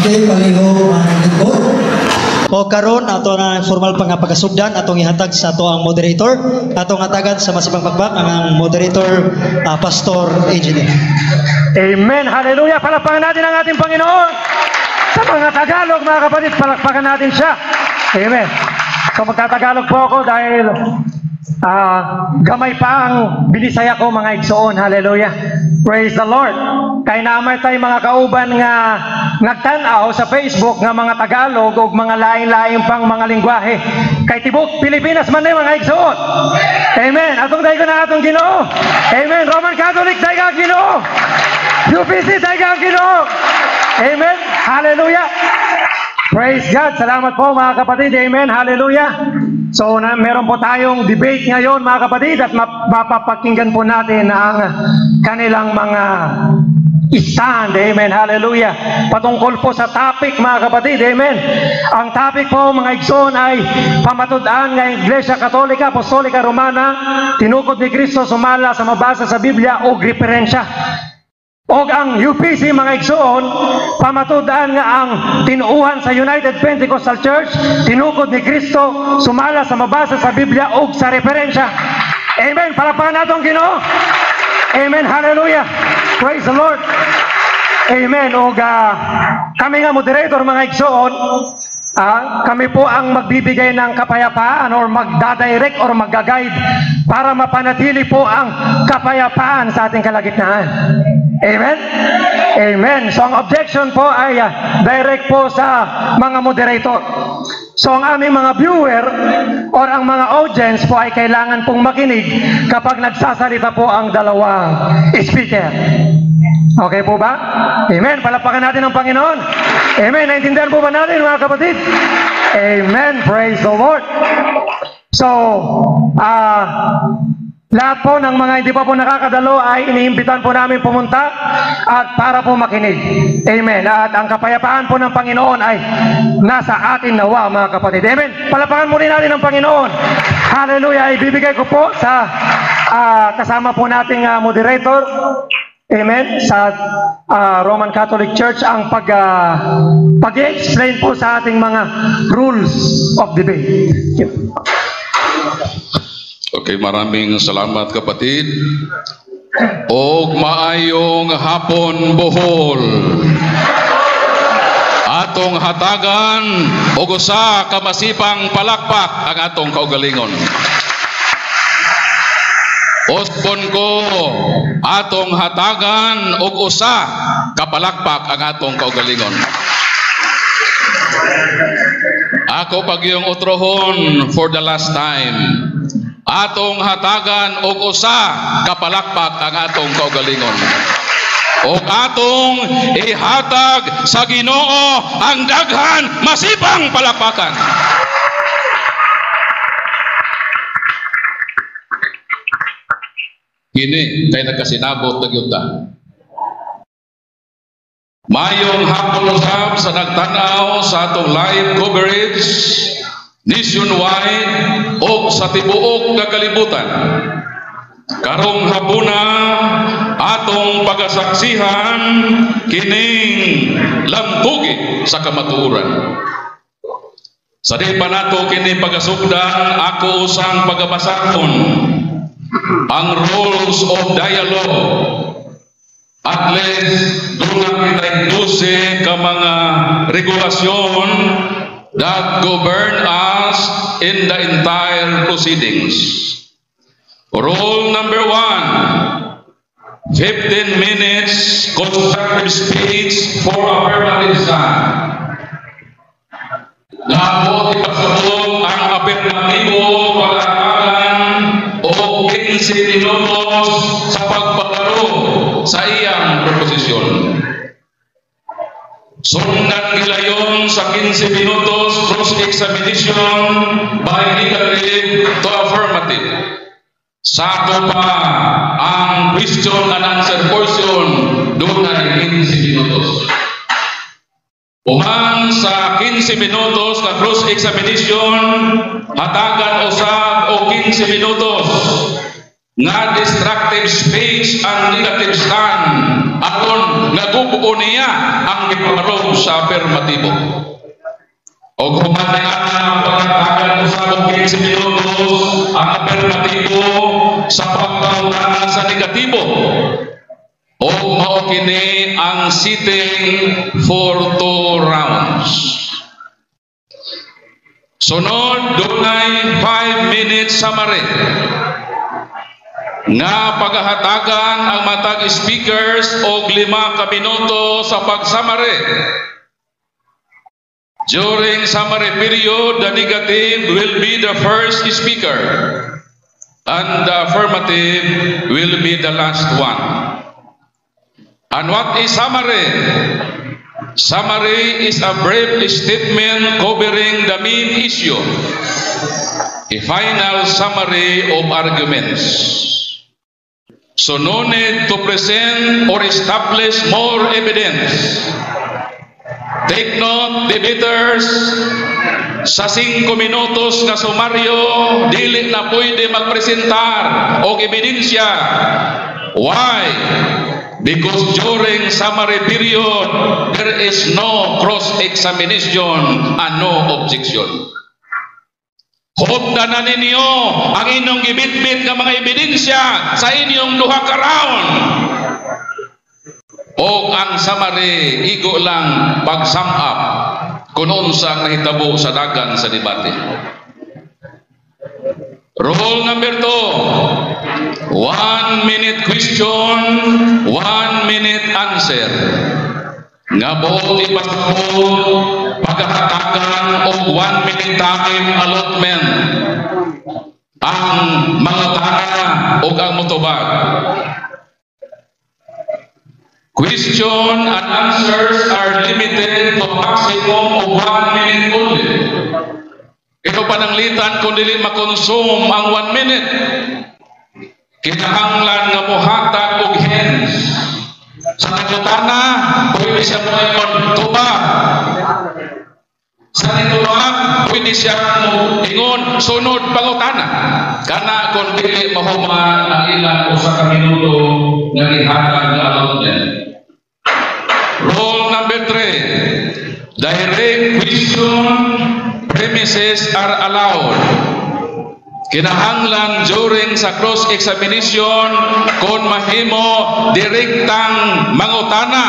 Okay, palihog lingkod. O karon ato na ang formal pa nga pagasugdan atong ihatag sa ato ang moderator, atong hatagan sa masibang pakpak ang moderator, Pastor Engineer. Amen. Hallelujah. Palakpakan natin ang ating Panginoon. Sa mga Tagalog, mga kapatid, palakpakan natin siya. Amen. So magtatagalog po ako dahil gamay pa ang binisaya ko, mga igsoon. Hallelujah. Praise the Lord. Kay naamay tayo mga kauban nga nagtan-aw sa Facebook nga mga Tagalog o mga laing-laing pang mga lingwahe. Kay tibok Pilipinas man ni, mga igsoon. Amen. Atong daygon na atong Ginoo. Amen. Roman Catholic, dayga ang Ginoo. UPC, dayga ang Ginoo. Amen. Hallelujah. Praise God. Salamat po, mga kapatid. Amen. Hallelujah. So na, meron po tayong debate ngayon, mga kapatid, at mapapakinggan po natin ang kanilang mga stand. Amen. Hallelujah. Patungkol po sa topic, mga kapatid. Amen. Ang topic po, mga igsoon, ay pamatud-an nga Iglesia Katolika Apostolika Romana tinukod ni Kristo sumala sa mabasa sa Biblia o referensya. Og ang UPC, mga igsoon, pamatud-an nga ang tinuuhan sa United Pentecostal Church tinukod ni Kristo sumala sa mabasa sa Biblia og sa referensya. Amen. Palakpakan nato ang Ginoo. Amen. Hallelujah. Praise the Lord. Amen. Og kami nga moderator, mga igsoon, kami po ang magbibigay ng kapayapaan or magdadirect or magga-guide para mapanatili po ang kapayapaan sa ating kalagitnaan. Amen? Amen. So ang objection po ay direct po sa mga moderator. So ang aming mga viewer or ang mga audience po ay kailangan pong makinig kapag nagsasalita po ang dalawang speaker. Okay po ba? Amen. Palakpakan natin ang Panginoon. Amen. Naintindihan po ba natin, mga kapatid? Amen. Praise the Lord. So, lahat po ng mga hindi pa po nakakadalo ay iniimbitan po namin pumunta at para po makinig. Amen. At ang kapayapaan po ng Panginoon ay nasa atin nawa, mga kapatid. Amen. Palakpakan muli natin ang Panginoon. Hallelujah. Ibibigay ko po sa kasama po nating moderator. Amen. Sa Roman Catholic Church ang pag-explain po sa ating mga rules of debate. Okay, maraming salamat, kapatid. Og maayong hapon, Bohol. Atong hatagan og usa ka masipang palakpak ang atong kaugalingon. Usbon ko, atong hatagan og usa ka palakpak ang atong kaugalingon. Ako pagyong utrohon for the last time. Atong hatagan og usa ka palakpak ang atong kaugalingon. Og atong ihatag sa Ginoo ang daghan masipang palakpakan. Kini kay nagkasinabot na gyud ta. Mayong hapon usab sa nagtan-aw sa atong live coverage nationwide o sa tibuok nga kalibutan. Karong hapuna atong pagasaksihan kining lamtugi sa kamatuoran. Sa di pa nato kini pagasugdan, ako usang pagabasakon ang rules of dialogue. At least doon kita'y 12 ka mga regulasyon that govern us in the entire proceedings. Rule number 1, 15 minutes constructive speech for affirmative stand. Dapat ipasabot ang apirmatibo pag-aralan o 15 minutos sa pagpaparo sa iyang proposisyon. Sundan gilayon sa 15 minutos cross-examination by negative to affirmative. Sako pa ang question and answer portion, dunay 15 minutos. Human sa 15 minutos na cross-examination, hatagan usab og 15 minutos nga destructive speech ang negative stand aron nga gubo Buo niya ang gipabarog sa afirmatibo. Og human ni ana, pagkatagan usab og 15 minutos ang afirmatibo sa pagpangutana sa negatibo. Og mao kini ang sitting for two rounds. Sunod, dunay 5 minutes summary nga paghahatagan ang matag speakers og 5 ka minuto sa pag-summary. During summary period, the negative will be the first speaker and the affirmative will be the last one. And what is summary? Summary is a brief statement covering the main issue, a final summary of arguments. So no need to present or establish more evidence. Take note, debaters, sa 5 minutos nga sumaryo, dili na pwede magpresentar og ebidensya. Why? Because during summary period, there is no cross-examination and no objection. Hupda na ninyo ang inyong gibitbit nga mga ebidensya sa inyong duha ka round. O ang summary, igo lang pag-sum up kung unsa ang nahitabo sa dagan sa debate. Rule number 2, 1 minute question, 1 minute answer. Nga buot ipasabot, pagkakatagan og 1 minute time allotment ang mangutana o ang motubag. Question and answers are limited to maximum of 1 minute only. Ito pananglitan kung dili makonsume ang 1 minute, kinahanglan nga mohatag og hints. Sa nangutana, pwede siya moingon, "Tubag." Sa nitubag, pwede siya moingon, "Sunod pangutana." Kana kung dili mahuman ang ilang 1 ka minuto nga gihatag nga allotment. Rule number 3. Direct question premises are allowed. Kinahanglan during sa cross-examination, kung mahimo, direktang mangutana,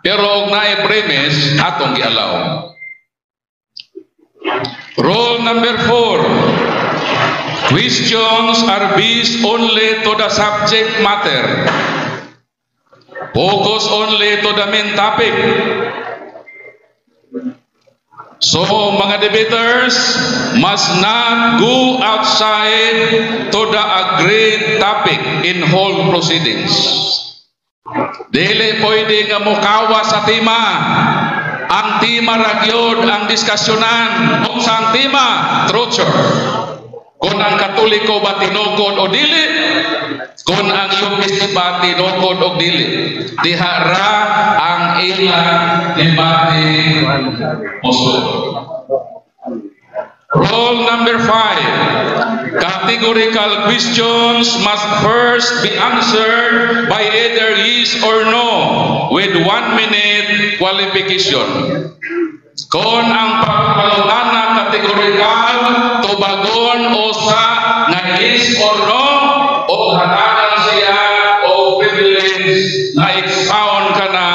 pero og naay premise, atong gi-allow. Rule number 4. Questions are based only to the subject matter. Focus only to the main topic. So, mga debaters must not go outside to the agreed topic in whole proceedings. Dili pwede nga mukawa sa tema. Ang tema ra gyud ang diskusyonan. Unsa ang tema? Truth. Kung ang Katoliko ba tinukod o dili, kung ang UPC ba tinukod o dili. Diha ra ang ilang debate mosulod. Rule number 5. Categorical questions must first be answered by either yes or no with 1 minute qualification. Kung ang pangutana categorical, tubagon usa nga yes or no o hatagan siya og privilege na expound ka na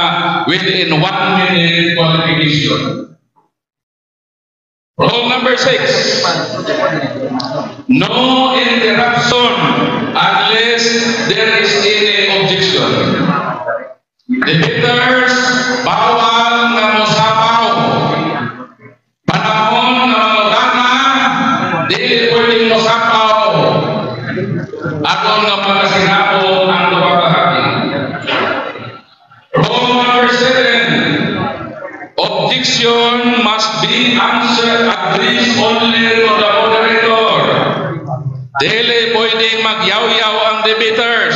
within 1 minute qualification. Rule number 6. No interruption unless there is any objection. Debaters, bawal nga mosapaw. Panahon nga mangutana, dili pwedeng mosapaw. Aron nga makasingapon ang duha ka hari. Rule number 7. Objection must be answered addressed only to the moderator. Dili pwedeng magyaw-yaw ang debaters.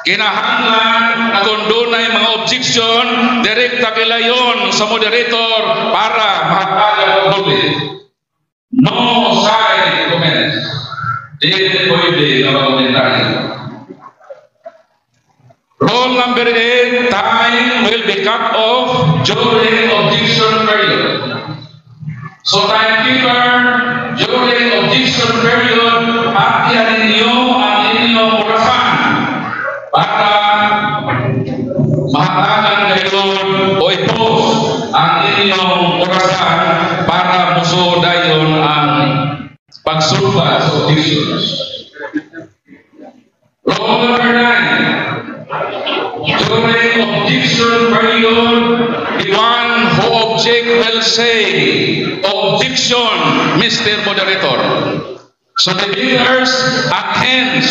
Kinahanglan na kung dunay mga objection, direkta gilayon sa moderator para mahatagan og huli. No side comments. Dili pwede nga makomentaryo. Rule number 8. Rule number 8, time will be cut off during objection period. So timekeeper, during objection period, patihan ninyo ang inyong orasan para mahatagan gayon o i-post ang inyong orasan para muso dayon ang pagsulbad sa objections. Rule number 9, during objection period, the one who object will say, "Objection, Mr. Moderator." So the leaders attends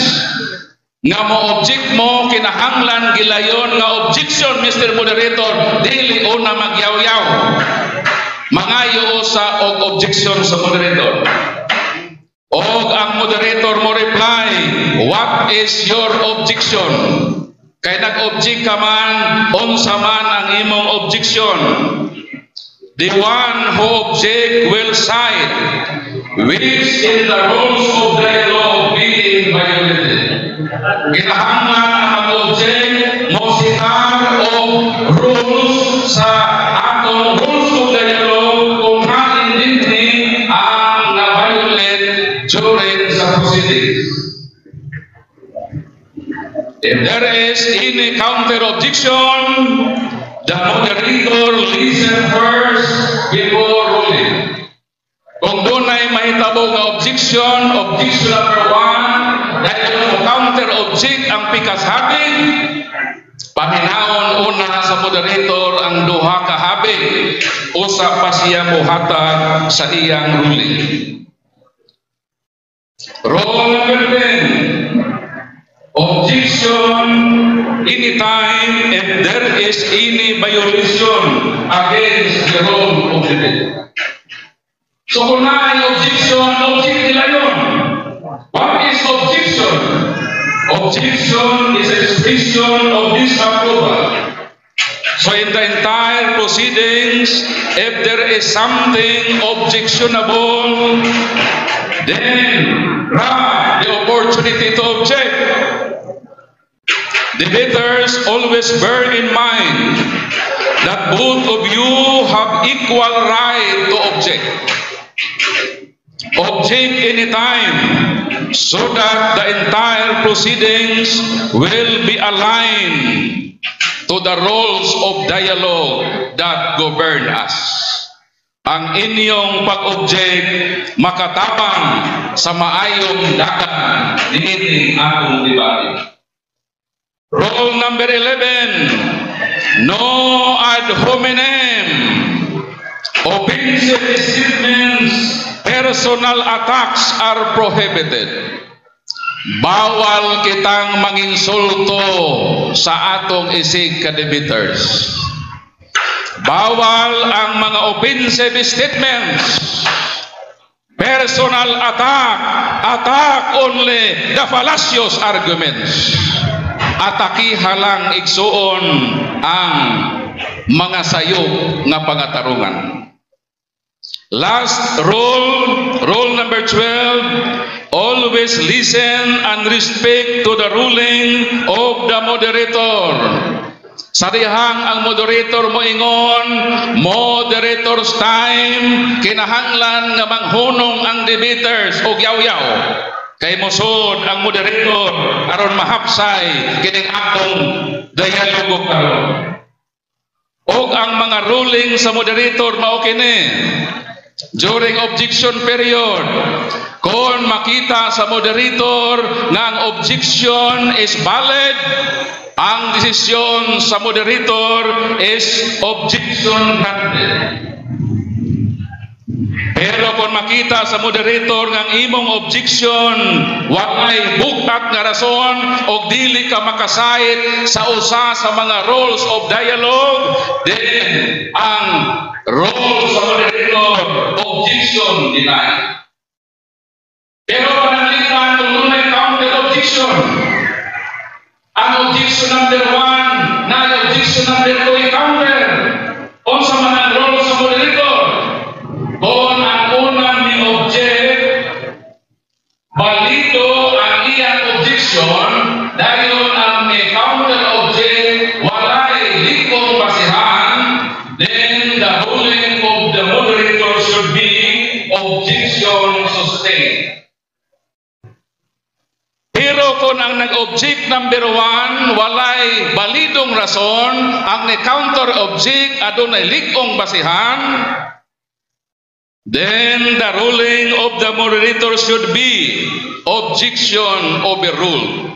nga mo object mo, kinahanglan gilayon nga "Objection, Mr. Moderator," dili una magyaw-yaw. Mangayo sa og objection sa moderator. Og ang moderator mo reply, "What is your objection?" Kay nag-object ka man, unsa man ang imong objection? The one who object will cite which in the rules of dialogue being violated. Kinahanglan ang mag-object mo sitar og rules sa atong rules of dialogue kung hain dinhi ang na-violate during sa proceedings. If there is any counter objection, the moderator listen first before ruling. Kung dunay mahitabo nga objection, objection number 1, dahil mo counter object ang pikas habi, paminaon una sa moderator ang duha ka habi, usa pa siya muhatag sa iyang ruling. Rule number 10. Objection anytime if there is any violation against the rule of debate. So kung naay objection, object nila yun. What is objection? Objection is expression of disapproval. So in the entire proceedings, if there is something objectionable, then grab the opportunity to object. Debaters, always bear in mind that both of you have equal right to object. Object anytime so that the entire proceedings will be aligned to the rules of dialogue that govern us. Ang inyong pag-object makatabang sa maayong dagan niining atong debate. Rule number 11, no ad hominem, offensive statements, personal attacks are prohibited. Bawal kitang manginsulto sa atong isig ka-debaters. Bawal ang mga offensive statements. Personal attack, attack only the fallacious arguments. Atakiha lang, igsuon, ang mga sayop nga pangatarungan. Last rule, rule number 12, always listen and respect to the ruling of the moderator. Sa dihang ang moderator moingon, "Moderator's time," kinahanglan nga manghunong ang debaters og yaw-yaw. Kay mosud ang moderator aron mahapsay kining atong dialogo karon. Og ang mga ruling sa moderator mao kini. During objection period, kung makita sa moderator nga ang objection is valid, ang desisyon sa moderator is objection granted. Pero kung makita sa moderator nga ang imong objection walay bug-at nga rason og dili ka maka-cite sa usa sa mga rules of dialogue, then ang role sa moderator, objection denied. Pero pananglitan kung dunay counter objection, ang objection number 1 na objection number 2 ay counter. Unsa man ang role sa moderator? Kung ang unang ni object, balido ang iyang objection, dayon ang may counter object. Kung ang nag-object number 1 walay balidong rason, ang ni-counter object adunay lig-ong basihan, then the ruling of the moderator should be objection overruled.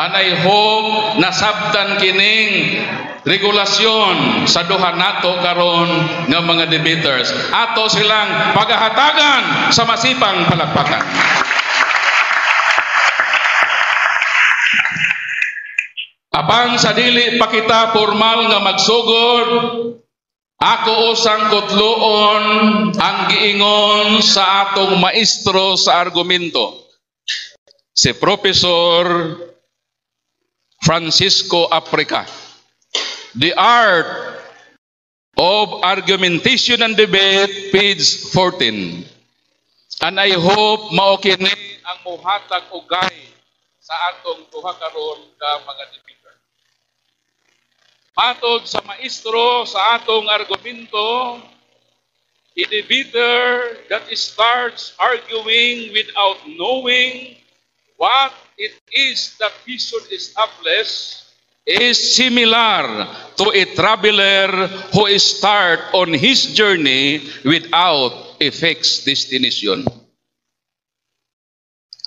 And I hope nasabtan kining regulasyon sa duha nato karon nga mga debaters. Ato silang paghahatagan sa masipang palakpakan. Apan sa dili pa kita formal nga magsugod, ako usang kutloon ang giingon sa atong maestro sa argumento, si Professor Francisco Africa. The Art of Argumentation and Debate, page 14. And I hope mao kini ang muhatag og guide sa atong duha karon ka mga debater. Matod sa maestro sa atong argumento, a debater that starts arguing without knowing what it is that he should establish is similar to a traveler who start on his journey without a fixed destination.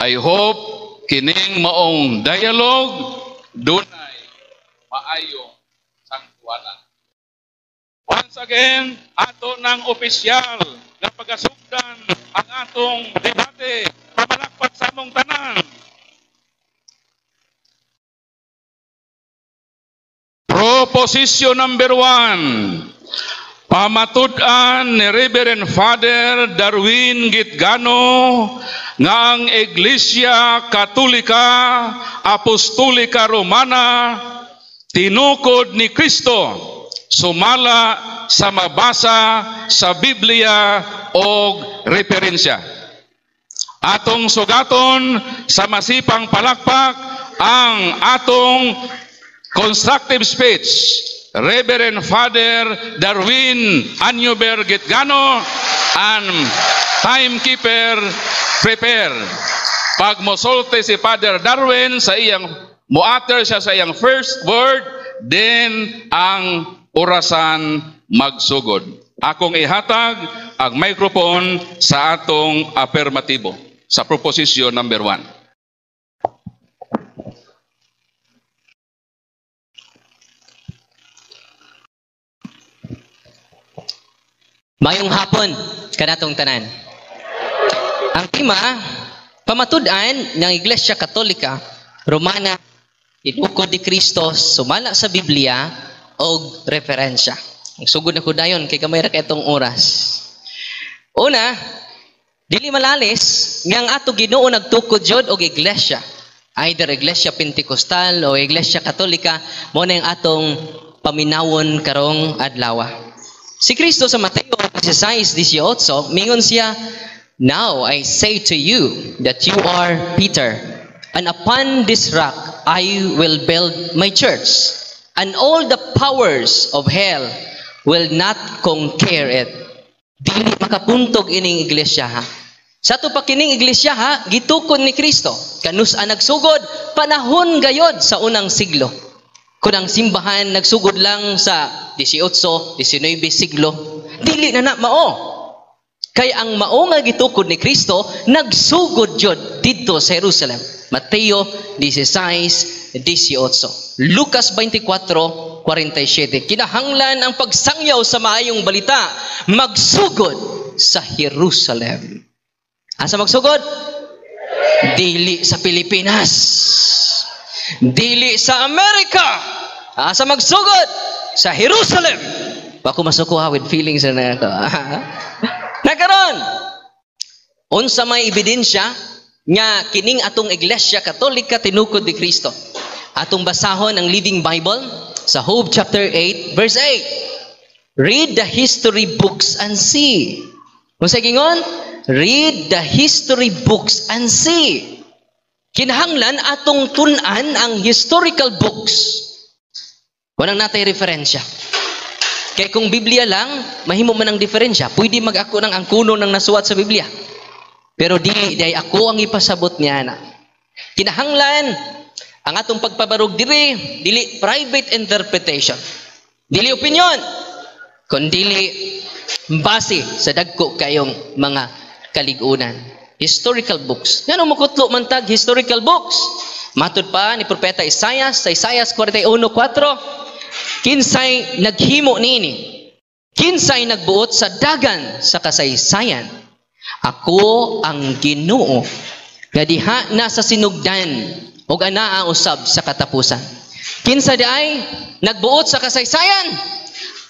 I hope kining maong dialogue dunay maayong sangkuanan. Once again, ato ng opisyal nga pagasugdan ang atong debate. Pamalakpak sa among tanan. Proposition number 1. Pamatud-an ni Reverend Father Darwin Gitgano nga ang Iglesia Katolika Apostolika Romana tinukod ni Kristo sumala sa mabasa sa Biblia og referensya. Atong sugaton sa masipang palakpak ang atong constructive speech, Reverend Father Darwin Anyuber Gitgano, and timekeeper prepare. Pag mosulti si Father Darwin sa iyang muater siya sa iyang first word, then ang orasan magsugod. Akong ihatag ang microphone sa atong affirmatibo sa proposition number 1. Mayong hapon kanatong tanan. Ang tema, pamatud-an ng Iglesia Katolika Romana tinukod ni Kristo sumala sa Biblia og referensya. Ang sugod na ko dayon kay gamay ra kay itong oras. Una, dili malalis nga ang ato Ginoo nagtukod jud og iglesia. Either Iglesia Pentecostal o Iglesia Katolika, mo na yung atong paminawon karong adlaw. Si Kristo sa Mateo 16:18, mingon siya, "Now I say to you that you are Peter, and upon this rock I will build my church, and all the powers of hell will not conquer it." Dili makapuntog ining iglesia ha. Sa ato pa kining iglesia ha, gitukod ni Kristo. Kanus-a nagsugod, panahon gayod sa unang siglo. Kung ang simbahan nagsugod lang sa 18, 19 siglo, dili na na mao. Kay ang mao nga gitukod ni Kristo nagsugod jud didto sa Jerusalem. Mateo 16:18. Lucas 24:47. Kinahanglan ang pagsangyaw sa maayong balita magsugod sa Jerusalem. Asa magsugod? Dili sa Pilipinas. Dili sa Amerika. Asa magsugod? Sa Jerusalem. Bako masuko ha with feelings na ako. Nakaron, unsa may ebidensya nga kining atong Iglesia Katolika tinukod ni Kristo? Atong basahon ang Living Bible sa Job chapter 8 verse 8. Read the history books and see. Unsa gingon? Read the history books and see. Kinahanglan atong tun-an ang historical books. Walang natay referensya. Kaya kung Biblia lang, mahimo man ang diferensya. Pwede mag-ako ng ang kuno ng nasuwat sa Biblia. Pero dili, dahil ako ang ipasabot niya na. Kinahanglan ang atong pagpabarog diri dili private interpretation, dili opinion, kundili base sa dagko kayong mga kaligunan. Historical books. Ngano mokutlo man tag historical books? Matud pa ni Propeta Isaias sa Isaias 41:4, kinsay naghimo niini? Kinsay nagbuot sa dagan sa kasaysayan? Ako ang Ginoo nga diha na sa sinugdan ug anaa usab sa katapusan. Kinsa diay nagbuot sa kasaysayan?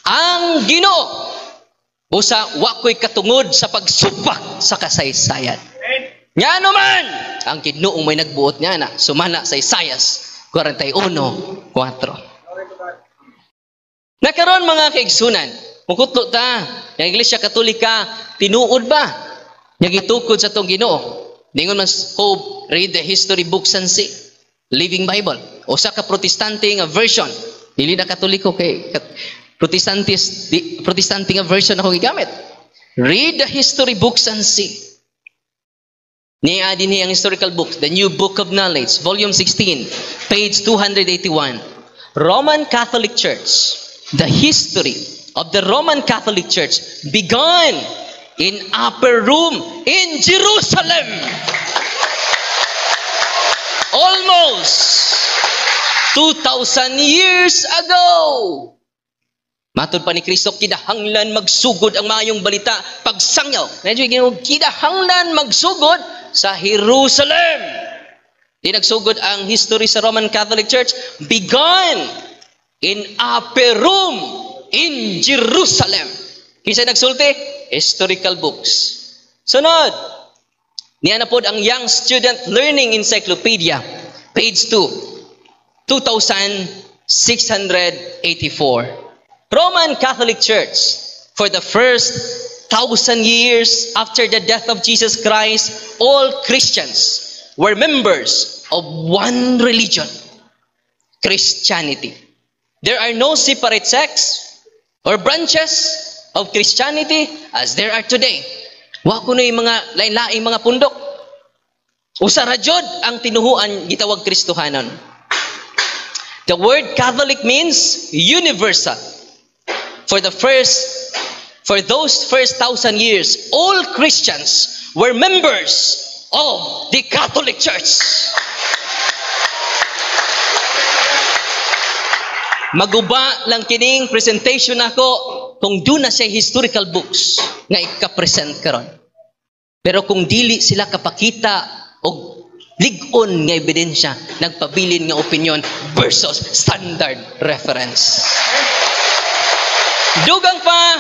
Ang Ginoo. Busa wa ko'y katungod sa pagsupak sa kasaysayan. Ngano man ang Ginoo may nagbuot niya na sumala sa Isaias 41:4. Nakaron mga kaigsunan, mukutlo ta ang Iglesia Katolika tinuod ba nga gitukod sa tong Ginoo? Ningon man Hope, read the history books and see. Living Bible. Usa ka Protestante nga version. Dili na Katoliko kay Protestantis, di, Protestante nga version ako gigamit. Read the history books and see. Niya din ang historical books, The New Book of Knowledge, Volume 16, page 281. Roman Catholic Church. The history of the Roman Catholic Church began in upper room in Jerusalem. Almost 2,000 years ago. Matod pa ni Kristo, kinahanglan magsugod ang maayong balita pagsangyaw. Medyo Ginoo, kinahanglan magsugod sa Jerusalem. Di nagsugod ang history sa Roman Catholic Church began in upper room in Jerusalem. Kinsa nagsulti? Historical books. Sunod, niya na pod ang Young Student Learning Encyclopedia, page 2, 2684. Roman Catholic Church, for the first 1,000 years after the death of Jesus Christ, all Christians were members of one religion, Christianity. There are no separate sects or branches of Christianity as there are today. Wa kuno'y mga lain-laing mga pundok. Usa ra jud ang tinuhuan gitawag Kristohanon. The word Catholic means universal. For those first 1,000 years, all Christians were members of the Catholic Church. Maguba lang kining presentation nako kung duna siya historical books nga ika-present karon. Pero kung dili sila kapakita og lig-on nga ebidensya, nagpabilin nga opinion versus standard reference. Dugang pa,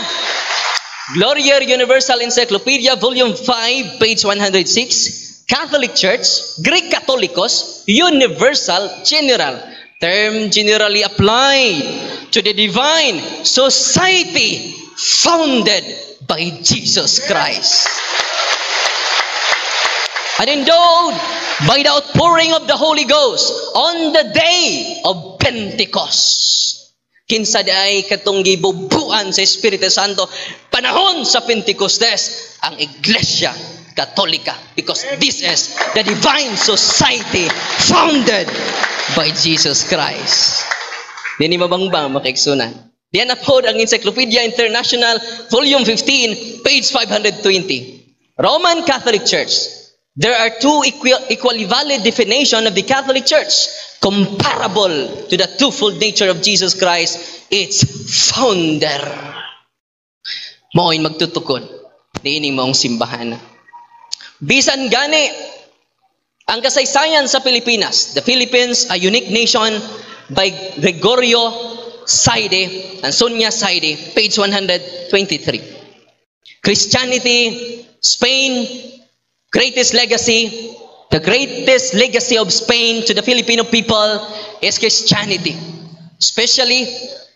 Glorier Universal Encyclopedia, Volume 5, page 106, Catholic Church, Greek Catholicos, Universal General, term generally applied to the divine society founded by Jesus Christ and endowed by the outpouring of the Holy Ghost on the day of Pentecost. Kinsa ay katong gibubuan sa Espiritu Santo panahon sa Pentecostes? Ang Iglesia Katolika, because this is the divine society founded by Jesus Christ. Dini mabangbang, mga kaigsunan. Diyan na pod ang Encyclopedia International, Volume 15, page 520. Roman Catholic Church. There are two equally valid definition of the Catholic Church, comparable to the twofold nature of Jesus Christ, its founder. Mao'y magtutukod niining maong simbahan. Bisan gani ang kasaysayan sa Pilipinas, The Philippines, a Unique Nation by Gregorio Saide and Sonia Saide, page 123. Christianity, Spain, greatest legacy, the greatest legacy of Spain to the Filipino people is Christianity, especially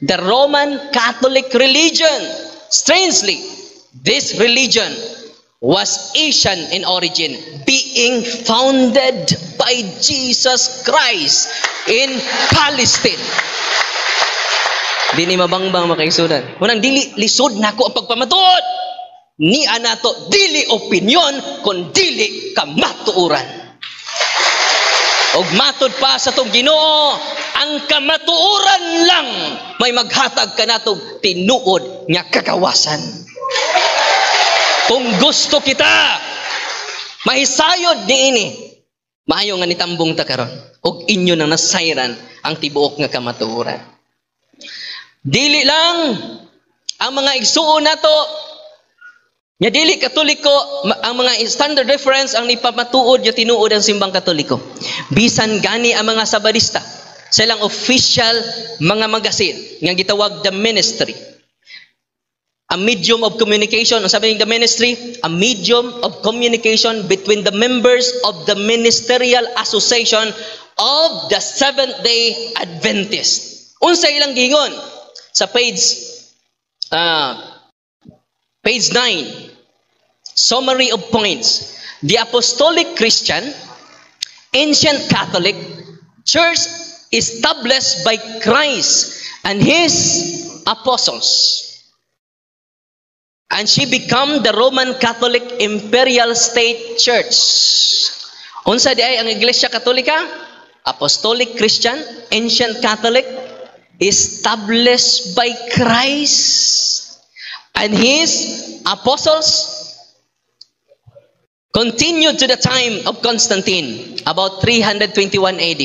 the Roman Catholic religion. Strangely, this religion was Asian in origin, being founded by Jesus Christ in Palestine. Dini mabangbang, mga kaigsunan. Unang dili lisod nako ang pagpamatuod. Ni anato dili opinion kun dili kamatuoran. Og matud pa sa tong Ginoo, ang kamatuoran lang may maghatag kanatong tinuod nga kagawasan. Kung gusto kita mahisayod niini, maayo nga nitambong ta karon og inyo nang nasayran ang tibuok nga kamatuoran. Dili lang ang mga igsuon nato nga dili Katoliko, ang mga standard reference ang nipamatuod nga tinuod ang simbang Katoliko. Bisan gani ang mga Sabadista sa ilang official mga magasin nga gitawag The Ministry. A medium of communication, ang sabi ng The Ministry, a medium of communication between the members of the Ministerial Association of the Seventh-day Adventist. Unsa ilang giingon? Sa page 9, summary of points. The Apostolic Christian, Ancient Catholic Church established by Christ and His apostles. And she become the Roman Catholic Imperial State Church. Unsa di ay ang Iglesia Katolika? Apostolic Christian, Ancient Catholic, established by Christ and His apostles, continued to the time of Constantine, about 321 AD.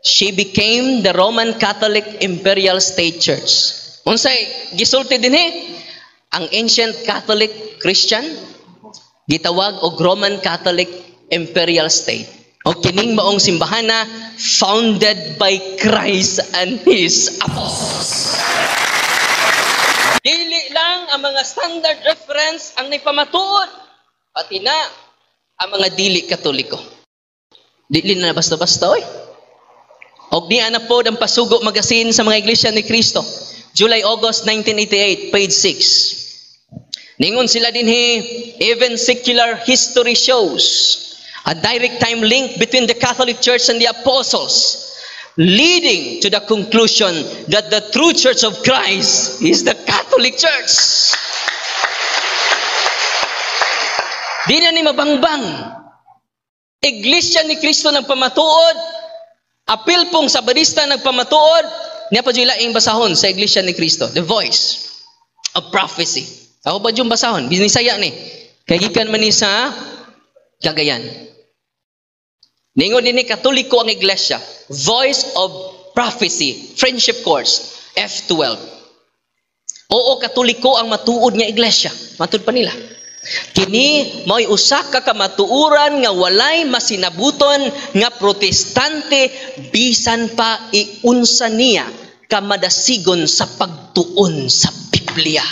She became the Roman Catholic Imperial State Church. Unsay gisulti dinhi? Ang Ancient Catholic Christian gitawag og Roman Catholic Imperial State. O kining maong simbahana founded by Christ and His apostles. Dili lang ang mga standard reference ang nagpamatuod, pati na ang mga dili Katoliko. Dili na basta-basta, oy. Og niya na po ang Pasugo Magazine sa mga Iglesia ni Cristo, July-August 1988, page 6. Ningon sila dinhi, even secular history shows a direct time link between the Catholic Church and the apostles, leading to the conclusion that the true Church of Christ is the Catholic Church. Di na ni mabangbang. Iglesia ni Cristo nagpamatuod, apil pong Sabadista nagpamatuod, niya pa dyan laing basahon sa Iglesia ni Cristo, The Voice of Prophecy. Ako pa dyan basahon, binisaya ni. Kay gikan man ni sa Cagayan. Ningon din ni Katoliko ang Iglesia, Voice of Prophecy, Friendship Course, F12. Oo, Katoliko ang matuod nga Iglesia. Matud pa nila. Kini mao'y usa ka kamatuoran nga walay masinabuton nga Protestante bisan pa iunsa niya kamadasigon sa pagtuon sa Biblia.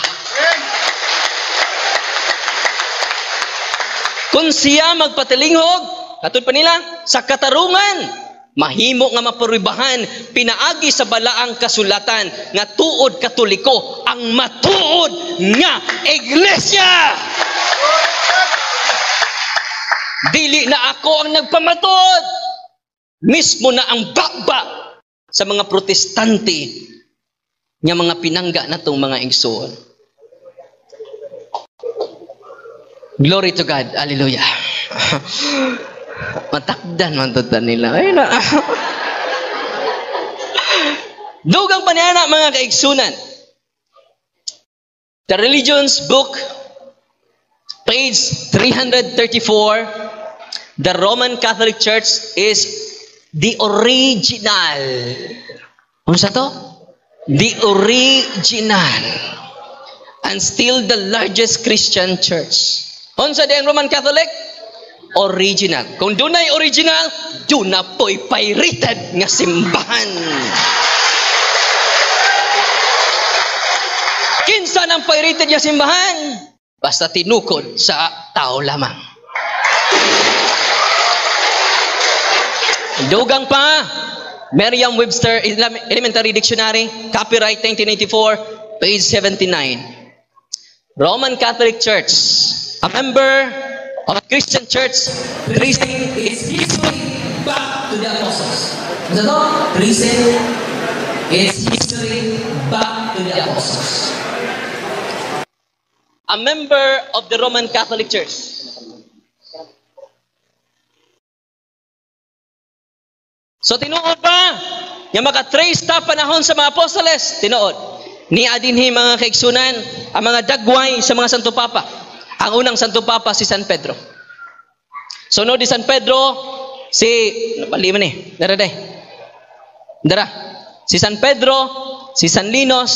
Kung siya magpatilinghog, katud pa nila, sa katarungan, mahimo nga mapuribahan, pinaagi sa balaang kasulatan nga tuod Katoliko ang matuod nga Iglesia. Dili na ako ang nagpamatuod, mismo na ang baba sa mga Protestante nga mga pinangga natong mga igsoon. Glory to God. Hallelujah. Matakdan man to nila. Ay na. Dugang pa niya na mga kaigsunan. The Religions Book, page 334, the Roman Catholic Church is the original. Unsa to? The original. And still the largest Christian church. Unsa di ang Roman Catholic? Original. Kung dunay original, duna po'y pirated nga simbahan. Kinsa nang pirated nga simbahan? Basta tinukod sa tao lamang. Dugang pa, Merriam-Webster Elementary Dictionary, copyright 1984, page 79. Roman Catholic Church, a member of a Christian church, tracing its history back to the apostles. Ano to? Tracing its history back to the apostles. A member of the Roman Catholic Church. So tinuod ba nga maka-trace ta panahon sa mga apostoles? Tinuod. Niya dinhi, mga kaigsunan, ang mga dagway sa mga Santo Papa. Ang unang Santo Papa, si San Pedro. Sunod ni San Pedro, si bali man eh. Dara day. Dara. Si San Pedro, si San Linos,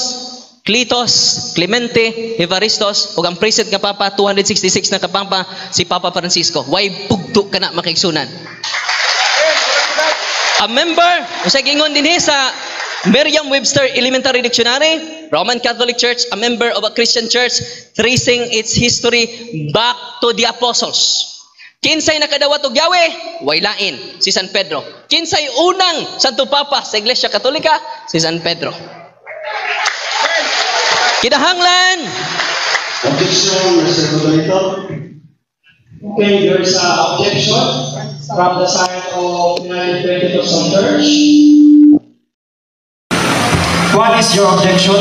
Cletus, Clemente, Evaristos, ug ang present nga papa, 266 na kapapa, si Papa Francisco. Way pugto kana, mga kaigsunan. A member, unsay gingon dinhi sa Merriam-Webster Elementary Dictionary? Roman Catholic Church, a member of a Christian church, tracing its history back to the apostles. Kinsay nakadawat og yawe? Way lain, si San Pedro. Kinsay unang Santo Papa sa Iglesia Katolika? Si San Pedro. Kinahanglan Objection, Mr. Moderator. Okay, there is a objection from the side of United Pentecostal Church. What is your objection?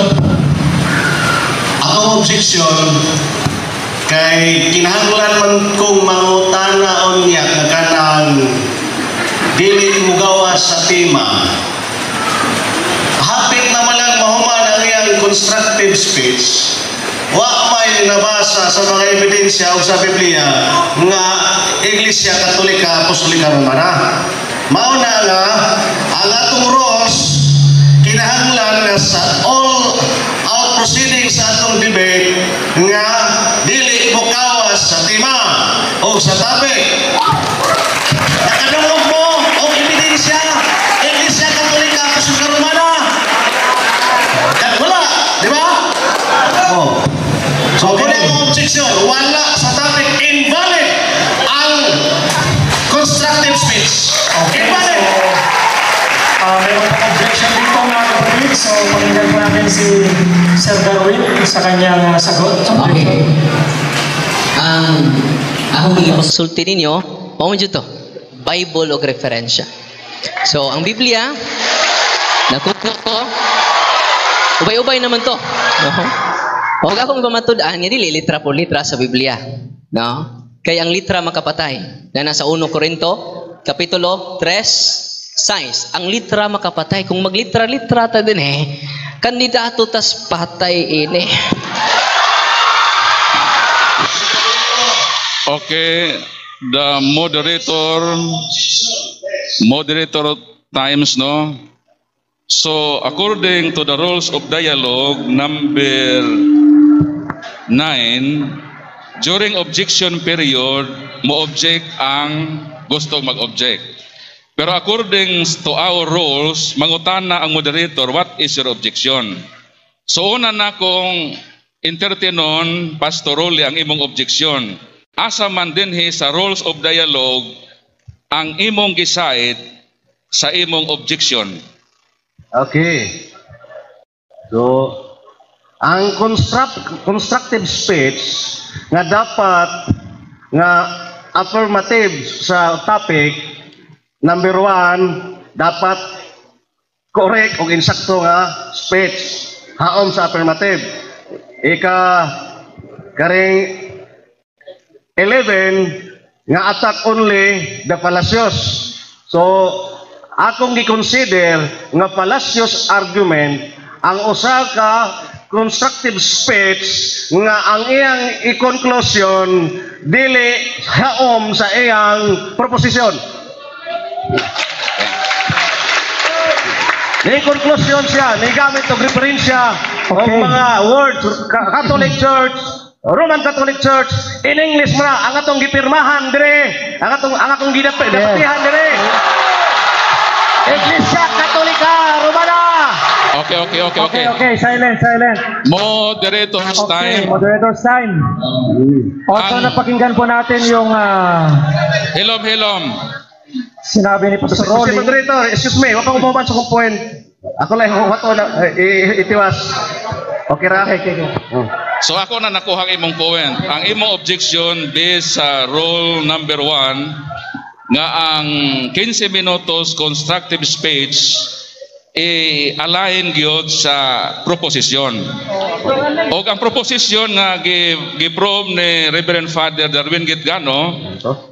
Akong objection kay kinahanglan man kong mangutana unya nga kanang dili mugawas sa tema. Hapit naman lang mahuman ang iyang constructive speech. Wa may nabasa sa mga ebidensya o sa Biblia nga Iglesia Katolika Apostolika Romana. Mao na nga ang atong rules, kinahanglan nga sa all out proceedings sa atong debate nga dili mokawas sa tema o sa topic. Nakadungog mo og ebidensya Iglesia Katolika Apostolika Romana? Wala, di ba? Oh. So, okay. Ang objection, wala sa topic, invalid ang constructive speech. Okay, Invalid. So, meron pong objection dito, mga kapatid. So, pakinggan po natin si Sir Darwin sa kanyang sagot sa objection. Okay. Ang akong gikonsulti ninyo, mao man jud to. Bible og referensya. So, ang Biblia, nakuko ko, ubay-ubay naman to. No? Huwag akong pamatud-an nga dili litra por litra sa Biblia. No? Kay ang litra makapatay. Na nasa 1 Korinto, Kapitulo 3:6. Ang litra makapatay. Kung maglitra-litra ta din eh, kandidato tas patay ini. Okay, the moderator times, no? So, according to the rules of dialogue, number 9, during objection period, mo-object ang gustong mag-object. Pero according to our rules, mangutana ang moderator, "What is your objection?" So una na kong entertainon, Pastor Rolly, ang imong objection. Asa man dinhi sa rules of dialogue ang imong gi-cite sa imong objection? Okay. So, ang constructive speech nga dapat nga affirmative sa topic, number one, dapat correct o insakto nga speech haom sa affirmative. Ika karing 11 nga attack only the fallacious. So, akong gi-consider nga fallacious argument ang usa ka constructive speech nga ang iyang i-conclusion dili haom sa iyang proposition. Ni conclusion siya, ni gamit og referensya og mga words, Catholic Church, Roman Catholic Church, in English mo na ang atong gipirmahan dire, ang akong gidapatihan dire. Iglesia Katolika Romana. Okay. Okay, silent, silent. Moderator's Okay, time. Moderator's time. Also, napakinggan po natin yung Hilom, hilom. sinabi ni Pastor Mr. Rolly. Moderator, excuse me, wa pa ko sa akong point. Ako lang wato na itiwas. Okay ra? Okay. Oh. So ako na nakuha ang imong point. Ang imong objection based sa rule number 1 nga ang 15 minutos constructive speech i-align gyud sa proposisyon. Og ang proposisyon nga gi-prove ni Reverend Father Darwin Gitgano,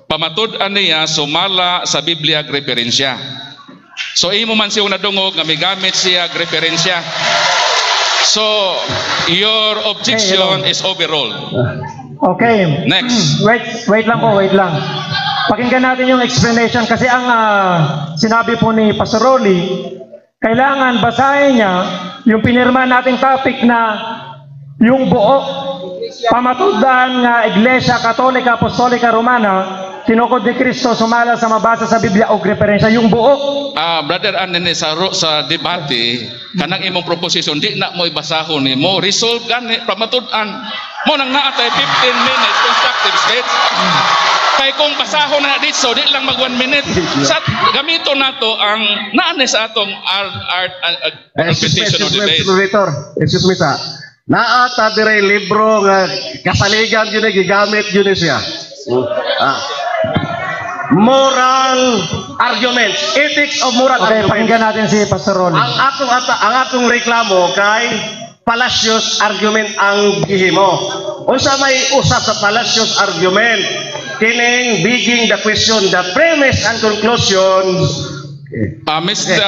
pamatud-an niya sumala sa Biblia ag referensya. So imo man siyang nadungog nga migamit siya og referensya. So your objection Hey, is overruled. Okay. Next. Wait, wait lang po, wait lang. Pakinggan natin yung explanation kasi ang sinabi po ni Pastor Rolly, kailangan basahin niya yung pinirma nating topic na yung buo pamatudan nga Iglesia Katolika Apostolika Romana tinukod ni Kristo sumala sa mabasa sa Biblia o referensya, yung buo. Ah, brother Anene, sa debate kanang imong proposition di na mo ibasahon nimo, resolve gani pamatud-an mo nang naa tay 15 minutes constructive speech, kay kung basahon na dito di lang mag 1 minute. Sa gamito nato ang naane sa atong art art Excuse me, competition excuse of me, debate. Mr. Moderator. Excuse me sa. Naa ta dire libro nga kasaligan yun, gigamit yun siya. Ah. Moral arguments, ethics of moral Okay, arguments. pakinggan natin si Pastor Rolly. Ang atong reklamo kay fallacious argument ang gihimo. Unsa may usa sa fallacious argument? Kining begging the question, the premise and conclusion. Mr.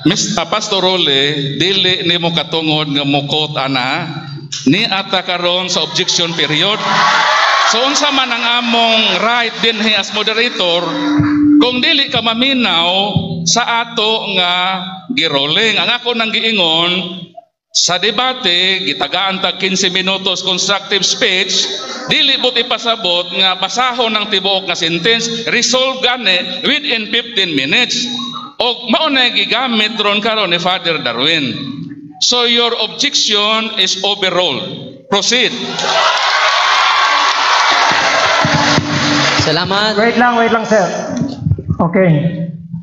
Mr. Pastor Role, dili nimo katungod nga mukot ana ni ata karon sa objection period. So unsa man ang among right dinhi as moderator kung dili ka maminaw sa ato nga giruling? Ang ako nang giingon sa debate, gitagaan tag 15 minutos constructive speech, dili bot ipasabot nga basahon ng tibuok nga sentence, resolve gani within 15 minutes. Og mao na gigamit ron karon ni Father Darwin. So your objection is overruled. Proceed. Salamat. Wait lang, sir. Okay.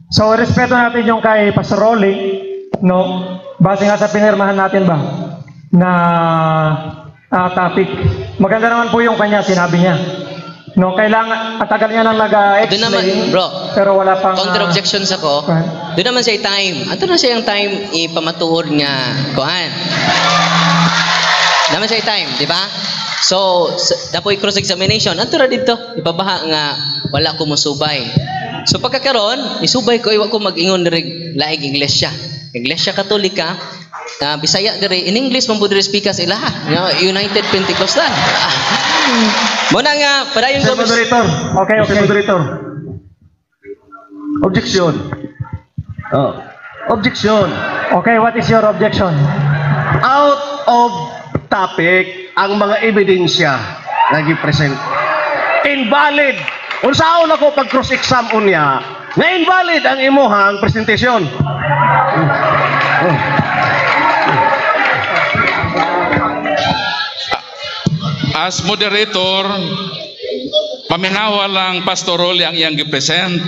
So, respeto natin yung kay Pastor Rolly, no? Base nga sa pinirmahan natin ba na topic. Maganda naman po yung kanya, sinabi niya. No, kailangan, at tagal niya nang nag-explain. Doon naman, bro. Pero wala pang Counter objections ako. Go ahead. Doon naman sa time. Ato na siyang time ipamatuod nga kuan. Naman siya time, di ba? So, dapoy cross examination, ato ra dito ipabaha nga wala ko mosubay. So pagkakaron, isubay ko, iwa ko mag-ingon diri laing iglesia. Iglesia Katolika, Bisaya diri, in English man pud diri speakers ilaha. United Pentecostal. Mo na nga padayon Mr. ko. Moderator. Okay, Mr. okay. Moderator. Objection. Oh. Objection. Okay, what is your objection? Out of topic ang mga ebidensya nga gi-present. Invalid. Unsaon ako pag cross-exam unya, nga invalid ang imuhang presentation. Oh. As moderator, paminawa lang Pastor Rolly ang iyang gipresent.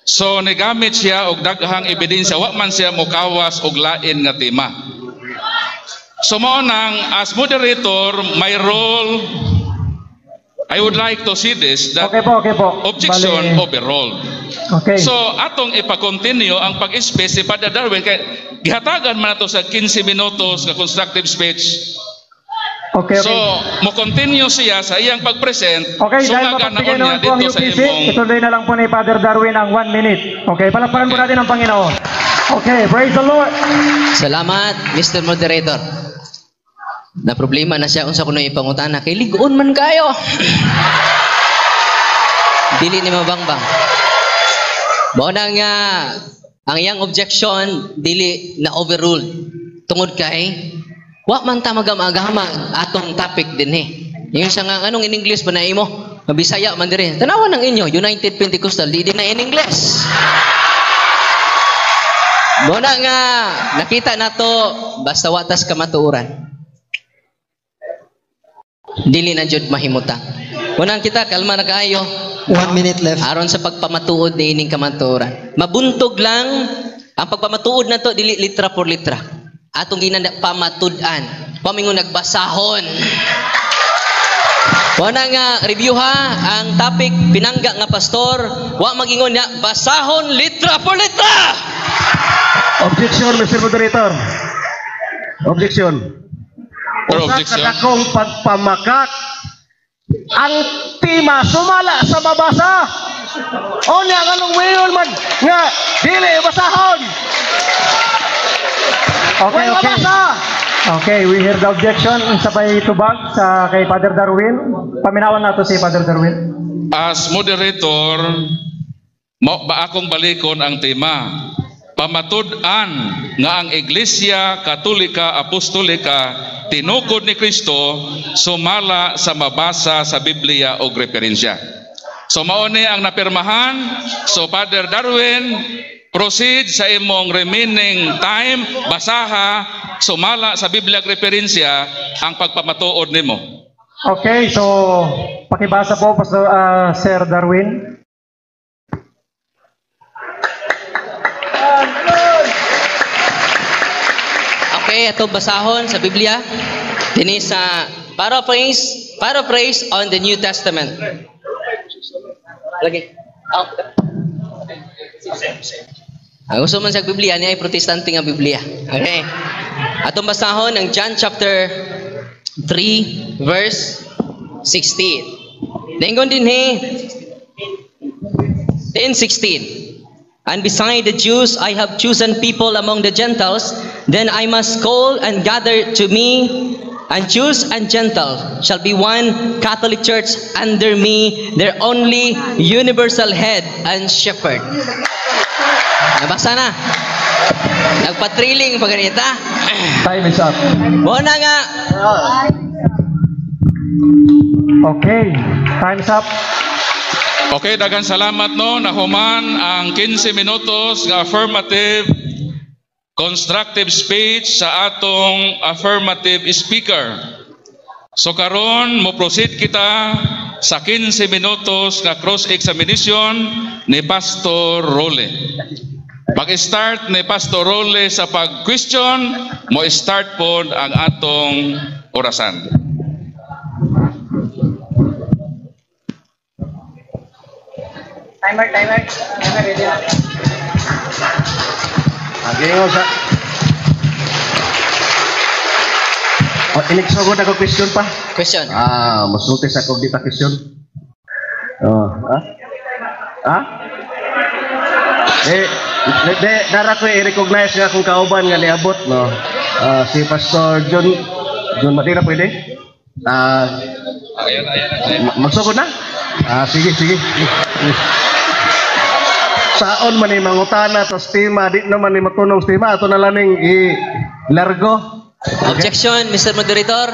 So nigamit siya og daghang ebidensya, wa man siya mokawas og lain nga tema. So mao nang as moderator, my role, I would like to see this that Okay po, okay po. Objection Bali- overruled. Okay. So atong ipa-continue ang pag-speech si Father Darwin kay gihatagan man nato sa 15 minutos nga constructive speech. Okay. So mo continue siya sa iyang pag-present. Okay, dahil Sumaga na mapagbigay unya naman po ang dito sa UPC, imong ituloy na lang po ni Father Darwin ang 1 minute. Okay, palakpakan po natin ang Panginoon. Okay, praise the Lord. Salamat, Mr. Moderator. Na problema na siya unsa kuno ipangutana kay lig-on man kayo. Dili ni mabangbang. Mao na nga ang iyang objection dili na overruled tungod kay wa man ta magam-agama atong topic dinhi. Yung siya nga anong in English ba na imo? Mabisaya man diri. Tanawan ng inyo, United Pentecostal, di din na in English. Mao na nga nakita nato basta watas kamatuoran. Dili na jud mahimutang. Unang kita kalma na kaayo. 1 minute left. Aron sa pagpamatuod ni ining kamatuoran. Mabuntog lang ang pagpamatuod nato, dili litra por litra. Atong ginanda pamatud-an. Pamingon nagbasahon. Wala nga review ha ang topic, pinangga nga pastor wa magingon niya basahon litra por litra. Objection, Mr. Moderator. Objection. Or Usa objection. ka dakong pagpamakak. Ang tema sumala sa mabasa. Unya nganong moingon man nga dili basahon? Okay, Way okay. mabasa. Okay, we hear the objection. Unsa bay tubag sa kay Father Darwin? Paminawan nato si Father Darwin. As moderator, mao ba akong balikon ang tema? Pamatud-an nga ang Iglesia Katolika Apostolika tinukod ni Kristo sumala sa mabasa sa Biblia o referensya. So mao ni ang napirmahan. So Father Darwin, proceed sa imong remaining time, basaha sumala sa Biblia ug referensya ang pagpamatuod nimo. Okay, so pakibasa po, Pastor, Sir Darwin. Okay, ato basahon sa Biblia. Dinhi sa paraphrase on the New Testament. Lagi. Oh. Ang gusto man sa Biblia niya ay Protestante nga Biblia. Okay. Atong basahon ang John chapter 3 verse 16. Ningon dinhi 10:16. "And beside the Jews, I have chosen people among the Gentiles. Then I must call and gather to me, and Jews and Gentiles shall be one Catholic Church under me, their only universal head and shepherd." Nabasa na. Nagpatriling pa ganita. Time is up. Mao na nga. Okay, time's up. Okay, daghang salamat, no. Nahuman ang 15 minutos nga affirmative constructive speech sa atong affirmative speaker. So karon mo proceed kita sa 15 minutos nga cross examination ni Pastor Role. Pag-start ni Pastor Role sa pag-question, mo start po ang atong orasan. Timer, timer. Timer, ready na. Agingon sa. Oh, inigsugod ako question pa. Question. Ah, musulti sa akong dita question. Oh, ha? Ha? Eh, de, dara ko i-recognize nga akong kauban nga niabot, no. Ah, si Pastor John John Madira, pwede? Ah, Ayan, ayan, ayan. Magsugod na? Ah, sige, sige. Saon man ni mangutana sa tema, di naman ni matunong sa tema, ato na lang ning i-largo. Objection, Mr. Moderator.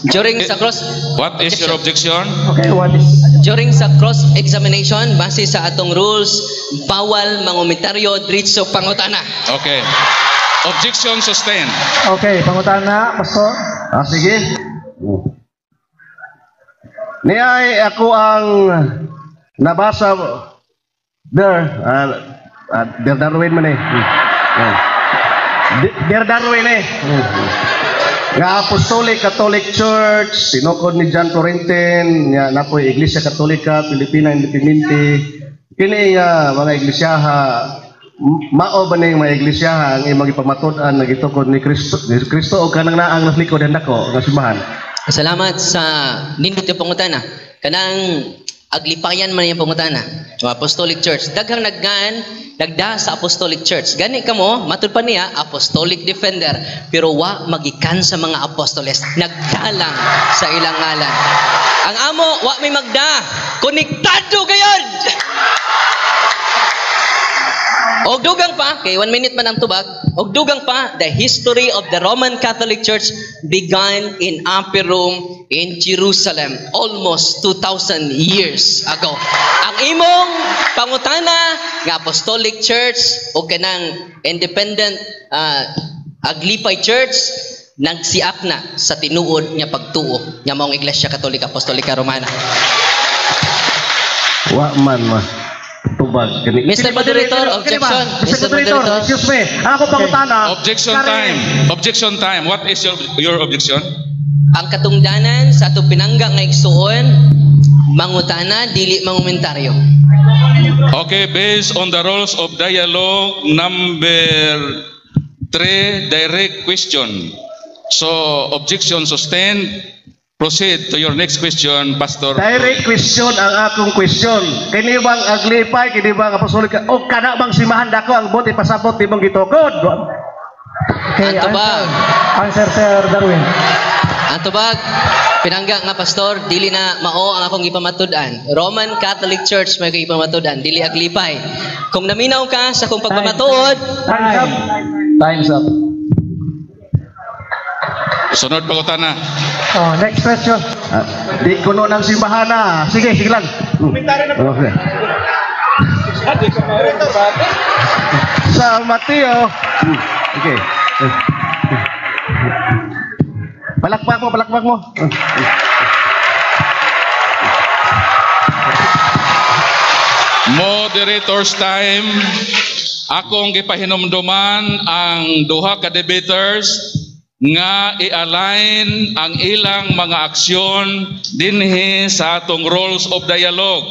During sa cross What is your objection? Okay, what is During sa cross examination, base sa atong rules, bawal mangomentaryo diretso pangutana. Okay. Objection sustained. Okay, pangutana, Pastor. Ah, sige. Niya ay ako ang nabasa there, Der Darwin man eh. Der Darwin eh. Nga Apostolic Catholic Church, tinukod ni John Florentin, nga napoy Iglesia Katolika Pilipina Independente. Kini nga mga iglesiyaha, mao ba ning mga iglesiyaha ang imong gipamatud-an nga gitukod ni Kristo o kanang naang nas likod nako nga simbahan? Salamat sa nindot yung pangutana. Kanang aglipayan man yung pangutana. Yung Apostolic Church. Daghang naggan, nagda sa Apostolic Church. Gani kamo, matud pa niya, Apostolic Defender. Pero wa magikan sa mga apostoles. Nagdalang sa ilang ngalan. Ang amo, wa may magda. Konektado gayon! Og dugang pa, kay 1 minute man ang tubag, og dugang pa, the history of the Roman Catholic Church began in Upper Room in Jerusalem almost 2,000 years ago. Ang imong pangutana nga Apostolic Church o kanang Independent Aglipay Church nagsiak na sa tinuod nga pagtuo nga maong Iglesia Katolika Apostolika Romana. Wa man ma tubag kani. Mr. Moderator, objection. Mr. Moderator, excuse me. Ako pangutana. Objection time. Objection time. What is your objection? Ang katungdanan sa atong pinangga nga igsuon, mangutana dili mangomentaryo. Okay, based on the rules of dialogue number 3, direct question. So, objection sustained. Proceed to your next question, Pastor. Direct question ang akong question. Kini bang Aglipay, kini bang Apostolic, o kana bang simbahan dako ang buot ipasabot nimong gitukod? Okay, Ang tubag. Answer, Sir Darwin. Ang tubag, pinangga nga pastor, dili na mao ang akong ipamatud-an. Roman Catholic Church may akong ipamatud-an, dili Aglipay. Kung naminaw ka sa akong pagpamatuod, Time's up. Time's up. Sunod pangutana. Oh, next question. Ah, di kuno ng simbahan na. Sige, sige lang. Okay. Sa Mateo. Okay. Palakpak mo, palakpak mo. Moderator's time. Akong gipahinumduman ang duha ka debaters nga i-align ang ilang mga aksyon dinhi sa atong rules of dialogue.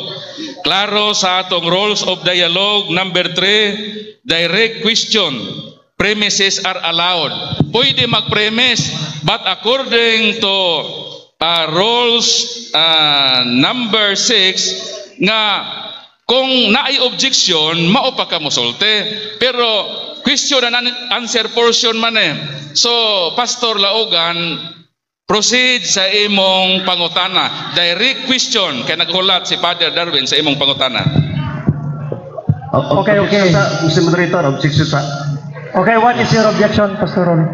Klaro sa atong rules of dialogue number 3, direct question. Premises are allowed. Pwede mag-premise, but according to rules number 6 nga kung naay objection, mao pa ka mosulti. Pero question and answer portion man eh. So, Pastor Laugan, proceed sa imong pangutana. Direct question kay naghulat si Father Darwin sa imong pangutana. Okay. Sa, Mr. Moderator, objection sa. Okay, what is your objection, Pastor Ron?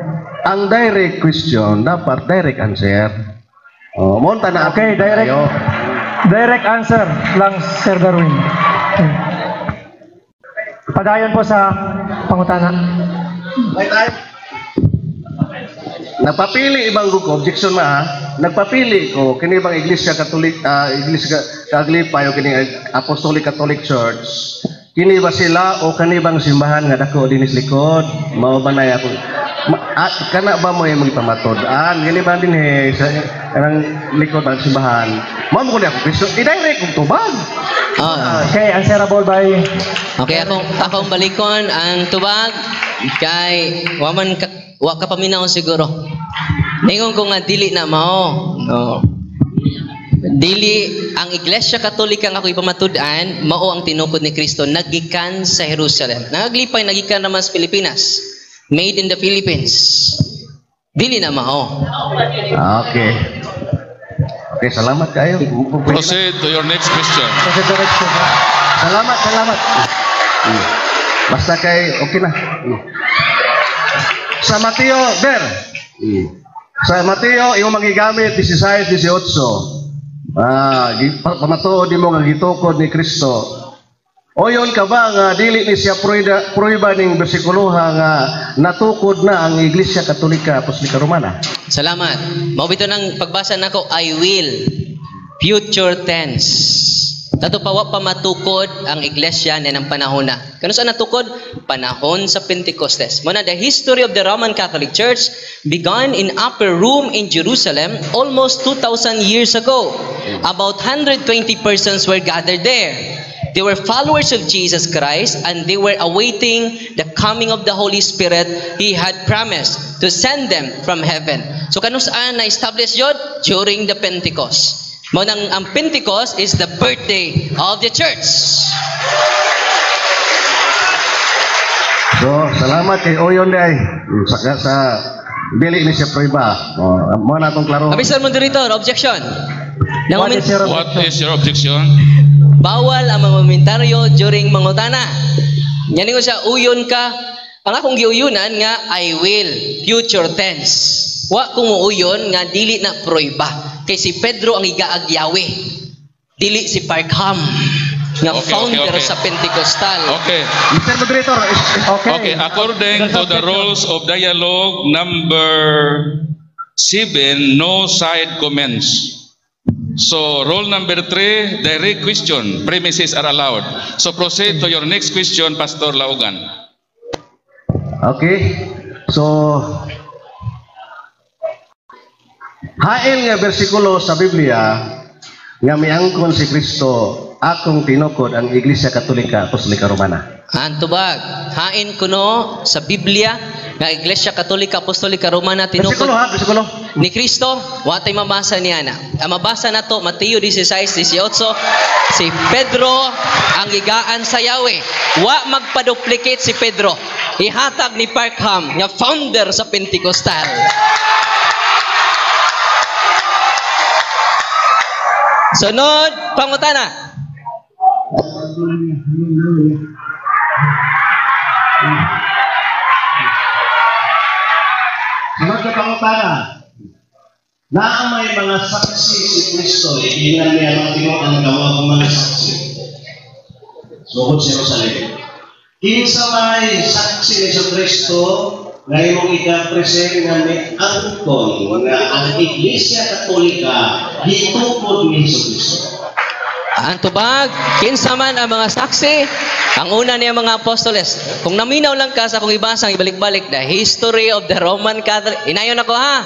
Ang direct question, dapat direct answer. Oh, monta na. Okay, direct. Tayo. Direct answer lang, Sir Darwin. Okay. Padayon po sa pangutana. Nagpapili ibang ko, objection ma ha. Nagpapili ko kini bang Iglesia Katolik, Iglesia Aglipay o kini Apostolic Catholic Church. Kini ba sila o kani bang simbahan nga dako dinis likod? Mao ba na ako? Kana ba mo yung magpamatod-an? Kini ba dinhi sa kanang likod ang simbahan? Mao mo ko niya ako question. I-direct kong tubag. Okay, answerable by Okay, akong balikon ang tubag kay waman ka, wa ka paminaw siguro. Ningon ko nga dili na mao. No. Dili ang Iglesia Katolika nga ako ipamatud-an mao ang tinukod ni Kristo nagikan sa Jerusalem. Nangaglipay nagikan naman sa Pilipinas. Made in the Philippines. Dili na mao. Okay. Okay, salamat kayo. Proceed to your next question. Proceed to next question. Salamat, salamat. Basta kay okay na. Sa Mateo, der. Sa Mateo, imong magigamit 16:18. Pamatuod nimo nga gitukod ni Kristo. Oyon ka ba nga dili ni siya prueba ning bersikuloha nga natukod na ang Iglesia Katolika Apostolika Romana? Salamat. Mao bitaw nang pagbasa nako, I will. Future tense. Tato pa wa pa matukod ang iglesia ng panahon na. Kano saan natukod? Panahon sa Pentecostes. Muna, the history of the Roman Catholic Church began in upper room in Jerusalem almost 2,000 years ago. About 120 persons were gathered there. They were followers of Jesus Christ and they were awaiting the coming of the Holy Spirit He had promised to send them from heaven. So kano saan na-establish yun? During the Pentecost. Mao nang ang Pentecost is the birthday of the church. So, salamat kay Oyon day. Sa dili ni siya prueba. Oh, mo na atong klaro. Mr. Moderator, objection. What is your What objection? is your objection? Bawal ang mga komentaryo during mangutana. Yan ko siya, uyon ka. Ang akong giuyunan nga, I will. Future tense. Wa kung muuyon nga dili na prueba. Kay si Pedro ang igaagyawe. Dili si Parkham nga founder Okay. sa Pentecostal. Okay. Mr. Moderator, Okay. Okay, according to the rules of dialogue number 7, no side comments. So, rule number 3, direct question. Premises are allowed. So, proceed to your next question, Pastor Laugan. Okay. So, hain nga bersikulo sa Biblia nga miangkon si Kristo akong tinukod ang Iglesia Katolika Apostolika Romana. Ang tubag, hain kuno sa Biblia Nga Iglesia Katolika Apostolika Romana tinukod Bersikulo ha, bersikulo. Ni Kristo, wa tay mabasa niya na. Ang mabasa nato Mateo 16:18, si Pedro ang gigaan sa Yahweh. Wa magpaduplicate si Pedro. Ihatag ni Parkham nga founder sa Pentecostal. Sunod, pangutana. Sunod sa pangutana. Na may mga saksi si Kristo, iingan niya mga tinuan ang gawa ng mga saksi. Sugod sa Jerusalem. Kinsa may saksi ni Kristo, nga imong ika-present nga may angkon nga ang Iglesia Katolika gitukod ni Jesucristo. Ang tubag, kinsa man ang mga saksi, ang una niya mga apostoles. Kung naminaw lang ka sa akong ibasa, ibalik-balik, the history of the Roman Catholic, inayon ako ha,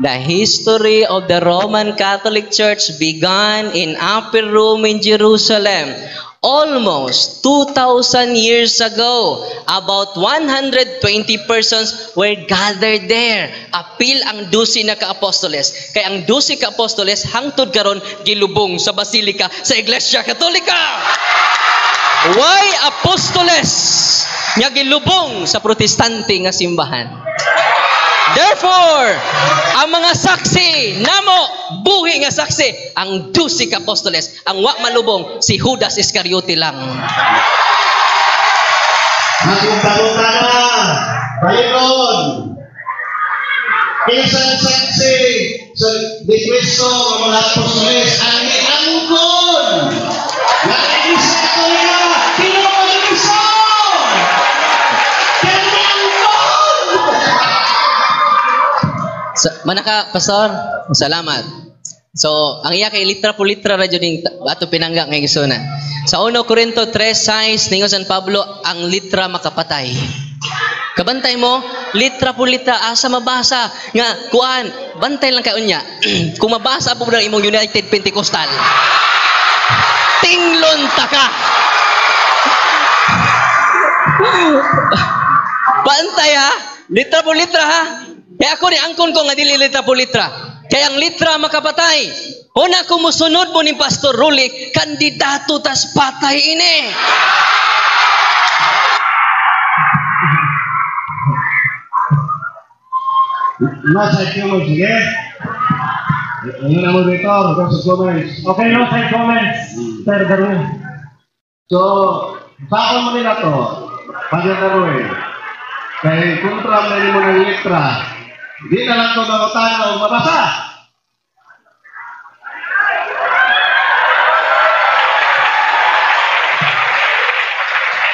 the history of the Roman Catholic Church began in Upper Room in Jerusalem almost 2,000 years ago. About 120 persons were gathered there. Apil ang 12 na ka-apostoles. Kaya ang 12 ka-apostoles hangtod karon gilubong sa basilika sa Iglesia Katolika. Why apostoles nga gilubong sa Protestante nga simbahan? Therefore, ang mga saksi namo, buhi nga saksi, ang 12 ka apostoles, ang wa malubong si Judas Iscariote lang. Akong pangutana, balikon. Isang saksi sa ni Kristo ang mga apostoles ang niangkon nga Iglesia Katolika tinukod ni Kristo. Pero niangkon! Manaka, Pastor, salamat. So, ang iya kay litra po litra radyo ning ato pinangga ngay gisuna. Sa 1 Corinto 3:6 ningon San Pablo, ang litra makapatay. Kabantay mo, litra po litra asa mabasa nga kuan, bantay lang kay unya. Kung mabasa po ng imong United Pentecostal, tinglon ta ka. Bantay ha, litra po litra ha. Kaya ako ni angkon ko nga dili litra po litra. Kaya ang litra makapatay. Una kung musunod mo ni Pastor Ruli, kandidato tas patay ini. No side comments, sige? Ayun ang moderator, no side comments. Okay, no side comments, Sir Darwin. So, sakon mo nila to, Father Darwin. Kay kontra mo nila ng litra, di na lang ko mangutana o mabasa.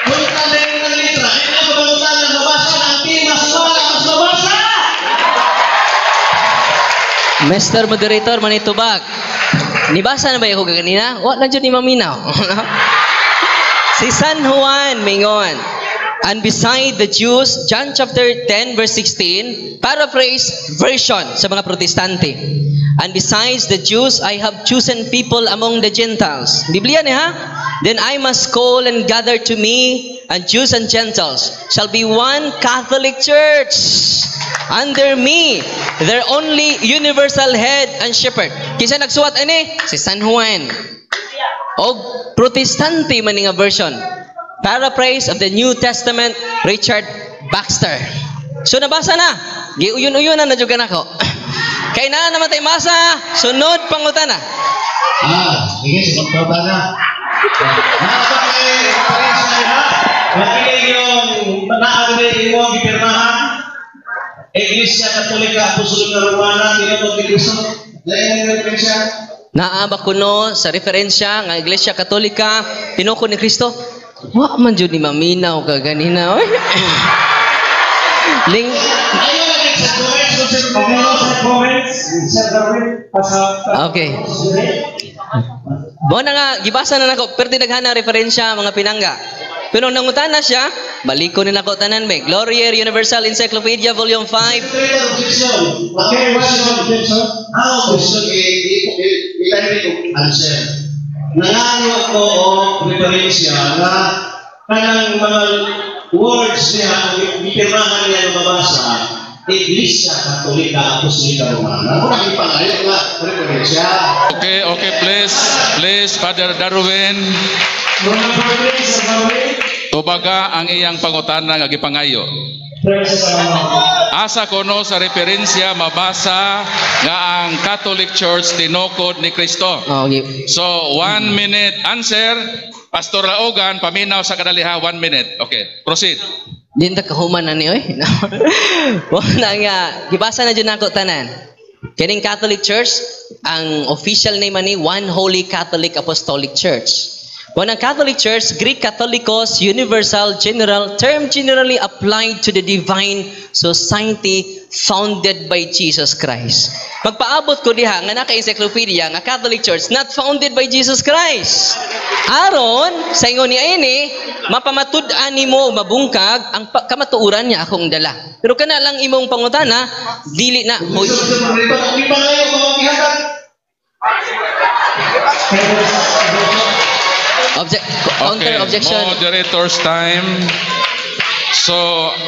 Kontra na yung ng litra, di na ko mangutana mabasa, ang mas wala, mas mabasa! Mr. Moderator, manitubag. Nibasa na ba yung kaganina? Wala dyan ni maminaw. Si San Juan, mingon. And beside the Jews, John chapter 10 verse 16, paraphrase version sa mga Protestante. And besides the Jews, I have chosen people among the Gentiles. Biblia ni ha? Then I must call and gather to me, and Jews and Gentiles shall be one Catholic Church. Under me, their only universal head and shepherd. Kinsa nagsuwat ani? Si San Juan. Og Protestante man nga version. Paraphrase of the New Testament, Richard Baxter. So nabasa na. Giuyon-uyon na na jud nako. Kay naa naman tay masa, sunod pangutana. Ah, sige, sunod pangutana. Naa ba kay referensya ha? Makili yung naagri imong gipirmahan? Iglesia Katolika Apostolika Romana tinukod ni Kristo. Lain ang referensya? Naa ba kuno sa referensya nga Iglesia Katolika tinukod ni Kristo? Wa man jud ni maminaw ka ganina oy. Ling Ayaw lagi sa comments kung sino Okay, no side comments, Sir Darwin. Okay. Mo na nga gibasa na nako perti daghana referensya mga pinangga. Pero nangutana siya, baliko ni nako tanan be. Gloria Universal Encyclopedia Volume 5. Objection. Okay, what's your objection? Ang objection ilahin ko answer. Nangayo ko o referensya na kanang mga words niya, ang gipirmahan niya nga mabasa, Iglesia Katolika Apostolika Romana. Kung nakipangayo nga referensya. Okay, please, please, Father Darwin, Room number 3, Sir Darwin. Tubaga ang iyang pangutana nga gipangayo. Premises sa Asa kono sa referensya mabasa nga ang Catholic Church tinukod ni Kristo? Oh, okay. So, 1 minute answer. Pastor Laogan, paminaw sa kadaliha, 1 minute. Okay, proceed. Di ta kahuman na ni oy. Wala nga gibasa na jud nako tanan. Kining Catholic Church, ang official name ani One Holy Catholic Apostolic Church. When ang Catholic Church, Greek Catholicos, universal, general, term generally applied to the divine society founded by Jesus Christ. Magpaabot ko diha nga naka encyclopedia nga Catholic Church not founded by Jesus Christ. Aron sa ingon ni ini mapamatud-an nimo mabungkag ang kamatuoran niya akong dala. Pero kana lang imong pangutana, dili na. Hoy, Gipangayo mga gihatag. Counter Okay, objection. Moderator's time. So,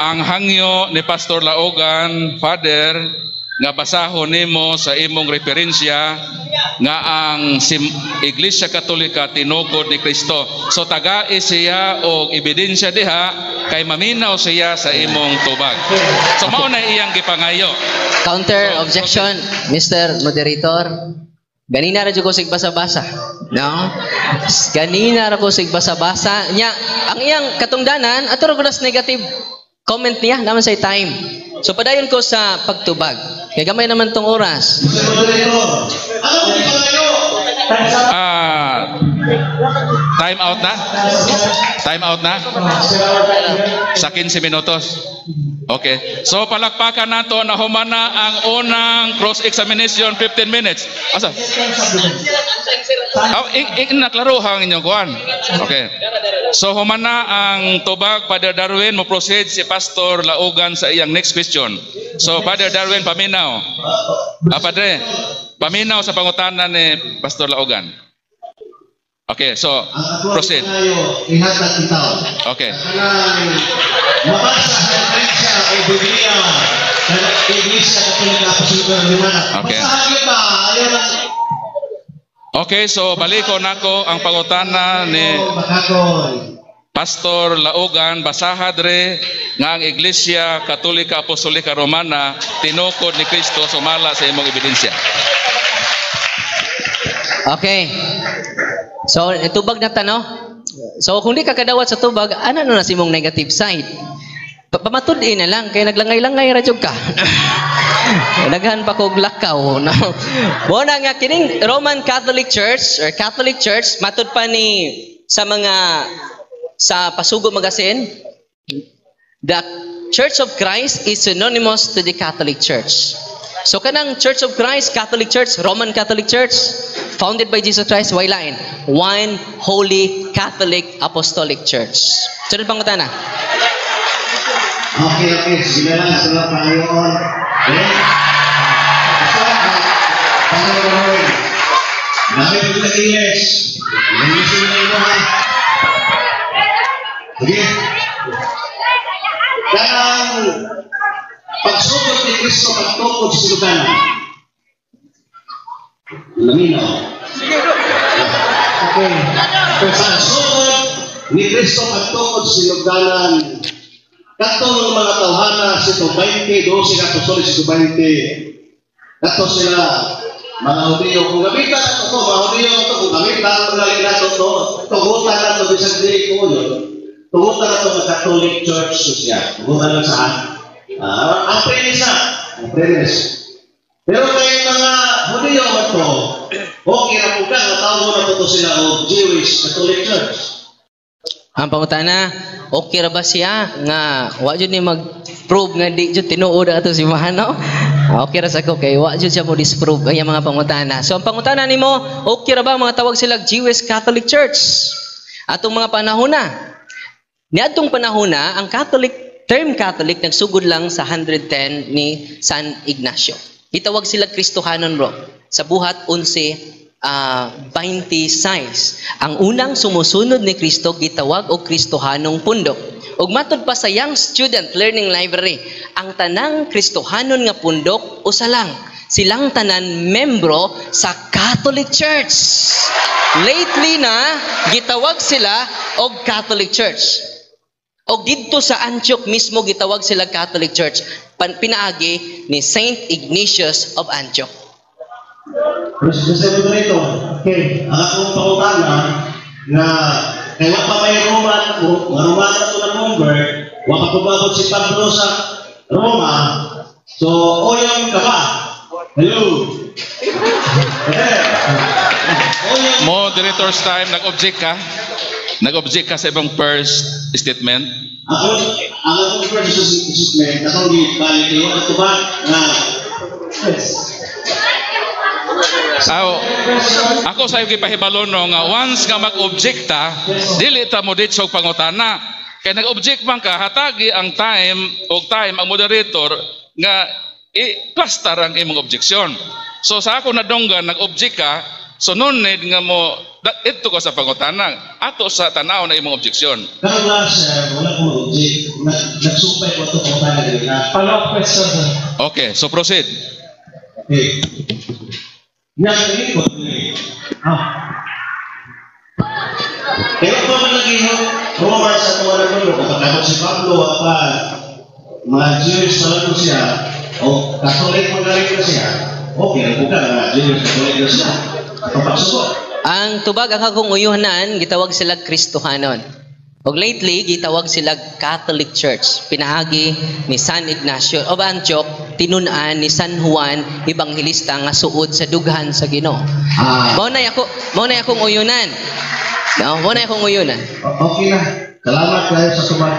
ang hangyo ni Pastor Laogan, Father, nga basahon nimo sa imong referensya nga ang Iglesia Katolika tinukod ni Kristo. So tagai siya og ebidensya diha kay maminaw siya sa imong tubag. So mao na iyang gipangayo. Counter So, objection, Mr. Moderator. Ganina ra jud ko sig basa-basa. No? Ganina ra ko sig basa-basa. Nya, ang iyang katungdanan, ato ra ko nas negative comment niya naman sa time. So padayon ko sa pagtubag. Kay gamay naman tong oras. Mr. Moderator, ano mo gipangayo? Ah, time out na? Time out na? Sa 15 minutos. Okay. So palakpakan nato na humana ang unang cross-examination, 15 minutes. Asa? Oh, naklaruhan ang inyong kuan. Okay. So humana ang tubag, Father Darwin, mo proceed si Pastor Laugan sa iyang next question. So Father Darwin, paminaw. Ah, Padre, paminaw sa pangutana ni Pastor Laugan. Okay, so Ang ako proceed. Tayo, ihatag itaw. Okay. Kanang mabasa sa referensya o Biblia ng Iglesia Katolika Apostolika Romana. Okay. Basahan yun ba? Ayaw lang. Okay, so baliko nako ang pangutana ni Oh, Makakoy. Pastor Laugan, basaha dre nga ang Iglesia Katolika Apostolika Romana tinukod ni Kristo sumala sa imong ebidensya. Okay. So, tubag na ta, no? So, kung di ka kadawat sa tubag, ano na sa imong negative side? Pamatud-i na lang, kay naglangay-langay ra jud ka. Daghan pa kog lakaw, no? Mo na nga kining Roman Catholic Church or Catholic Church, matud pa ni sa mga sa Pasugo Magazine, the Church of Christ is synonymous to the Catholic Church. So kanang Church of Christ, Catholic Church, Roman Catholic Church, founded by Jesus Christ, way lain? One Holy Catholic Apostolic Church. Sunod pangutana. Okay. Sige na lang. Salamat, Panginoon. Okay? So, Panginoon, Gamit ko ng English. English na imo ha. Sige. Kanang pagsugod ni Kristo pagtukod sa silugan. Laminaw. Okay. Pagsugod ni Kristo pagtukod sa silugdanan. Katong mga tawhana, 120, 12 ka apostoles, 120. Kato sila, mga Hudiyo. Kung gamitan nato to, mga Hudiyo to, kung gamitan nato nato to, tugutan nato, bisag dili ko yun, tugutan nato ng Catholic Church to siya. Tugutan lang sa ang premise na. Ang premise. Pero kay mga Hudiyo man to, okay na po ka, natawag na to sila og Jewish Catholic Church. Ang pangutana, okay ra ba siya nga wa jud ni mag-prove nga di jud tinuod ato si no? Okay ra sa ko kay wa jud siya mo disprove ang iyang mga pangutana. So ang pangutana nimo, okay ra ba mga tawag sila Jewish Catholic Church? Atong mga panahon na. Niadtong panahon na, ang Catholic term Catholic nagsugod lang sa 110 ni San Ignacio. Gitawag sila Kristohanon, bro. Sa buhat 11 26. Ang unang sumusunod ni Kristo gitawag og Kristohanong pundok. Ug matud pa sa Young Student Learning Library, ang tanang Kristohanon nga pundok usa lang. Silang tanan membro sa Catholic Church. Lately na gitawag sila og Catholic Church. Og didto sa Antioch mismo gitawag sila Catholic Church. Pinaagi ni Saint Ignatius of Antioch. Mr. Moderator, Okay. ang akong pangutana nga kay wa pa may Roman, nga Romano to na convert, wa pa kumabot si Pablo sa Roma, so oyong ka ba? Hello? Eh. Oyong Moderator's time, nag-object ka? Nag-object ka sa ibang first statement? Ako, ang akong first statement, akong gibalik kayo, at tubag nga Yes. Aw, ako sa iyo gipahibalo no nga once nga mag-object ta, dili ta mo ditso og pangutana. Kay nag-object man ka, hatagi ang time og time ang moderator nga i-plaster ang imong objection. So sa ako nadunggan nag-object ka, so no need nga mo ito ka sa pangutana. Ato sa tanaw na imong objection. Karon lang sir, wala ko mag-object. Nagsumpay ko ito pangutana ganina. Follow-up question, sir. Okay, so proceed. Okay. Nya ko dili. Ah. Pero pa man lagi yung Roman sa tuwa ng mundo, kapag ako si Pablo, apa, mga Jewish na lang siya, o Catholic man galing na siya, okay, ang buka na Jewish Catholic na siya. Kapagsuko. Ang tubag ang akong uyuhanan, gitawag sila Kristohanon. Og lately, gitawag sila Catholic Church. Pinaagi ni San Ignacio of Antioch, tinun-an ni San Juan Evangelista nga suod sa dughan sa Ginoo. Ah, Mao na akong uyunan. No, mao na akong uyunan. Okay na. Salamat kayo sa tubag.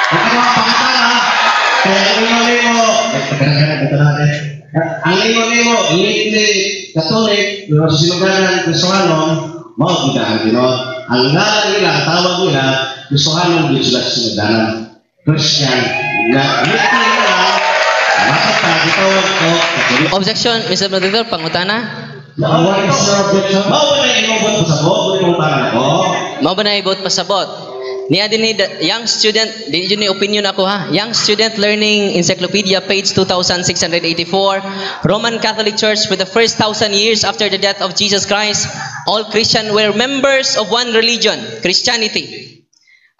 Huwag ka mga pangutana, ha? Kaya ang ingon nimo, ang ingon nimo, lately Catholic, pero sa sinuganan, Kristohanon, mao gid ang Ginoo. Ang ngalan nila, ang tawag nila, Kristohanon, di sila sa sinuganan. Christian, na lately nila, dapat pa, gitawag ko, Catholic. Objection, Mr. Moderator, pangutana. What is your objection? Mao ba na imong buot pasabot? Mao pangutana ko? Mao ba na ibot pasabot? Niya din ni the Young Student, di yun ni opinion ako ha. Young Student Learning Encyclopedia, page 2684. Roman Catholic Church, for the first 1,000 years after the death of Jesus Christ, all Christians were members of one religion, Christianity.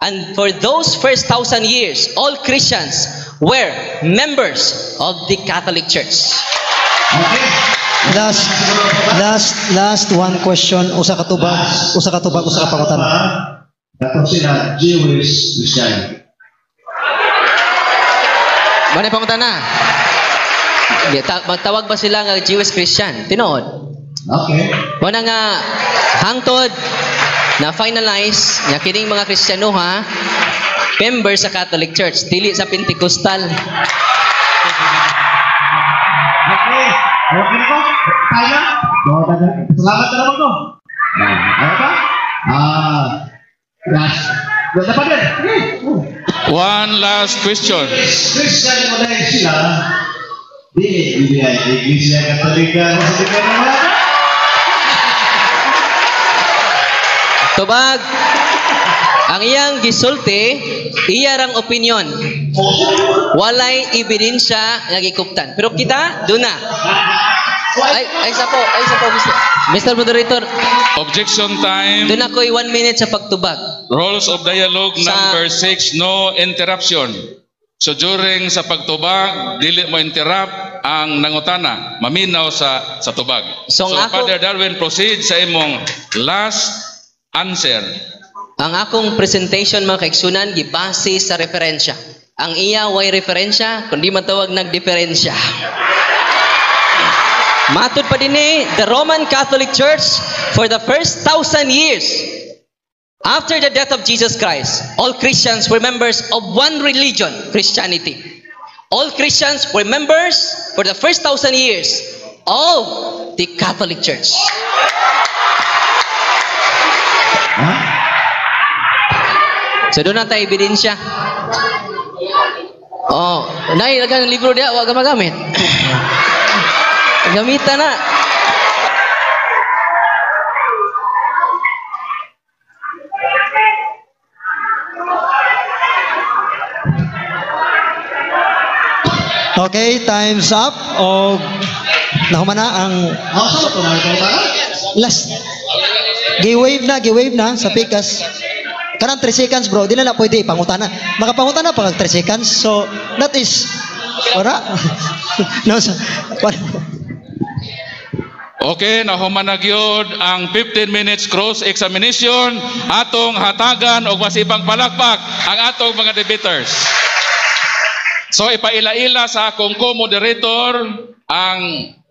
And for those first 1,000 years, all Christians were members of the Catholic Church. Okay. Last, last, last one question. Usa ka tubag, usa ka tubag, usa ka pangutana. Kato sila Jewish Christian. Mao na pangutana. Magtawag ba sila nga Jewish Christian? Tinuod. Okay. Mao na nga hangtod na finalize nga kining mga Kristiyano ha, member sa Catholic Church, dili sa Pentecostal. Okay. Okay na ko? Tayo na? Salamat na naman ko. Ano pa? Ah, last. Wala pa din. Okay. One last question. Christian mo dahil sila. Dili, dili ay Iglesia Katolika. Sa naman. Tubag, ang iyang gisulti, iya rang opinion. Walay ebidensya nga gikuptan. Pero kita, duna. Ay, ay sa po, Mr. Moderator, Objection time. duna ko'y 1 minute sa pagtubag. Rules of dialogue number 6, no interruption. So during sa pagtubag, dili mo interrupt ang nangutana, maminaw sa tubag. So, So, ang ako- Father Darwin, proceed sa imong last answer. Ang akong presentation, mga kaigsunan, gibase sa referensya. Ang iya way referensya, kundi matawag nagdiferensya. Matud pa din eh, the Roman Catholic Church, for the first 1,000 years after the death of Jesus Christ, all Christians were members of one religion, Christianity. All Christians were members for the first 1,000 years of the Catholic Church. Ha? So duna na tayo ebidensya. Oh, nay ng libro diya, wa ka magamit. Gamitan na. Okay, time's up. O nahuman na ang Ah, sa ito na ito last. Gi-wave na sa pikas. Kanang 3 seconds, bro, di na na pwede pangutana. Makapangutana pa kag 3 seconds. So that is wala. No, so, wala. Okay, nahuman na gyud ang 15 minutes cross examination. Atong hatagan og masipang palakpak ang atong mga debaters. So ipaila-ila sa akong co-moderator ang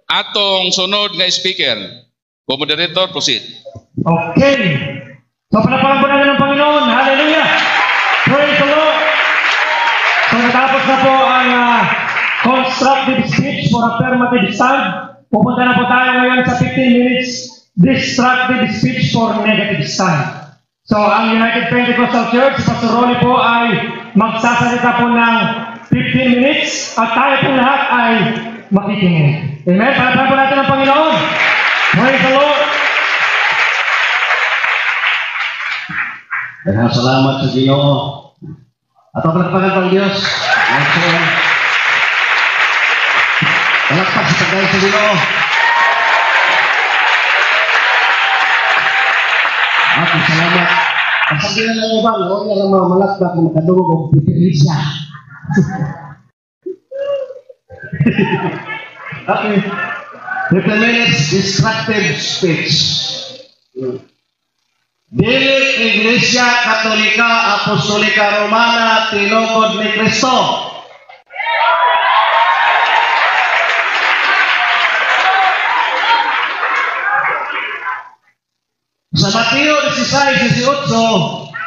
atong sunod nga speaker. Co-moderator, proceed. Okay. So palakpakan po natin ang Panginoon. Hallelujah. Praise the Lord. So natapos na po ang constructive speech for affirmative stand. Pupunta na po tayo ngayon sa 15 minutes destructive speech for negative stand. So ang United Pentecostal Church, Pastor Rolly po ay magsasalita po ng 15 minutes at tayo po lahat ay makikinig. Amen? Palakpakan po natin ang Panginoon. Praise the Lord. Daghang salamat sa Ginoo. Ato palakpakan pang Dios. Palakpak sa pagdayon sa Ginoo. Okay, salamat. Pasagin na lang ibang, huwag na lang mga malakpak na makadungog og preferensya. Okay. 15 minutes destructive speech. Dili Iglesia Katolika Apostolika Romana tinukod ni Kristo. Sa Mateo 16:18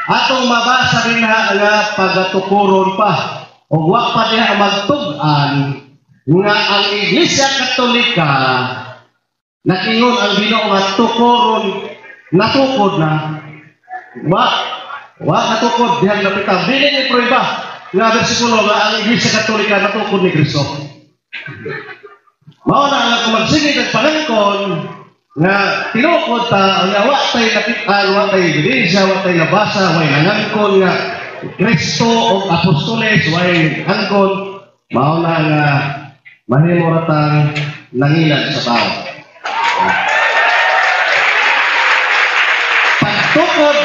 atong mabasa dinha nga pagatukuron pa ug wa pa diha magtug-an nga ang Iglesia Katolika nakingon ang Ginoo nga tukuron natukod na wa natukod dihang napita dili ni prueba nga bersikulo nga ang Iglesia Katolika natukod ni Kristo. Mao na ang magsige kag pangangkon nga tinukod ta nga wa tay nakitaan, wa tay ebidensya, wa tay nabasa, way nangangkon nga Kristo o apostoles, way angkon, mao na nga mahimo ra tang nangilag sa tao. Pagtukod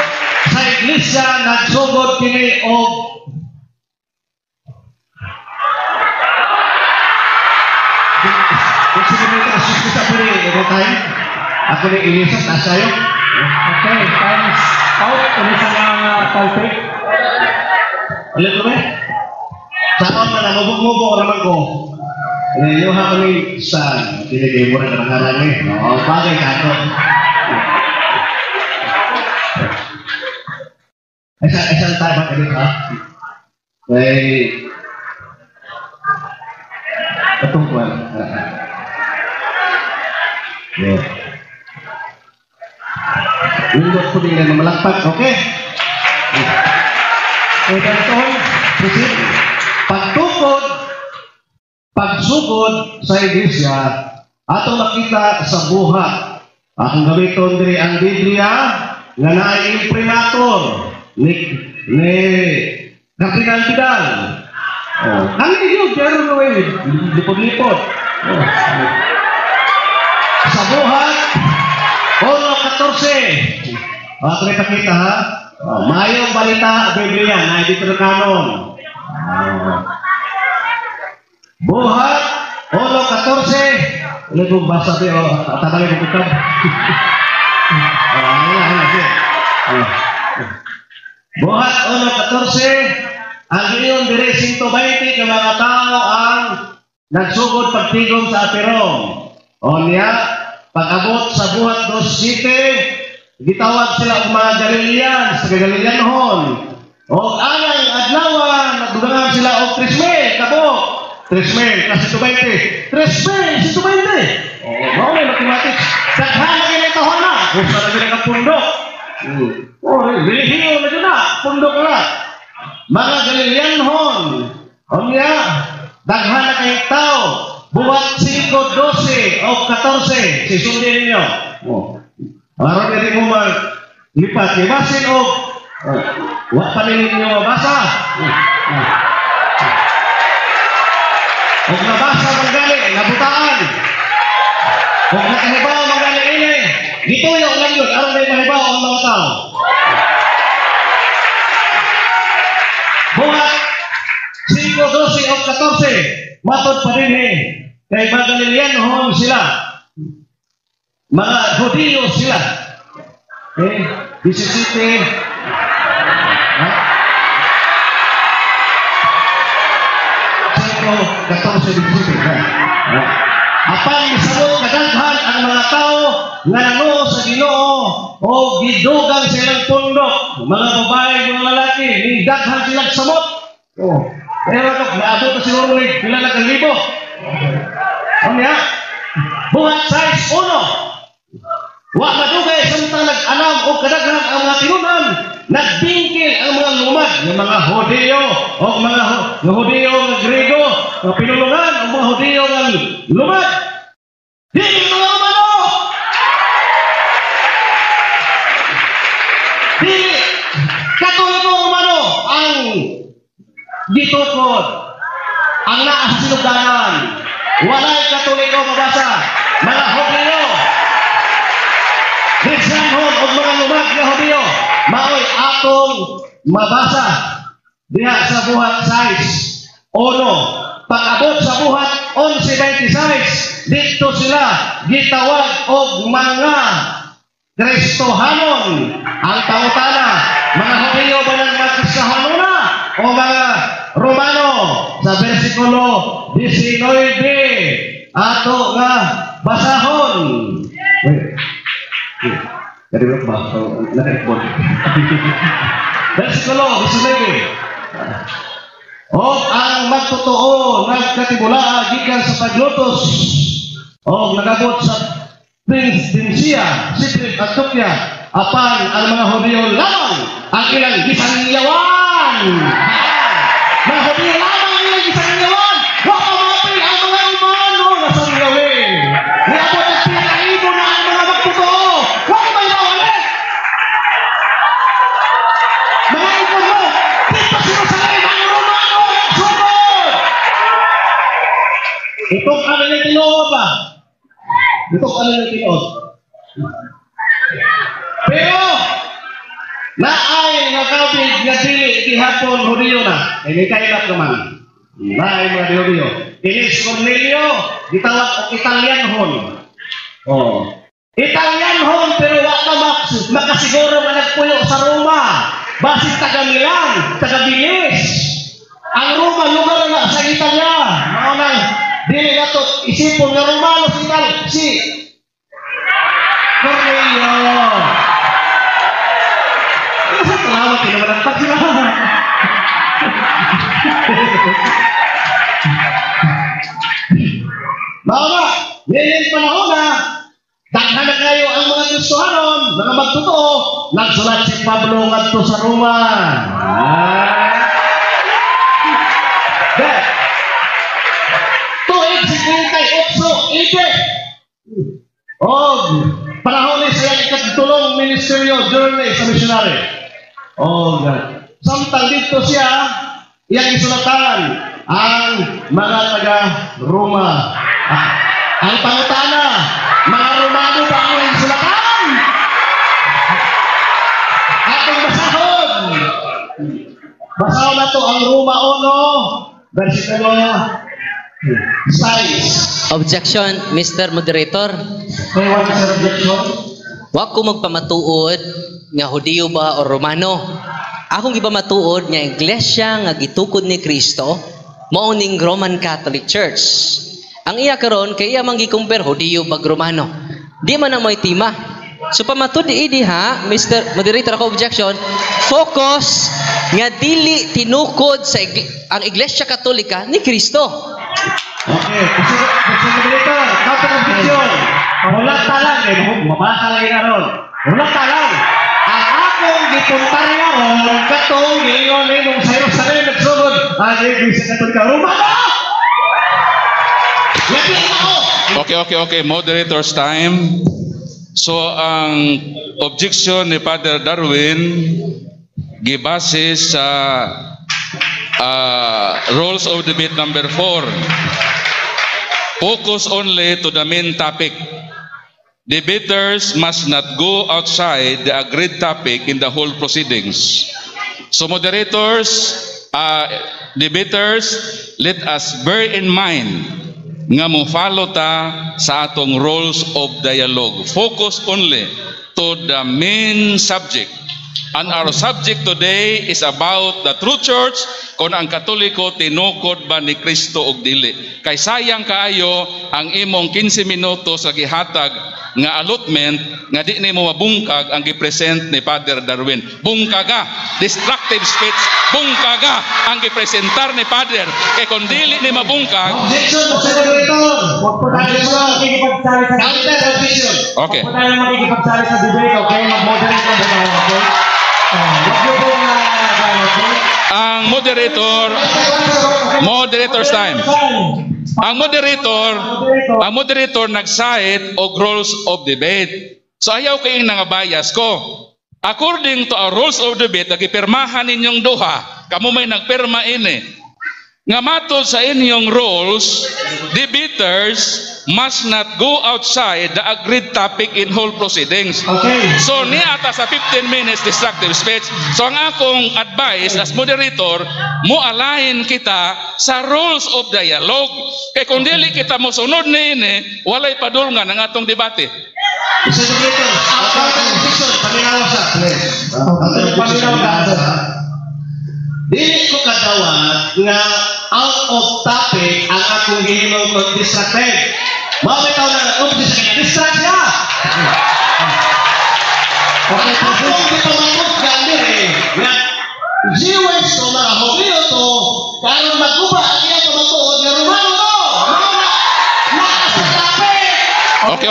sa iglesia nagsugod kini og ako ni Elisa, nasa iyo. Okay, time's out. Elisa ng palpik. Ulit ko ba? Saan na namubog-mubog naman ko. Nayuha kami sa dinigay mo rin ang harang eh. Oo, bagay ka ako. Isang tayo ba kayo ha? May katungkuan. Yeah. Lindot po din na malakpak, okay? Okay, ganito. Proceed. Pagtukod, pagsugod sa iglesia, atong makita sa buhat. Akong gamiton diri ang Biblia nga naay imprimatur ni Cardinal Vidal. Oh, ang iyo pero no eh, lipod-lipod. Oh. Sa buhat 1:14. Ako rin pakita ha. Oh, mayong balita Biblia na dito na kanon. Oh. Buhat 1:14. Ulit kong basa di o tabalay kong kitab. Oh, Buhat 1:14. Ang iyon dire 120 ka mga tao ang nagsugod pagtigom sa Aterong. O niya, pag-abot sa buhat 2:07, gitawag sila og mga Galilean sa Galileanhon. O anay adlaw nagdugangan sila og 3,000 kabuk. 3,000 kasi 20. 3,000 120. O mao na mathematics. Daghan na kini tawana. Gusto na gid ang pundok. O relihiyon na jud na, pundok na. Mga Galileanhon. Unya, daghan na kay tao. Buhat 5:12 o 14, sisundin ninyo. Oh. Aron dili mo maglipat kay basin og wa pa ninyo mabasa. Kung nabasa man gani, nabutaan. Kung nakahibaw man gani ini, gituyo lang yun, aron may mahibaw ang mga tao. Buhat 5, 12 o 14, matod pa din eh. Kay Magalilianhon sila. Mga Hudiyo sila. Okay? 17. Ha? 5, 14, 17. Ha? Apan misabot kadaghan ang mga tao nga nanoo sa Ginoo o gidugang sa ilang pundok, mga babae, mga lalaki, nidaghan silang samot. Oh. Pero ako, naabot na siguro ni pila na kang libo. Ano niya? Buhat 6:1. Wa madugay samtang nag-alam o kadaghan ang mga tinunan, nagbingkil ang mga lumad ng mga Hudiyo o mga Hudiyo nga Grego, mga pinulungan o mga Hudiyo nga lumad. Dili mga Romano! Dili Katoliko Romano ang gitukod, ang naa sa sinugdanan. Walay Katoliko mabasa, mga Hudiyo, Kristiyanhon o mga lumad nga Hudiyo, maoy atong mabasa diha sa buhat 6:1. Pag-abot sa buhat 11:26, dito sila gitawag og mga Kristohanon. Ang pangutana, mga Hudiyo ba ng mga Kristohanon na o mga Romano? Sa versikulo 19, ato nga basahon. Wait. Narinig ba? So, naka-record. Versikulo 19. O ang magtotoo nagkatibulaa gikan sa paglutos o nagabot sa Prinsia, Siprit at Tukya, apan ang mga Hudiyo lamang ang ilang gisangyawan. Mga Hudiyo lamang ang ilang gisangyawan. Wa pa mapil ang mga Romano na sangyawin. Niabot ang pinakaibo na ang mga magtotoo. Wa pa may mawali. Mga ikon mo, dito sinusalay ang Romano nagsugod. Itong ano yung tinuod ba? Itong ano yung tinuod? Pero, naay nga kabig nga dili gihapon Hudiyo na. Kay kailap naman. Naay mga Hudiyo. Inis Cornelio, gitawag og Italianhon. Oh. Italianhon pero wa ka makasiguro nga nagpuyo sa Roma. Basin taga Milan, taga Bilis. Ang Roma lugar na sa Italia. Mao nang dili nato isipon nga Romano si si Cornelio. Sa salamat kay naman ang sila. Mao na, ngayon panahon na daghan na kayo ang mga Kristohanon, mga magtotoo, nagsulat si Pablo ngadto sa Roma. Tuig 58 AD. Og panahon ni siya ikatulong ministeryo journey sa missionary. Og samtang dito siya iyang isulatan ang mga taga Roma. Ang pangutana, mga Romano ba ang isulatan? Atong basahon. Basahon na to ang Roma 1, versikulo 6. Objection, Mr. Moderator. May one, Sir, objection. Wa ko magpamatuod nga Hudiyo ba o Romano. Akong gipamatuod nga iglesia nga gitukod ni Kristo mao ning Roman Catholic Church. Ang iya karon kay iya man gikumpare Hudiyo bag Romano. Di man ang may tema. So pamatud diha, Mr. Moderator, ako objection, focus nga dili tinukod sa ang Iglesia Katolika ni Kristo. Okay, Mr. Moderator, counter objection. Wala talang, mabasa lang na ron. Wala talang. Ang akong gipuntarya ron, katong giingon nung sa Jerusalem nagsugod, ang Iglesia Katolika Romano! Okay. Moderator's time. So, ang objection ni Father Darwin gibase sa Rules of Debate number 4. Focus only to the main topic. Debaters must not go outside the agreed topic in the whole proceedings. So moderators, debaters, let us bear in mind nga mo follow ta sa atong rules of dialogue. Focus only to the main subject. And our subject today is about the true church, kung ang Katoliko tinukod ba ni Kristo og dili. Kay sayang kaayo ang imong 15 minuto sa gihatag nga allotment nga di nimo mabungkag ang gipresent ni Father Darwin. Bungkaga, destructive speech, bungkaga ang gipresentar ni Father. Kay kung dili ni mabungkag, Objection, Mr. Moderator. Huwag po tayo makikipagsali sa Counter objection. Okay. Huwag po tayo makikipagsali sa debate, okay? Mag-moderate lang po tayo, okay? Huwag niyo pong okay? Ang moderator, moderator's time. Ang moderator nag-cite og rules of debate. So ayaw kayong nangabayas ko. According to our rules of debate, nagipirmahan ninyong duha, kamo may nagpirma ini. Nga matod sa inyong rules, debaters must not go outside the agreed topic in whole proceedings. Okay. So niata sa 15 minutes destructive speech. So ang akong advice as moderator, mo align kita sa rules of dialogue. Kay kung dili kita mosunod niini, walay padulngan ang atong debate. Mr. Moderator, counter objection, paminaw sa, please. Counter objection, Paminaw ka. Dili ko kadawat nga out of topic ang akong gihimong kong distracted. Mao bitaw na nag-objection sa kanya, distract siya. Okay, Ang akong gipamatugdan diri nga Jewish to, mga Hudyo to, karon maguba ang iyang pamatuod nga Romano to. Mao na naa sa topic. Okay.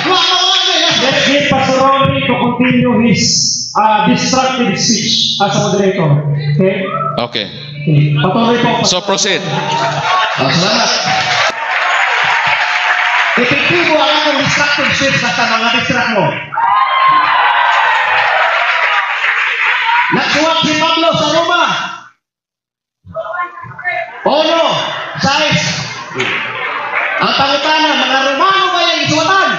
Wa mao na. Let's give Pastor Ronnie to continue his destructive speech as a moderator. Okay? Okay. Okay. Patuloy po. So proceed. Ah, salamat. Epektibo ang akong destructive speech basta mga distract mo. Nagsuwat si Pablo sa Roma. 1:6. Ang pangutana, mga Romano ba yung isuwatan?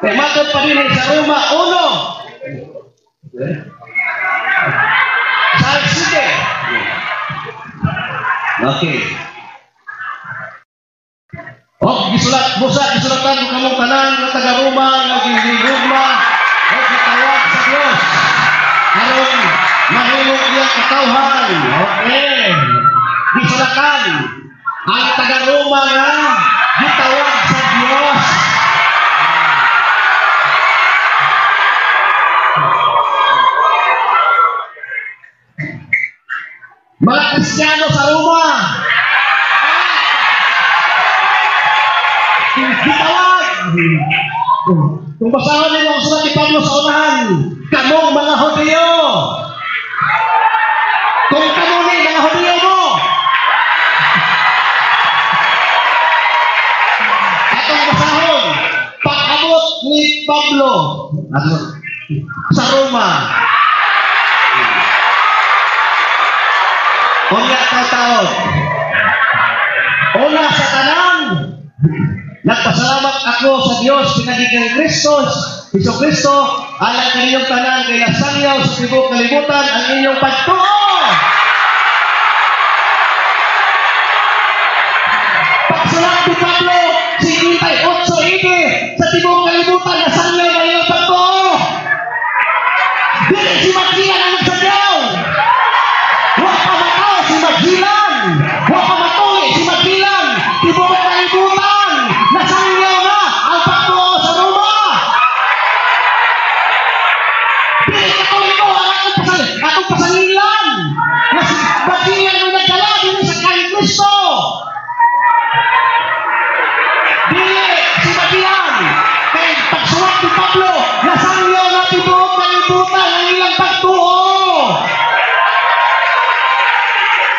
Kaya matod pa din sa Roma, 1:6, 7. Okay. Oh, gisulat, busa, gisulatan ko kamong tanan nga taga Roma, nga gihigugma, o gitawag sa Dios. Aron mahimo iyang katawhan. Okay. Gisulatan ang taga Roma nga gitawag sa Dios. Mga Kristiyano sa Roma, gitawag. Kung basahon ninyo ang sulat ni Pablo sa unahan, kamong mga Hudyo. Kung kamo ni mga Hudyo mo, atong basahon, pag-abot ni Pablo sa Roma. Unya taon. Una sa tanan, nagpasalamat ako sa Dios pinagi kay Kristo, Hesus Kristo, alang kaninyong tanan kay nasangyaw sa tibuok kalibutan ang inyong pagtuo. Pagsulat ni Pablo, 58 AD, sa tibuok kalibutan nasangyaw ang inyong pagtuo. Dili si Magellan ang nagsangyaw. Wa pa mataw si Magellan. Wa pa matuli si Magellan. Tibuok kalibutan nasangyaw na ang pagtuo sa Roma. Dili Katoliko ang atong pasangilan. Nga si Magellan ang nagdala dinhi sa kay Kristo. Dili si Magellan. Kay pagsuwat ni Pablo, nasangyaw na tibuok kalibutan ang ilang pagtuo.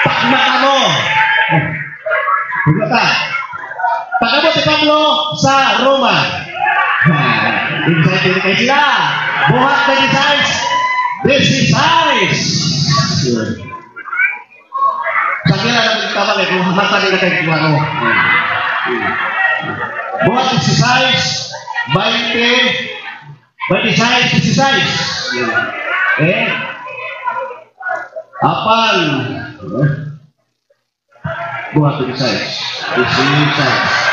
Pagmata mo. Pagmata. Pag-abot si Pablo sa Roma. Excited kayo sila. Buhat na designs. This is size. Sa kila na pagkamali, kung mata Daghan na kay klaro. Buhat 16, 20, 26, 16. Eh? Apan. Buhat 26. 16.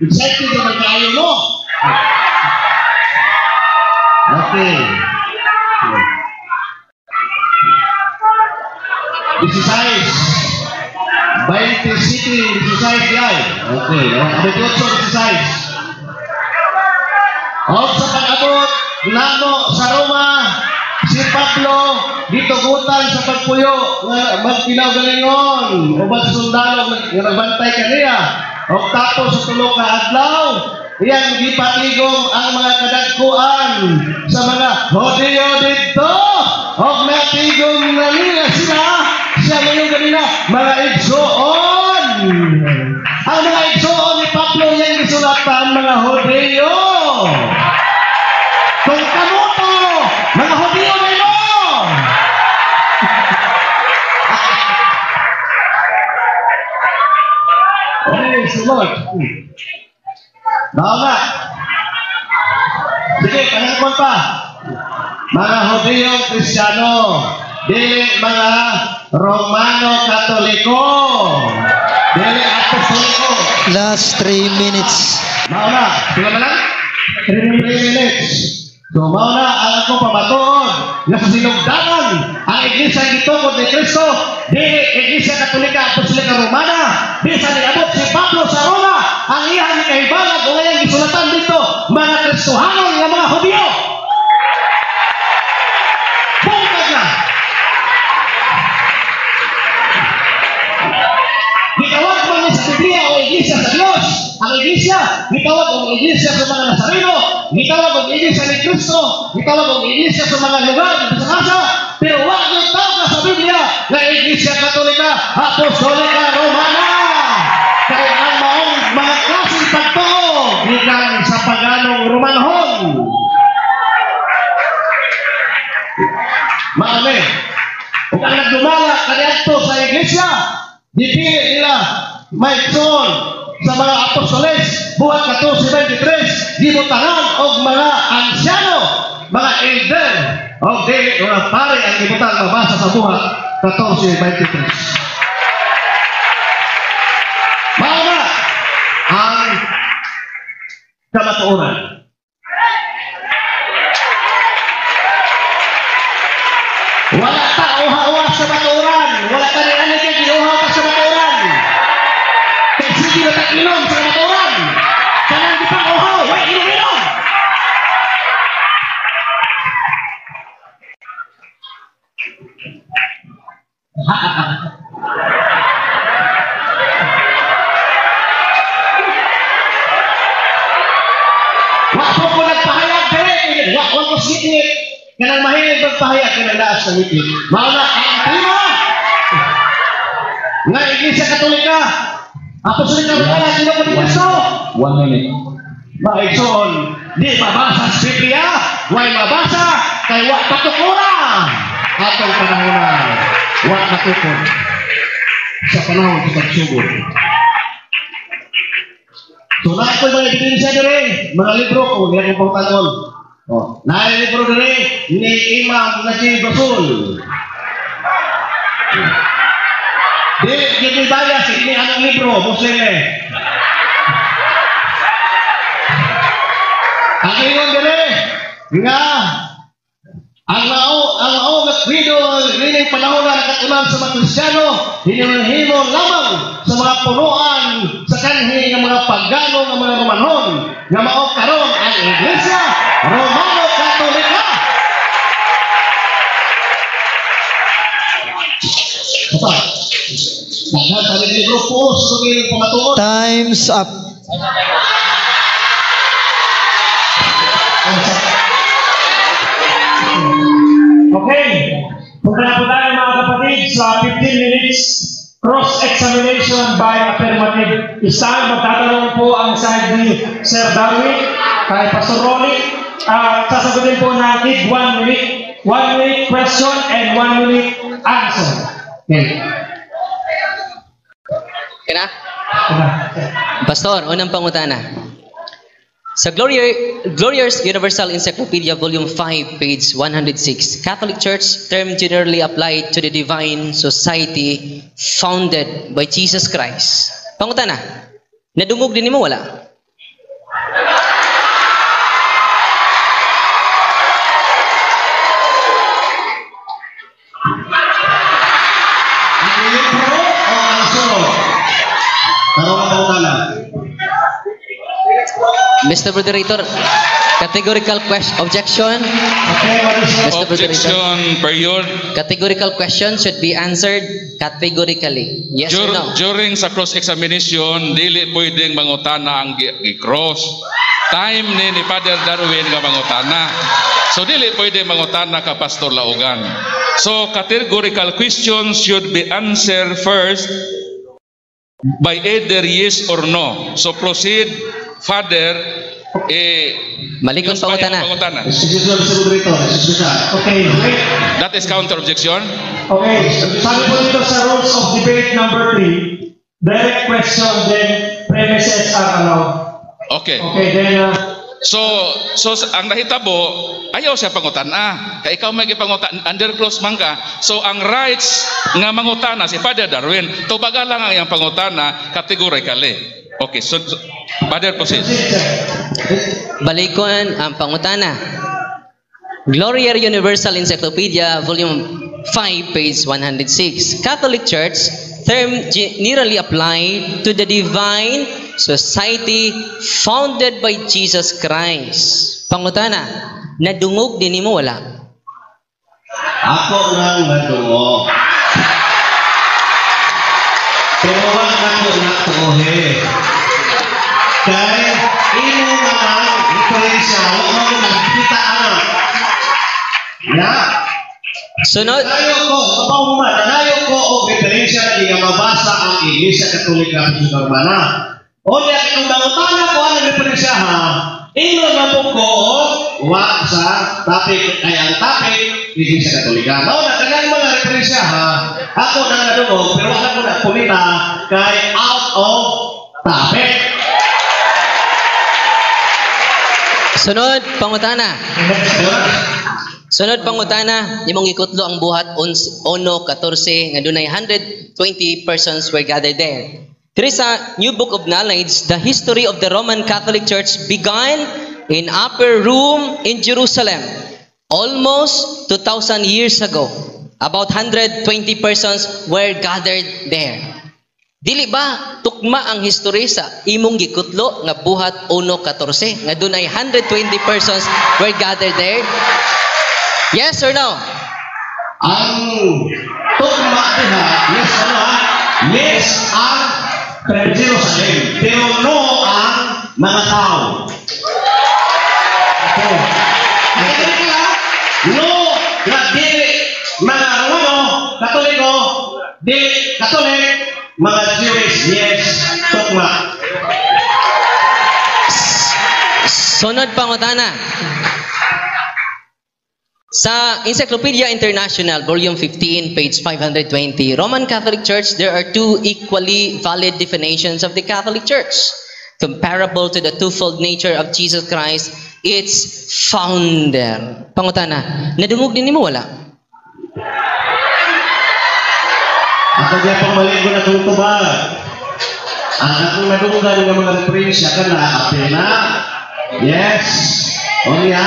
Excited naman tayo mo. Okay. 16. 27, 16 yan. Okay. 28, 16. Og sa pag-abot namo sa Roma, si Pablo gitugutan sa pagpuyo nga magkinaugalingon uban sa sundalo nga nagbantay kaniya. Og tapos sa tulo ka adlaw, iyang gipatigom ang mga kadagkuan sa mga Hodyo didto. Og natigom na nila sila siya ngayon kanina mga igsoon. Ang mga igsoon ni Pablo iyang gisulatan mga Hodyo. Kung kamuto, mga Hodyo na imo. Praise the Lord. Mao na. Sige, panangkon pa. Mga Hodyo Kristiyano, dili mga Romano Katoliko, dili Apostoliko. Last 3 minutes. Mao na. Sila na lang? 3 minutes. So, mao na ang akong pamatuod nga sa sinugdanan ang Iglesia gitukod ni Kristo, dili Iglesia Katolika Apostolika Romana. Bisan niabot si Pablo sa Roma, ang iyang kahibalag o iyang gisulatan dito, mga Kristohanon nga mga Hudyo. Bungkag na. Gitawag man ni sa Biblia o Iglesia sa Dios. Ang Iglesia, gitawag og Iglesia sa mga Nazareno, gitawag og Iglesia ni Kristo, gitawag og Iglesia sa mga lugar sa kasa, pero wa gyud tawag sa Biblia nga Iglesia Katolika Apostolika Romana. Kay ang maong mga klaseng pagtuo gikan sa paganong Romanhon. Maame, ug ang nagdumala kaniadto sa Iglesia, gipili nila maigsoon sa mga apostoles buhat 14:23, gibutangan og mga ansyano, mga elder, og dili mga pare ang gibutang mabasa sa buhat 14:23. Mao na ang kamatuoran. Wala ta uha-uha sa matuoran. Wala ta ni ani kay giuhaw ta sa matuoran. Kay sige na ta inom sa matuoran. Kanang di pang uhaw, way inom-inom. Wa po ko nagpahayag dire, wa ko sikit. Kanang mahilig magpahayag kanang laas ng ngipin. Mao na ang tema nga Iglesia Katolika Apostolika Romana tinukod ni Kristo. 1 minute. Maigsoon, di mabasa sa Biblia, way mabasa kay wa patukura atong panahon. Wa matukod sa panahon sa pagsugod. So naa ko'y mga ebidensya dire, mga libro ko niya akong pangutanon. Oh, naay libro dire ni Imam Najib Rasul. Dili gid bias ini anong libro, Muslim eh. Ang ingon dire nga ang mao nga credo nining panahon na nakatunan sa mga Kristiyano, hinihimo lamang sa mga punuan sa kanhi ng mga pagano ng mga Romanhon nga mao karon ang Iglesia Romano Katolika. Basta. Daghan sa libro po sa pamatuod. Time's up. This time, magtatanong po ang side ni Sir Darwin kay Pastor Ronnie. At sasagutin po ng tig 1 minute. 1 minute question and 1 minute answer. Okay. Kaya na? Ito na. Pastor, unang pangutana. Sa Glorier's Universal Encyclopedia, Volume 5, page 106, Catholic Church, term generally applied to the divine society founded by Jesus Christ. Pangutana, nadungog din nimo, wala? Ang libro o ang sunod? Tarong ang pangutana. Mr. Moderator, categorical question, objection. Okay, what is Mr. Moderator. Objection, period. Categorical question should be answered categorically. Yes or no? During sa cross-examination, dili pwedeng mangutana ang gi-cross. Time ni Father Darwin nga mangutana. So dili pwede mangutana ka Pastor Laugan. So categorical questions should be answered first by either yes or no. So proceed, Father. Eh, Malikon yung sa pangutana. Pangutana. Excuse me, Mr. Moderator. Excuse me, sir. Okay, wait. That is counter objection. Okay, sabi po dito sa rules of debate number 3, direct question, then premises are allowed. Okay. Okay, then So ang nahitabo, ayaw siya pangutana. Kay ikaw may gipangutan, under cross man ka. So ang rights nga mangutana si Father Darwin, tubaga lang ang iyang pangutana categorically. Okay, so Father, proceed. Proceed, sir. Balikon ang pangutana. Glorier Universal Encyclopedia, Volume 5, page 106. Catholic Church, term generally applied to the divine society founded by Jesus Christ. Pangutana, nadungog din nimo, wala? Ako nang nadungog. Pero wa nako natuohe. Kay imo nga ang referensya, wa mo nakita ana. Na, Sunod, Nanayo ko, kapaw mo man, nanayo ko og referensya nga mabasa ang Iglesia Katolika sa Romana. O niya, kung mangutana ko ang referensya ha, ingon man po ko wa sa topic, ay ang topic, Iglesia Katolika. Mao na kanang mga referensya ha, ako na nadungog, pero wala ko na kumita kay out of topic. Sunod, pangutana. Sunod pangutana, imong gikutlo ang Buhat 1:14 nga dunay 120 persons were gathered there. Diri sa New Book of Knowledge, the history of the Roman Catholic Church began in upper room in Jerusalem almost 2,000 years ago. About 120 persons were gathered there. Dili ba tukma ang history sa imong gikutlo nga Buhat 1:14 nga dunay 120 persons were gathered there? Yes or no? Ang tugma diha, yes ano ha? Yes ang Jerusalem, pero no ang mga tao. Okay. Nakikinig ka ha? No, nga dili mga Romano, Katoliko, dili Katolik, mga Jewish, yes, tugma. Sunod pangutana. Sa Encyclopedia International, Volume 15, page 520, Roman Catholic Church, there are two equally valid definitions of the Catholic Church, comparable to the twofold nature of Jesus Christ, its founder. Pangutana, nadungog din nimo, wala? Ako gyapon mali ko na tubag. Ang akong nadunggan nga mga referensya kana apil na. Yes. Unya,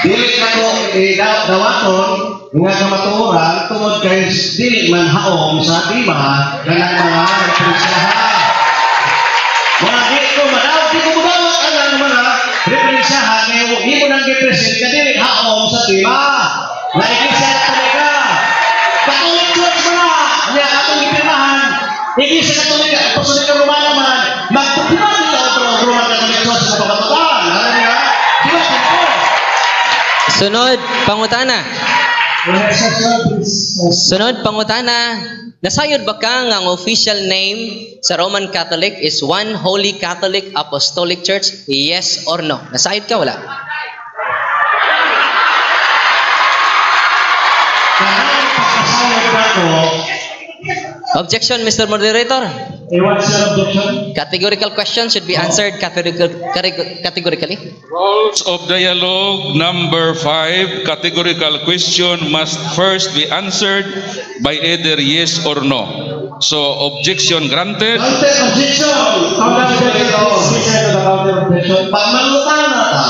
dili na ko dawaton nga kamatuoran tungod kay dili man haom sa tema kanang mga referensyahan. Mga di ko madawat, di ko madawat ang mga referensyahan nga di mo nang gipresent ka dili haom sa tema. Na Iglesia Katolika. Catholic Church mo na! Nga atong gipirmahan. Iglesia Katolika, Apostolika Romana man, magpapirma dito ang Roman Catholic Church sa pagkatutan. Alam niyo? Di ba? Siyempre. Sunod, pangutana. Next question, please. Sunod, pangutana. Nasayod ba ka nga ang official name sa Roman Catholic is One Holy Catholic Apostolic Church? Yes or no? Nasayod ka wala? Kanang pagkasayod nako. Objection, Mr. Moderator. Eh, what's your objection? Categorical questions should be answered categorically. Rules of dialogue number 5, categorical question must first be answered by either yes or no. So, objection granted. Counter objection. Counter objection. Please listen to the counter objection. Pag mangutana ta,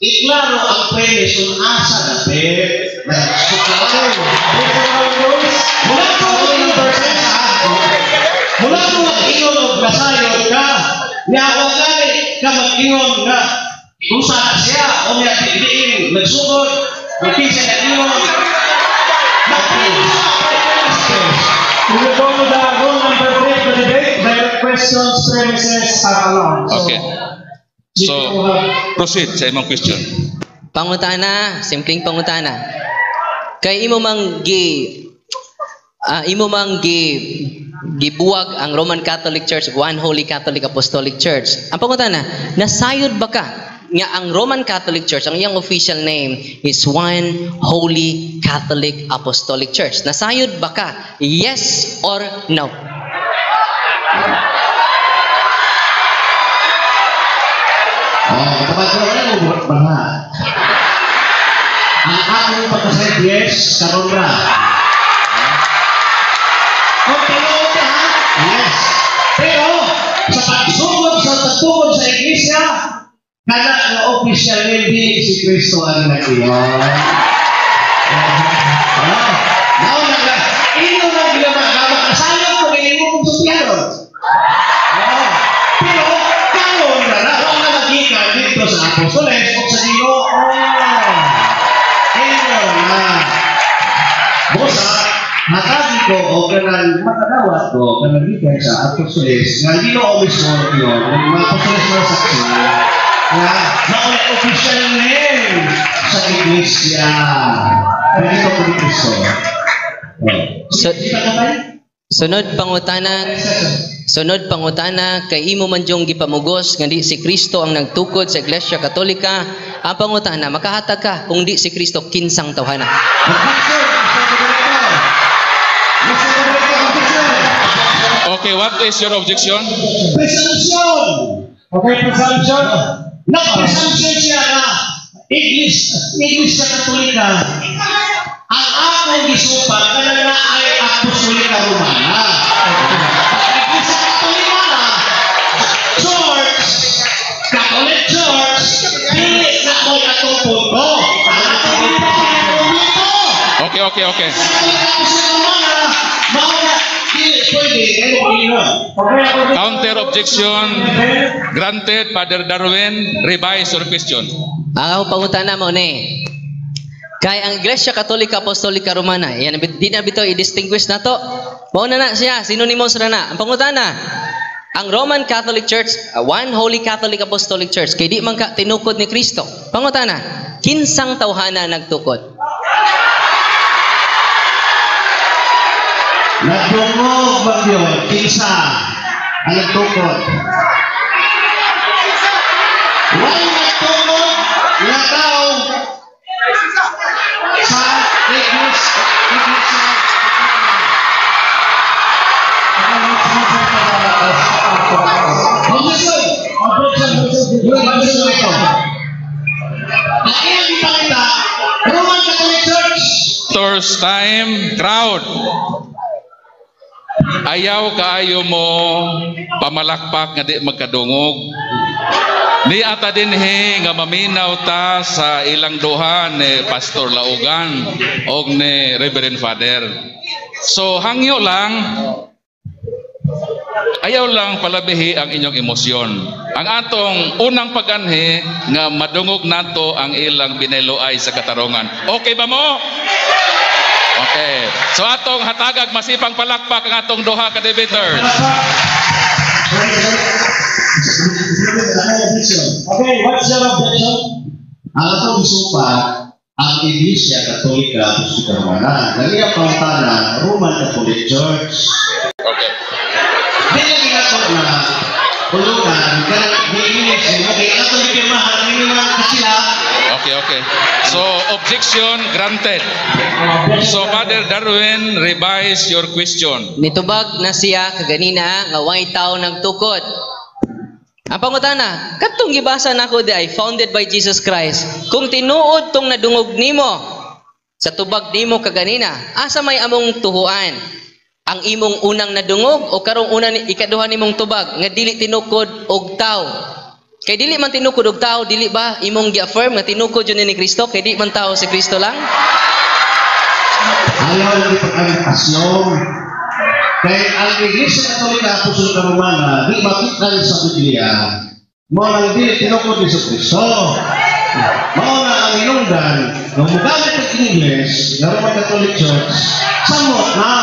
iklaro ang premise kung asa na pe. Based on our rules, Mula ko mula ko mag-ingon og nasayod ka. Nya wa gani ka mag-ingon nga kung saan siya o niya diin nagsugod kung kinsa nag-ingon. We will go to the rule number 3 of the debate. Direct questions, premises are allowed. So, Okay. So, proceed sa imong question. Pangutana, simpleng pangutana. Kay imo mang gi gibuwag ang Roman Catholic Church, One Holy Catholic Apostolic Church. Ang pangutana, nasayod ba ka nga ang Roman Catholic Church, ang iyang official name is One Holy Catholic Apostolic Church? Nasayod ba ka? Yes or no? Oh, kapag ko na mo ba? Ang akong pagkasayod, yes, karon ra. Kung tinuod ka, ha? Yes. Pero sa pagsugod sa pagtukod sa iglesia, kana nga official name di si Kristo ang nag-iyon. Ah, mao na nga. Ino na gilama nga makasayod kung imo kung sultihanon. Ah, pero karon na na wa na magikan dito sa apostoles o sa Ginoo. Ino na. Busa, hatagi ko o kanang makadawat ko kanang gikan sa apostoles nga Ginoo mismo yun, ang mga apostoles mga saksi nga mao na official name sa iglesia. Ganito ko ni Kristo. Oh. So, Di ba kapay? sunod pangutana, sunod pangutana kay imo man jung gipamugos nga di si Kristo ang nagtukod sa Iglesia Katolika. Ang pangutana, makahatag ka kung di si Kristo kinsang tawhana? Objection, Mr. Moderator. Mr. Moderator, objection. Okay, what is your objection? Presumption. Okay, presumption. Nag-presumption siya na Iglesia Katolika. Ang akong gisupat kanang na ay Apostolika Romana. Iglesia Katolika na, Church, Catholic Church, dili na mo'y atong punto. Ang atong punto. Okay. Katolika Apostolika Romana, mao na dili pwede kay mo ingon. Okay, according to Counter objection granted, Father Darwin. Revise your question. Ang akong pangutana mo ni kay ang Iglesia Katolika Apostolika Romana, yan di na bitaw i-distinguish nato. Mao na na siya, synonymous na na. Ang pangutana, ang Roman Catholic Church, One Holy Catholic Apostolic Church, kay di man ka tinukod ni Kristo. Pangutana, kinsang tawhana nagtukod? Nagdungog ba yun? Kinsa ang nagtukod? Why nagtungog nga tao sa Iglesia? Objection! Objection, Objection ito. Ang iyang ipakita, Roman Catholic Church. First time, crowd. Ayaw kaayo mo pamalakpak nga di magkadungog. Ni ata dinhi nga maminaw ta sa ilang duha ni Pastor Laugan og ni Reverend Father. So hangyo lang, ayaw lang palabihi ang inyong emosyon. Ang atong unang paganhi nga madungog nato ang ilang binaluay sa katarungan. Okay ba mo? Okay. So atong hatagag masipang palakpak ang atong duha ka debaters. Okay, what's your objection? Ang atong gisupat, Ang Iglesia Katolika Apostolika Romana. Ang iyang pangutana, Roman Catholic Church. Okay. Di na ginako na pulutan, kanang di-English, okay, ato ni pirmahan, hindi mga kasila. Okay. So, objection granted. So, Father Darwin, revise your question. Nitubag na siya kaganina nga way tao nagtukod. Ang pangutana, katong gibasa nako di ay founded by Jesus Christ. Kung tinuod tong nadungog nimo sa tubag nimo kaganina, asa may among tuhuan? Ang imong unang nadungog o karong una ikaduha nimong tubag nga dili tinukod og tao? Kay dili man tinukod og tao, dili ba imong gi-affirm nga tinukod yun ni Kristo kay di man tao si Kristo lang? Ayaw lang ipag-assume. Kaya ang Iglesia Katolika Apostolika Romana, di makita sa Biblia, mao nang dili tinukod ni Kristo. Mao na ang hinungdan, nga mugamit og English, nga Roman Catholic Church, samot na,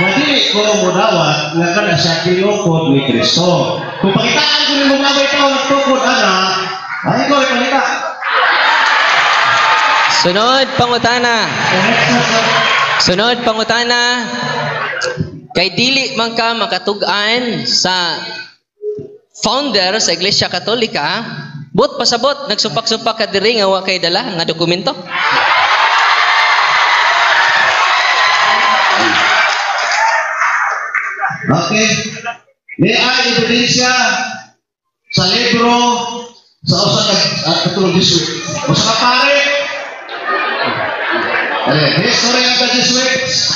nga dili ko modawat nga kana siya tinukod ni Kristo. Kung pakitaan ko nimo nga may tao nagtukod ana, ay ko ipakita. Sunod pangutana. The next question. Sunod pangutana. Kay dili man ka makatug-an sa founder sa Iglesia Katolika, but pasabot nagsupak-supak ka diri nga wa kay dala nga dokumento. Okay. May ay ebidensya sa libro sa usa ka katulong Jesuit. Usa ka pare. History of the Jesuits.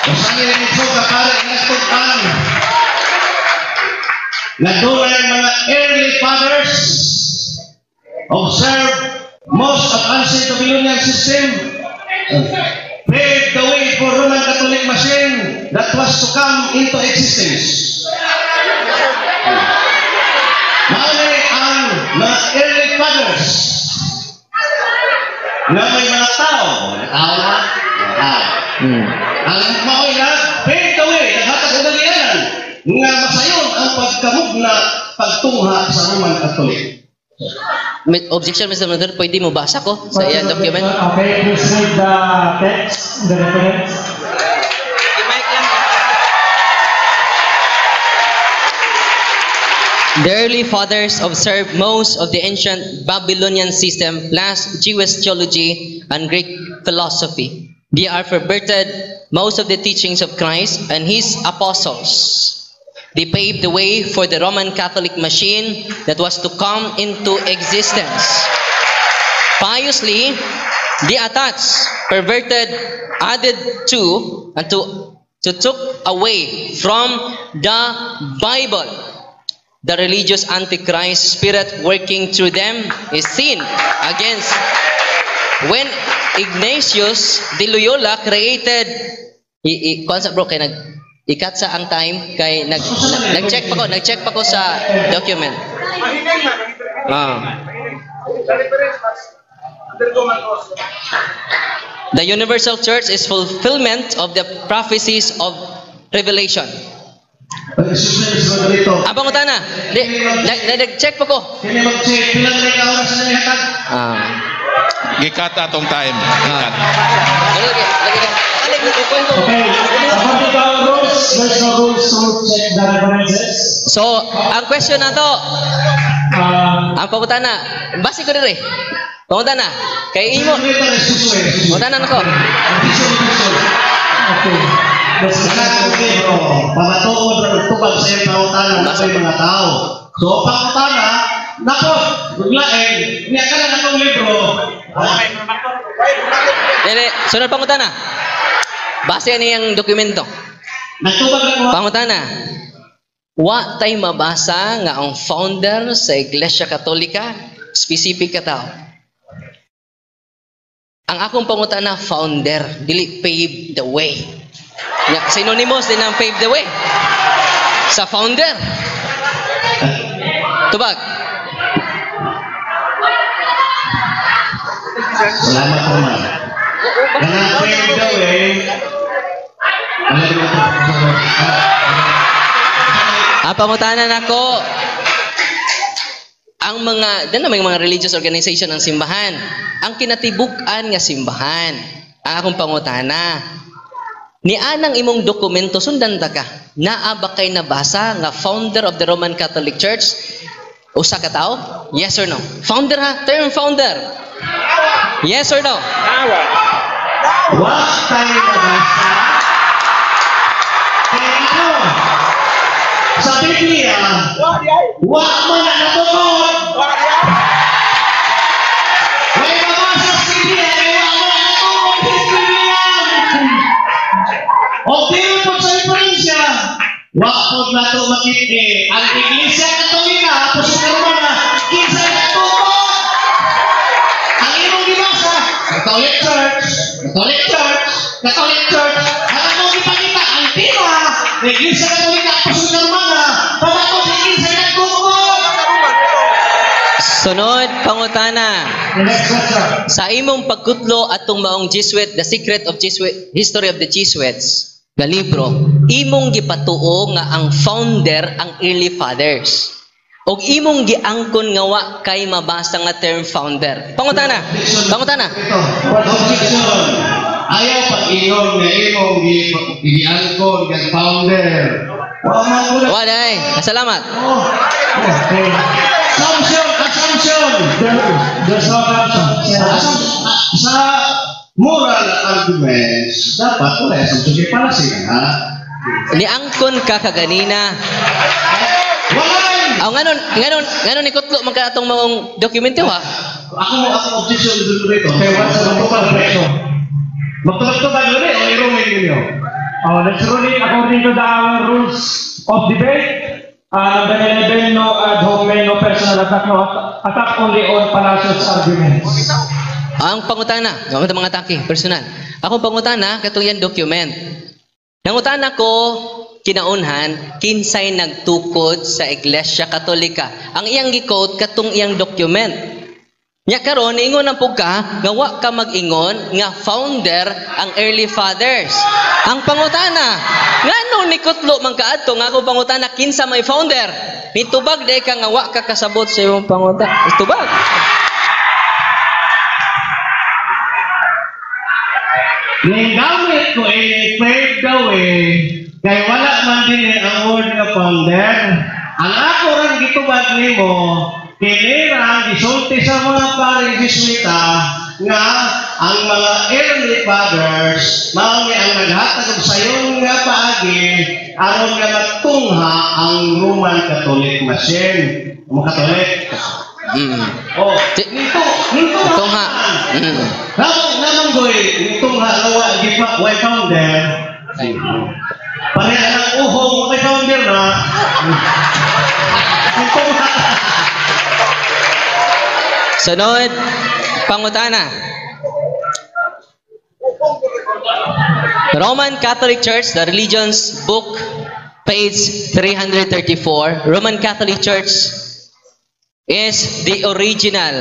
Usa ni ito ka pare nga nagtugtan. Na dunay mga early fathers observe most of ancient Babylonian system, paved the way for Roman Catholic machine that was to come into existence. Mauni ang mga early fathers na may mga tao, mga tao na, mga tao. Ang mao'y nag-pave the way, naghatag og agianan nga masayon ang pagkamugna pagtungha sa Roman Catholic. Objection, Mr. Moderator, pwede mo basa ko sa iyang document? Okay, please read the text, the reference. The early fathers observed most of the ancient Babylonian system plus Jewish theology and Greek philosophy. They are perverted most of the teachings of Christ and his apostles. They paved the way for the Roman Catholic machine that was to come into existence. Piously, they attached, perverted, added to, and to took away from the Bible. The religious Antichrist spirit working through them is seen against when Ignatius de Loyola created i bro kay nag ikat sa ang time kay nag-check pa ko sa document. The universal church is fulfillment of the prophecies of Revelation. Ang pangutana, nag-check pa ko. Gikat atong time. Gikat. Okay, according to our rules, there's no rules to check the references. So, ang question na to, ang pangutana, base ko diri. Pangutana, kay imo. Pangutana nako. Okay. Pamatuod ra tubag sa iyang pangutana sa mga tao. So, pangutana, nako, biglain, niya ka na akong libro. Dili, sunod pangutana. Base ani ang dokumento. Pangutana, wa tay mabasa nga ang founder sa Iglesia Katolika, specific ka tao. Ang akong pangutana, founder, dili pave the way. Synonymous din ang pave the way sa founder. Tubag. Salamat naman. Kanang pave the way. Ang pangutana nako, Ang mga dan may mga religious organization ang simbahan. Ang kinatibuk-an nga simbahan. Ang akong pangutana. Ni anang imong dokumento, sundan ta ka. Naa ba kay nabasa nga founder of the Roman Catholic Church usa ka tawo? Yes or no? Founder ha? Term founder. Yes or no? Wa kay nabasa. Kaya ano? Sa Biblia, wa man na natukod. Way mabasa sa Biblia, kay wa man na natukod sa Biblia. O dili po sa referensya, wa po nato makita ang Iglesia Katolika, Apostolika Romana, kinsa natukod. Ang imong gibasa, Catholic Church, Catholic Church, Catholic Church. Ang among gipakita, ang tema, Iglesia Katolika, Apostolika Romana, pamatod sa kinsa nagtukod. Sunod, pangutana. Next question. Sa imong pagkutlo atong maong Jesuit, The Secret of Jesuit, History of the Jesuits, nga libro, imong gipatuo nga ang founder ang early fathers. Og imong giangkon nga wa kay mabasa nga term founder. Pangutana. Pangutana. Ito, Objection. Ayaw pag-ingon nga imong giangkon nga founder. Wa man ko na. Wa day. Salamat. Oh, Okay. Assumption, assumption. There's no assumption. Sa moral arguments, dapat wala assumption kay fallacy na. Niangkon ka kaganina. Wala! Aw, nganon ni kutlo man ka atong maong dokumento ha? Ako objection dito rito. Okay, what's the objection? Magtubag-tubag rin o i-ruling ninyo? Oh, let's rule it according to the our rules of debate. Number 11, no ad hominem, no personal attack, no attack, only on fallacious arguments. Ang pangutana, gamit ang mga atake, personal. Akong pangutana, katong yan document. Nangutana ko, kinaunhan, kinsay nagtukod sa Iglesia Katolika. Ang iyang gi-quote, katong iyang document. Nya karon niingon ang pug ka nga wa ka mag-ingon nga founder ang early fathers. Ang pangutana, ngano ni kutlo man kaadto nga akong pangutana kinsa may founder? Nitubag day ka nga wa ka kasabot sa imong pangutana. Tubag. Nigamit ko eh, paved the way, kay wala man din eh ang word nga founder. Ang ako rin gitubag nimo, kinira gisulti sa mga paring Jesuita nga ang mga early fathers mao ni ang naghatag og sayon nga paagi aron nga matungha ang Roman Catholic machine. Ang Catholic. Oh, nito nito Tungha. Namang namang goy, nitong halawa gipa way founder. Pareha ng uhong way founder na. Nitong Sunod, pangutana. Roman Catholic Church, the Religions book, page 334. Roman Catholic Church is the original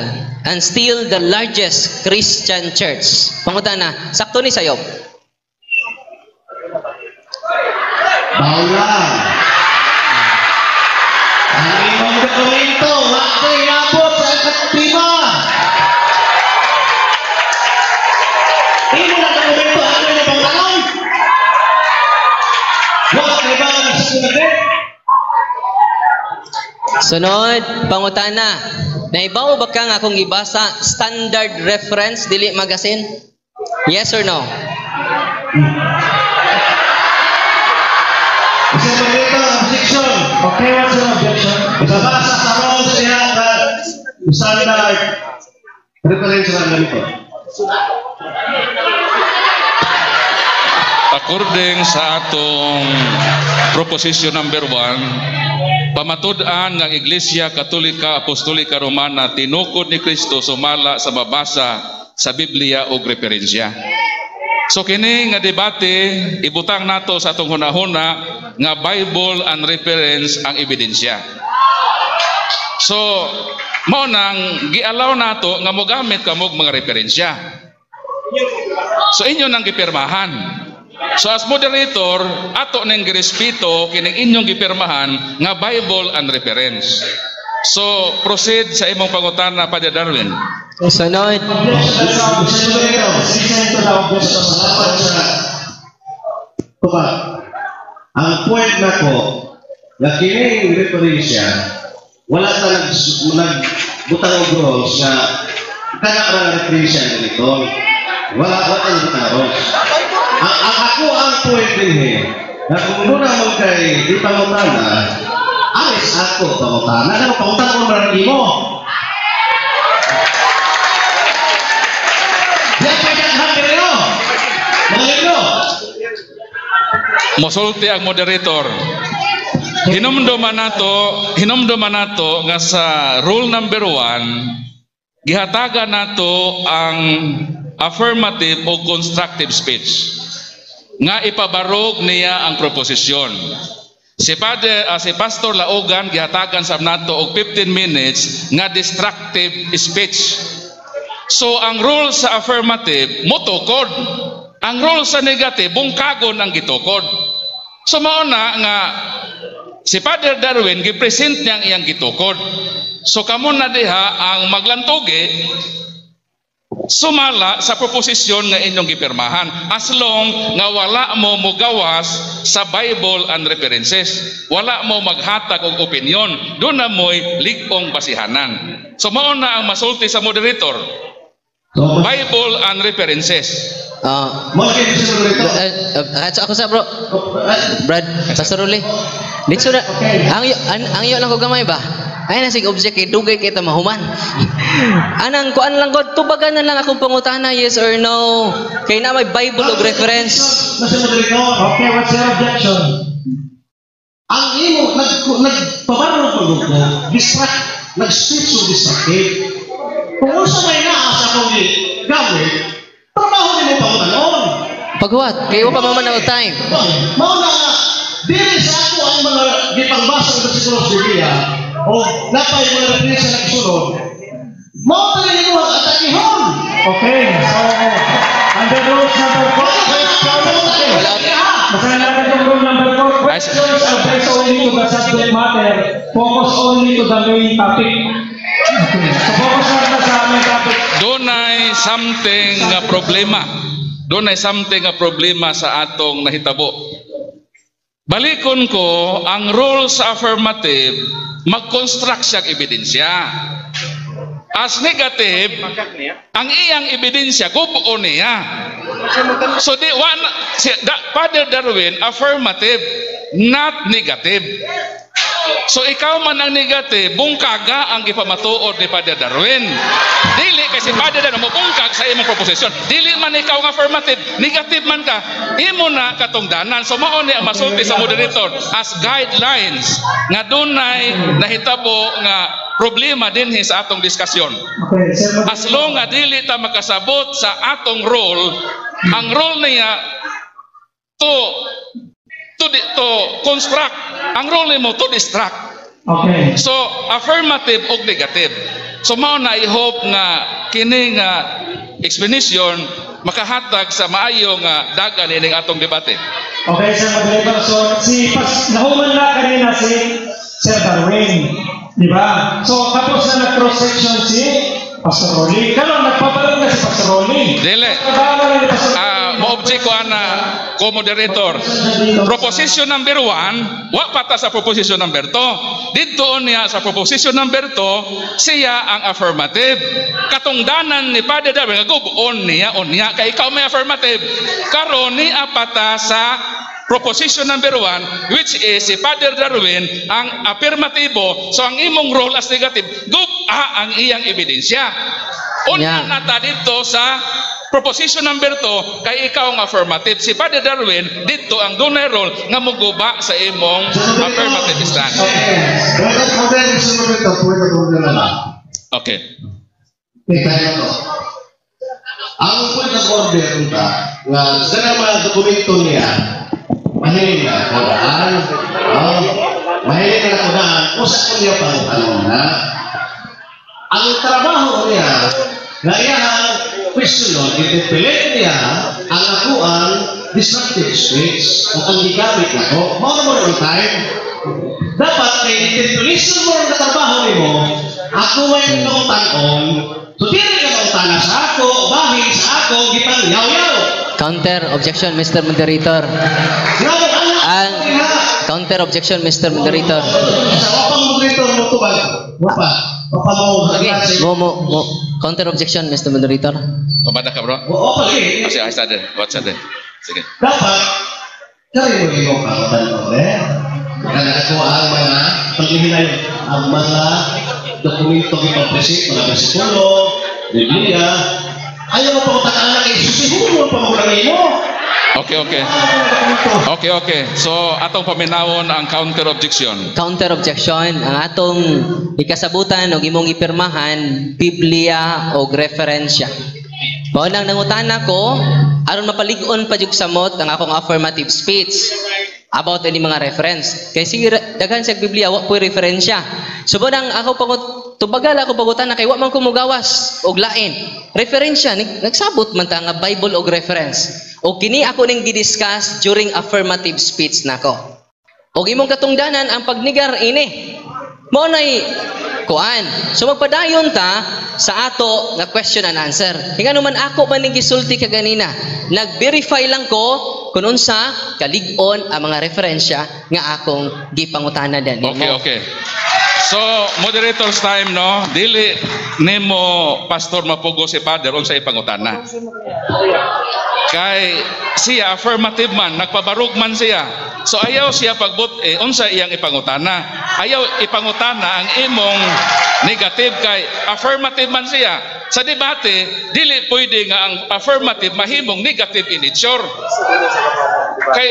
and still the largest Christian church. Pangutana, sakto ni sayop. Bawla. Ang imong dokumento, wa kay nabot sa ikatima. Imo na dokumento, ano na bang tanong? Wa kay ba ang isang? Sunod, pangutana. Naibaw ba ka nga akong gibasa standard reference dili magazine? Yes or no? Isa pa dito, objection. Okay, what's your objection? Ibabasa sa rules niya ka standard reference lang ganito. According sa atong proposition number 1, pamatud-an ng Iglesia Katolika Apostolika Romana tinukod ni Kristo sumala sa mabasa sa Biblia o referensya. So kini nga debate ibutang nato sa atong hunahuna nga Bible and reference ang ebidensya. So mao nang gialaw nato nga mogamit kamo og mga referensya. So inyo nang gipirmahan. So as moderator, ato ning girespeto kining inyong gipirmahan nga Bible and reference. So, proceed sa imong pangutana, Padre Darwin. Sunod. Objection sa objection. Listen to the objection. Dapat sa Tuba. Ang point nako nga kining referensya wala ta nag nagbutang og rules nga kana ra nga referensya ganito. Wala wala ta nagbutang rules. Ang ako ang point dinhi nga kung duna mo kay ipangutana, aris ako pangutana, ano pangutana ko man imo. Di pa daghan diri no. Mga libro. Mosulti ang moderator. Hinumduman nato nga sa rule number 1, gihatagan nato ang affirmative o constructive speech nga ipabarog niya ang proposisyon. Si Pastor Laogan gihatagan sa nato og 15 minutes nga destructive speech. So ang rule sa affirmative motukod. Ang rule sa negative bungkagon ang gitukod. So mao na nga si Father Darwin gipresent niya ang iyang gitukod. So kamo na diha ang maglantugi sumala sa proposisyon nga inyong gipirmahan as long nga wala mo mugawas sa Bible and references, wala mo maghatag og opinion, duna mo'y lig-ong basihanan. So mao na ang masulti sa moderator. So, Bible and references. Ah, mo kay sa moderator. Ako sa bro. Brad, Pastor Uli. Dito na. Ang yo lang ko gamay ba? Ay na sig object kay dugay kay ta mahuman. Anang kuan lang ko, tubagan na lang akong pangutana, yes or no. Kay na may Bible og reference. Nasa moderator. Okay, what's your objection? Ang imo nagpabarog ko ko, distract, nag-speech o destructive. Kung unsa may naa sa akong gamit, trabaho nimo pangutanon. Paghuwat, kay wa pa man ang time. Mao na nga, dili sa ako ang mga gipangbasa ng bersikulo sa Biblia o napay mga referensya na kasunod, mao pa rin mo ang atakihon. Okay, so under rules number 4, questions. Basahin lang itong rule number 4. Questions are based only to the subject matter. Focus only to the main topic. Okay. So focus lang na sa main topic. Dunay something nga problema. Dunay something nga problema sa atong nahitabo. Balikon ko ang rule sa affirmative, mag-construct siyang ebidensya. As negative, ang iyang ebidensya gubo niya. So di wa na, si Father Darwin affirmative, not negative. So ikaw man ang negative, bungkaga ang gipamatuod ni Father Darwin. Dili kay si Father Darwin mo bungkag sa imong proposition. Dili man ikaw ang affirmative, negative man ka. Imo na katungdanan. So mao ni ang masulti sa moderator as guidelines nga dunay nahitabo nga problema dinhi sa atong diskusyon. Okay, sir. As long nga dili ta makasabot sa atong role, ang role niya to construct, ang role nimo to distract. So affirmative og negative. So mao na I hope nga kini nga explanation makahatag sa maayo nga dagan ining atong debate. Okay, sir moderator. So, si Pas, nahuman na kanina si Sir Darwin. Di ba? So, tapos na nag-cross-section si Pastor Rolly. Karon nagpabalik na si Pastor Rolly. Dili. Trabaho na ni Pastor Ah, mo-object ko ana ko moderator. Proposition number 1, wa pa ta sa proposition number 2. Didto niya sa proposition number 2, siya ang affirmative. Katungdanan ni Father Darwin nga gub-on niya unya kay ikaw may affirmative. Karon ni pa ta sa proposition number 1, which is si Father Darwin ang affirmatibo. So ang imong role as negative, gub-a ang iyang ebidensya. Unya na ta dito sa proposition number 2 kay ikaw ang affirmative. Si Father Darwin dito ang dunay role nga muguba sa imong affirmative stand. Okay. Moderator, sa moderator, pwede ko na lang. Okay. Kita to. Ang point of order unta nga sa mga dokumento niya, mahilig na ako daan. Oh, mahilig na ako daan. Usa ko niya pang na. Ang trabaho niya, nga iyang question no, interpellate niya ang akuang destructive speech o ang gigamit nako. Mao na mo ang time. Dapat kay interpellation mo ang trabaho nimo. nimo, ako may pangutanon, so dili ka mangutana sa ako, bahin sa ako, gitang yaw-yaw. Counter objection, Mr. Moderator. Grabe, anak, Ang counter objection, Mr. Moderator. Sa wapang moderator mo tubag. Wapa. Wapa mo. Okay, mo mo mo counter objection, Mr. Moderator. Pabada ka, bro. Oo, pagi. Kasi ay sa din. What's din? Sige. Dapat, kari mo yung kakutan eh. Kaya ako ang mga paghihinayon, ang mga dokumento gipa-present, mga bersikulo, Biblia. Ayaw mo pangutanan kay susihungon pa mo lang mo. Okay. Okay. So, atong paminawon ang counter objection. Counter objection, ang atong ikasabutan og imong ipirmahan, Biblia og referensya. Mao nang nangutana ko aron mapalig-on pa jud samot ang akong affirmative speech about ini mga reference. Kay sige, daghan sa Biblia wa po'y referensya. So mao nang ako pangut tubagal ako pangutana kay wa man ko mugawas og lain. Referensya nagsabot man ta nga Bible og reference. Og kini ako ning gidiscuss during affirmative speech nako. Og imong katungdanan ang pagnigar ini. Mao nay kuan. So magpadayon ta sa ato nga question and answer. Kay ngano man ako man ning gisulti kaganina. Nag-verify lang ko kung unsa kalig-on ang mga referensya nga akong gipangutana nimo. Okay. So, moderator's time, no? Dili nimo, Pastor, mapugo si Father unsa ipangutana. Kay siya affirmative man, nagpabarog man siya. So ayaw siya pagbut eh, unsa iyang ipangutana. Ayaw ipangutana ang imong negative kay affirmative man siya. Sa debate, dili pwede nga ang affirmative mahimong negative in nature. Kay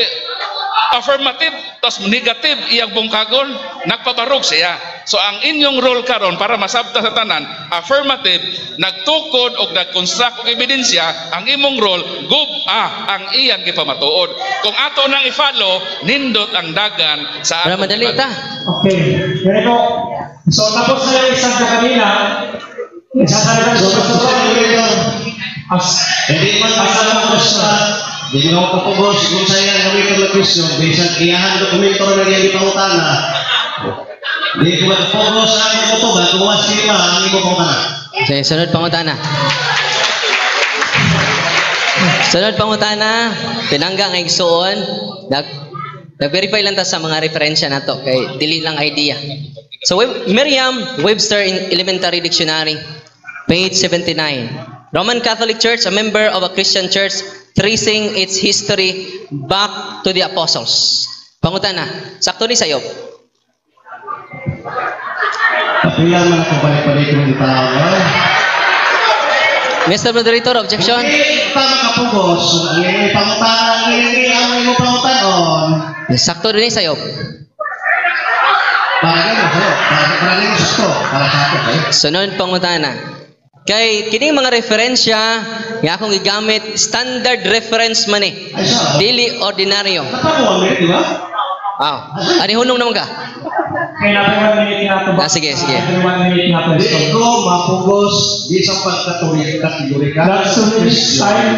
affirmative tas negative iyang bungkagon, nagpabarog siya. So ang inyong role karon para masabta sa tanan, affirmative nagtukod og nagconstruct og ebidensya, ang imong role gub-a ang iyang gipamatuod. Kung ato nang i-follow, nindot ang dagan sa Para atong madali ta. Okay. Ganito. So tapos na yung isang kanina. Isasalita So, si Pastor Ronnie. As, Hindi man asa mo basta, di mo ako kapugos kung sa iyang gamiton na question, bisan iyahan dokumento na iyang ipangutana. Di ko makapugos ang imong tubag kung wasima ang imong pangutana. Sige, sunod pangutana. Sunod pangutana, pinangga nga igsuon, nag-verify lang ta sa mga referensya nato kay dili lang idea. So Merriam-Webster in Elementary Dictionary, page 79. Roman Catholic Church, a member of a Christian church tracing its history back to the apostles. Pangutana, sakto ni sayo. Kapila man ako balik-balik ng tao. Mr. Moderator, objection. Hindi pa makapugos, ang iyong pangutana, ang iyong pangutanon, Sakto din sayo. Para ganun sa'yo, para ganun gusto, para sa ako, eh. Sunod pangutana. Kay kining mga referensya nga akong gigamit, standard reference man eh. Ay, siya. Dili ordinaryo. Napaka 1 minute, di ba? Ah, ani hunong naman ka. Kaya natin 1 minute na ito. Ah, sige, sige. 1 minute na ito. Di ko mapugos di sa pagkategorika. That's 2 minutes time.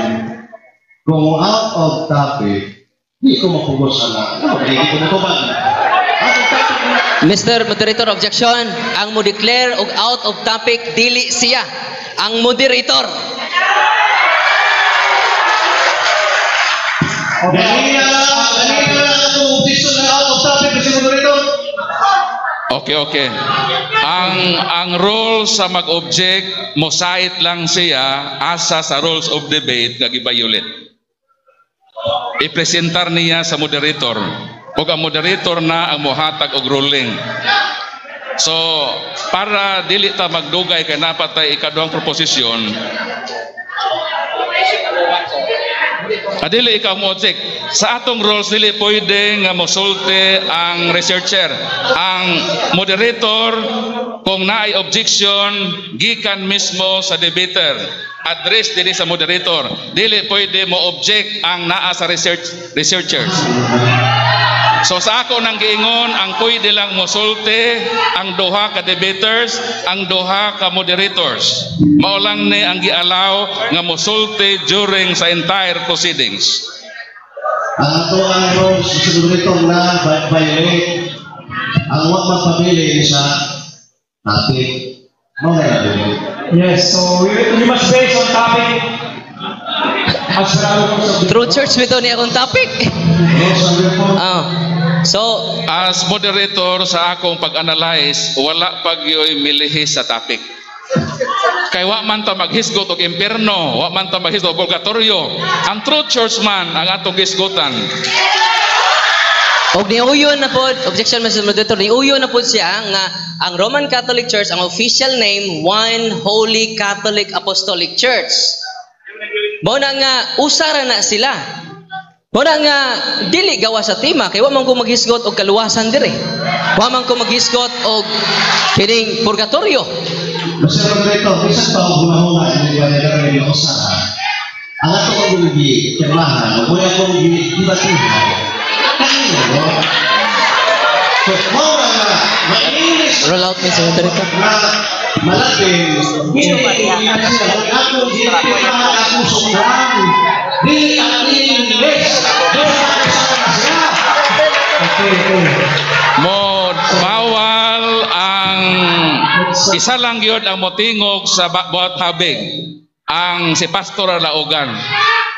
Kung out of topic, di ko mapugos ana. Ano, di ko mutubag. Out of topic na. Mr. Moderator, objection. Ang mo declare og out of topic dili siya. Ang moderator. Ganina lang, ganina lang ako objection na out of topic kasi moderator. Okay. Ang role sa mag-object, mosait lang siya asa sa rules of debate nga gibayulit. Ipresentar niya sa moderator. Ug ang moderator na ang mohatag og ruling. So, para dili ta magdugay kay napatay ikaduhang proposisyon, adili ikaw mo object. Sa atong rules dili pwede nga mosulti ang researcher. Ang moderator kung naay objection gikan mismo sa debater. Address dili sa moderator. Dili pwede mo object ang naa sa researchers. So sa ako nang giingon, ang pwede lang mosulti ang duha ka debaters, ang duha ka moderators. Mao lang ni ang gialaw nga mosulti during sa entire proceedings. Ang ato ang rules sa moderator na violate ang wa magpabili sa Topic. Mao na dili. Yes, so we must base on topic as per our rules of True Church bitaw ni akong topic. Rules of the Ah. So, As moderator sa akong pag-analyze, wala pag yo'y milihis sa topic. Kay wa man ta maghisgot og impierno, wa man ta maghisgot og purgatorio. Ang true church man ang atong hisgotan. Og niuyon na pod, objection Mr. Moderator, niuyon na pod siya nga ang Roman Catholic Church, ang official name, One Holy Catholic Apostolic Church. Mao na nga usara na sila. Mao na nga dili gawa sa tema kay wa man ko maghisgot og kaluwasan dire. Wa man ko maghisgot og kining purgatorio. Mr. Moderator, bisan pa og hunahuna ini ba nila rin yung usara. Ang ato kong gi pirmahan, o muna akong gibatihan, kanino mo? So, mao na nga, mainis Roll out, Mr. Moderator. na malapin, hindi na sila, akong gipirmahan akong sukran, dili ang English, doon sa siya. Okay. Mo bawal ang isa lang gyud ang motingog sa buhat habig, ang si Pastor Laogan.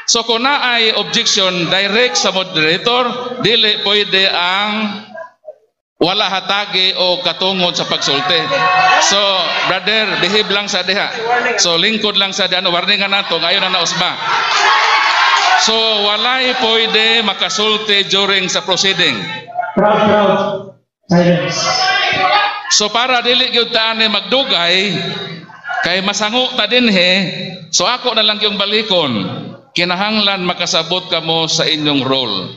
So kung naay objection direct sa moderator, dili pwede ang wala hatagi o katungod sa pagsulti. So brother, behave lang sa diha. So lingkod lang sa diha, ano, warning nga nato, ngayon na nausba. So walay pwede makasulti during sa proceeding. Proud, proud. Silence. So para dili gyud ta ani magdugay kay masango ta dinhi, so ako na lang yung balikon. Kinahanglan makasabot kamo sa inyong role.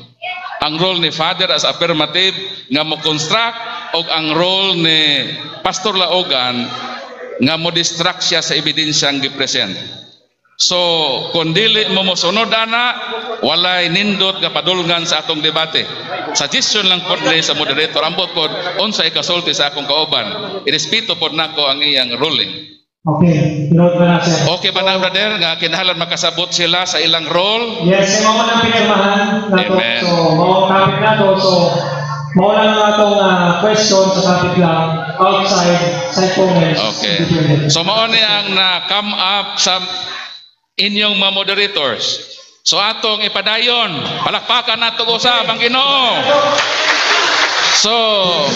Ang role ni Father as affirmative nga mo construct og ang role ni Pastor Laogan nga mo distract siya sa ebidensyang gipresent. So kung dili mo mosunod ana, walay nindot nga padulngan sa atong debate. Suggestion lang pod ni sa moderator, ambot pod unsa ikasulti sa akong kauban. Irespeto pod nako ang iyang ruling. Okay, note na na, sir. Okay ba na, brother, nga kinahanglan makasabot sila sa ilang role? Yes, mao man ang pinirmahan nato. Amen. So, mao ang topic nato. So, mao lang ang atong question sa topic lang outside side comments. Okay. So mao ni ang na come up sa inyong mga moderators. So atong ipadayon, palakpakan nato usab ang Ginoo. So,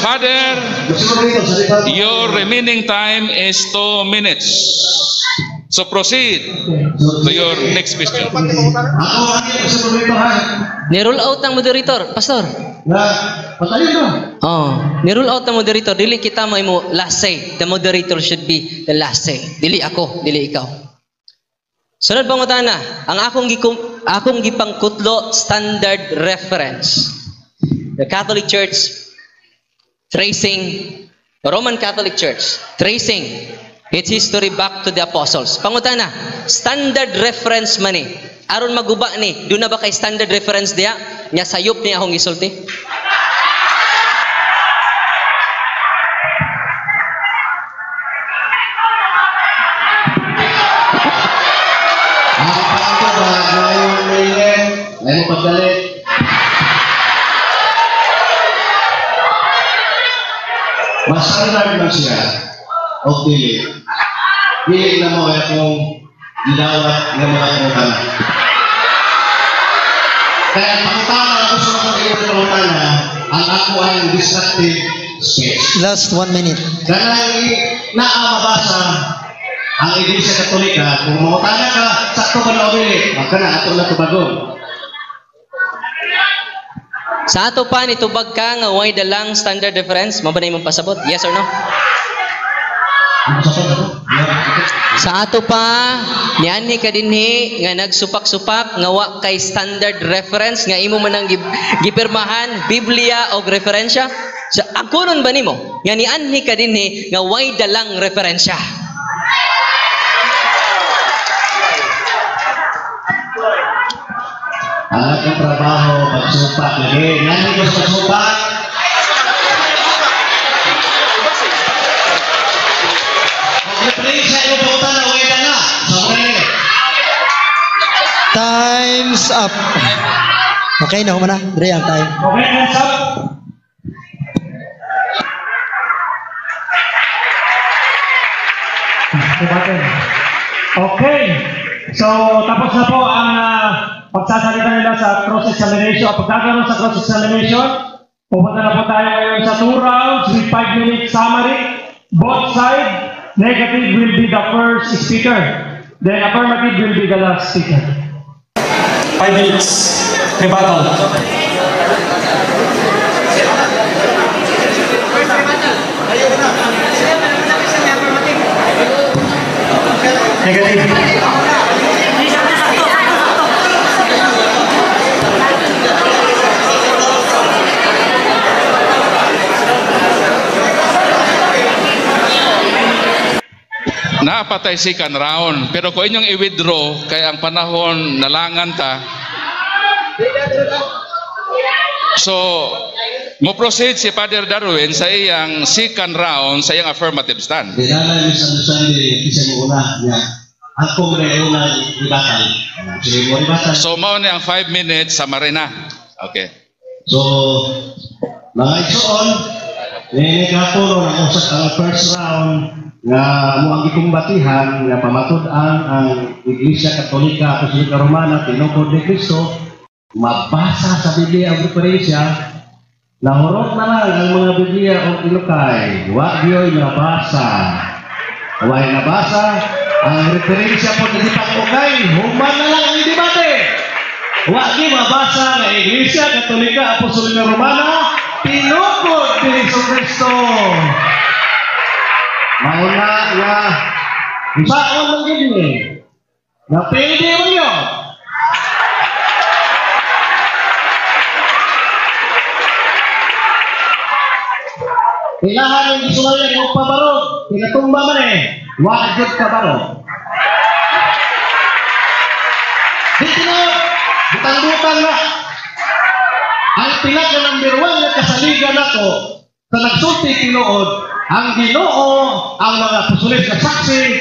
Father, Mr. Moderator, salita ko. your remaining time is 2 minutes. So proceed to your next question. Ako ang Mr. Moderator ha. Ni-roll out ang moderator, Pastor. Na, patayin na. Oh, ni-roll out ang moderator. Dili kita mo imo last say. The moderator should be the last say. Dili ako, dili ikaw. Sunod pangutana, ang akong gipangkutlo standard reference. The Catholic Church tracing, the Roman Catholic Church tracing its history back to the apostles. Pangutana, standard reference man ni. Aron maguba ni, doon na ba kay standard reference diya? Nya sayop niya akong gisulti. Ang pato ba, ngayon minute, ngayon pagdalit. Masandar man siya, o dili. Dili na mo ay akong gidawat ng mga pangutana. Kaya ang pangutana, gusto ko sa pangutana, ang ako ang destructive speech. Last 1 minute. Kanang naa mabasa ang Iglesia Katolika, kung mangutana ka, sakto ba na o dili? Maka na, ato na tubagon. Sa ato pa, nitubag ka nga way dalang standard reference, mao ba na imong pasabot? Yes or no? Sa ato pa, nianhi ka dinhi nga nagsupak-supak nga wa kay standard reference nga imo man ang gipirmahan Biblia og referensya. Sa ang kunon ba nimo nga nianhi ka dinhi nga way dalang referensya? Ang akong trabaho, pagsupak lagi. Ngani ko sa pagsupak? Referensya imong pangutana, way na. Sorry. Time's up. Okay na, humana. Dre ang time. Okay, hands up. Rebuttal. Okay. So, tapos na po ang pagsasalita nila sa cross-examination. O pagkakaroon sa cross-examination, pupunta na po tayo ngayon sa 2 rounds with 5-minute summary. Both side, negative will be the first speaker. Then affirmative will be the last speaker. 5 minutes. Rebuttal. Negative. Napatay second round. Pero kung inyong i-withdraw, kay ang panahon nalangan ta. So, mo-proceed si Father Darwin sa iyang second round, sa iyang affirmative stand. Dinala misunderstanding isa mo una niya. Ako mo na una rebuttal. Sige mo rebuttal. So, mao ni ang 5 minutes sa Marina. Okay. So, mga igsoon, nini kapuno na usap ang first round nga mo ang gikumbatihan nga pamatud-an ang Iglesia Katolika Apostolika Romana tinukod ni Kristo, mabasa sa Biblia ang referensya, nahurot na lang ang mga Biblia o Ilocay, wa gyoy nabasa. Way nabasa ang referensya po ni Pag-ukay, human na lang ang debate. Wa gyud mabasa nga Iglesia Katolika Apostolika Romana tinukod ni Jesucristo. Mauna nga saon man gid ni. Na pwede man yun. Kailangan ang gisulayan og pabarog, pinatumba man eh. Wa gyud ka barog. Di tinuod, butang-butang na. Ang pinaka number 1 nga kasaligan nako sa nagsulti tinuod, ang Ginoo, ang mga apostoles na saksi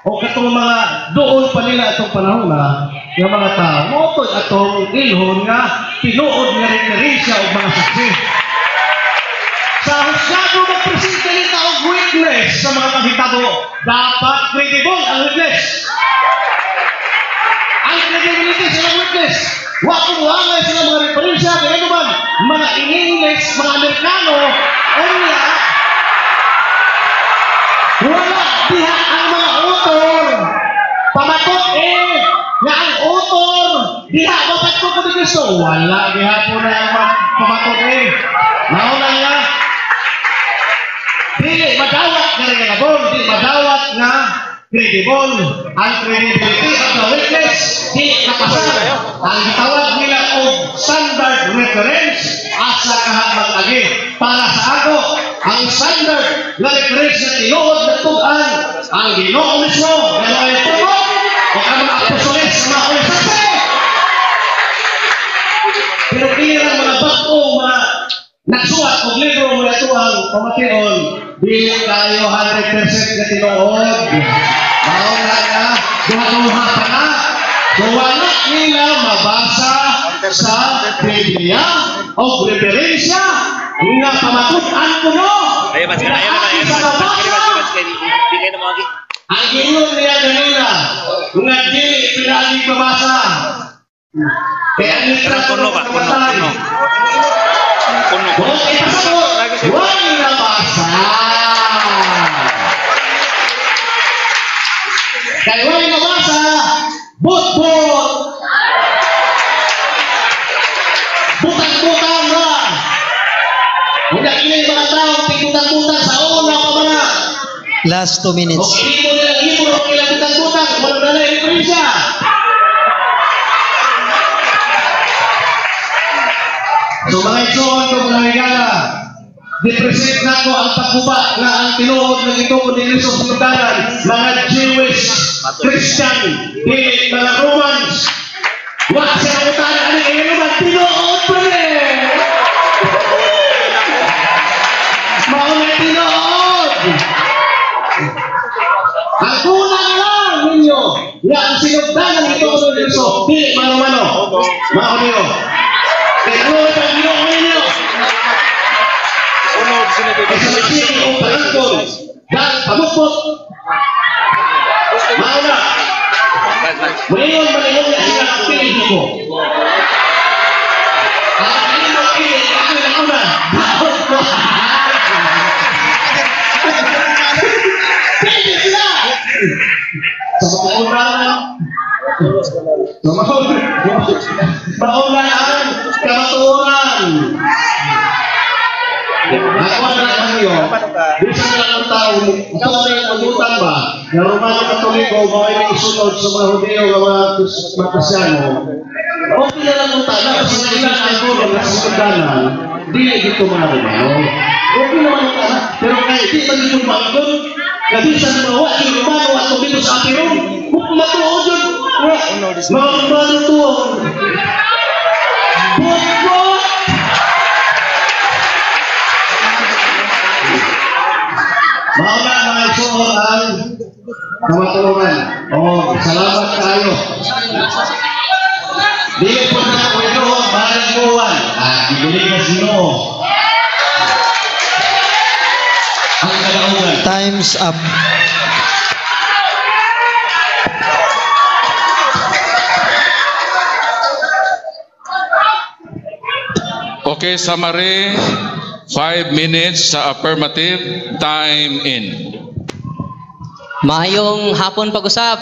o katong mga doon pa nila atong panahon na nga mga tao motoy atong ilhon nga tinuod nga referensya og mga saksi. Sa husgado magpresente nita og witness sa mga panghitabo, dapat credible ang witness. Ang credibility sa mga witness, wa kung wangay sila mga referensya, kaya naman mga in-English, mga Amerikano, unya wala diha ang mga author. Pamatot nga ang author diha dapat ko ni Kristo. Wala diha po na ang pamatot Mauna nga dili madawat nga reliable, dili madawat nga credible. Ang credibility of the witness di kapasar. Ang gitawag nila og standard reference asa kaha mag-agi. Para sa ako, ang standard na reference na tinuod na tug-an ang Ginoo mismo nga mao'y tungod o ang mga apostoles nga mao'y saksi. Pero kini ang mga bag-o mga nagsuwat og libro mga tuang pamation, dili tayo 100% nga tinuod. Mao na nga duha-duha pa na. So wala nila mabasa sa Biblia o referensya nga pamatud-an kuno. Ang gingon niya ganina nga dili pinagi mabasa. Kaya ang Kuno ba? Kuno, kuno. Kuno. Kung ipasabot, wala nabasa. Kaya wala nabasa, but-but. Butang-butang na. Hindi kini mga tao, tigutang-butang sa una pa mga. Last 2 minutes. O hindi mo nilang libro, ilang butang-butang, walang na lang referensya. So mga igsoon ko mga higala, di-present na ko ang pagguba nga ang tinuod ng itukod ni Kristo sa sinugdanan, mga Jewish Christian, dili mga Romans. Wa siya ang utana ani kay naman tinuod pa ni. Mao na tinuod. Ang kulang lang ninyo nga ang sinugdanan ng itukod ni Kristo, dili mano-mano. Mao niyo. Kaya ang Ginoo ninyo. Kaya sa magsiging o pangangkon, dahil pamukpot, Muingon man ingon nga sila ang pili ko. Ang imo pili, ako yung una. Bakot ko. Pili sila! Sa mauna, mauna ang kamatuoran. Ako ang iyo, bisan na lang ang tao, ito ang magutan ba, nga Romano Katoliko, mga ini isunod sa mga Hudyo, nga mga Kristyano, okay na lang ang tao, kasi sila ang gulo, nasa sugdanan, dili dito mga Romano. Okay naman ang tao, pero kaya di man dito bangkon, nga bisan mga wa, si Romano, ato dito sa Apiron, kung matuod yun, mga Romano to, Bukbok! Mauna mga isuon ang kamatuoran. Oh, salamat kayo. Dili po na ako ito, balang buwan. Ah, gibulig na Ginoo. Ang kadaugan. Time's up. Okay, summary. 5 minutes sa affirmative, time in. Maayong hapon pag-usap.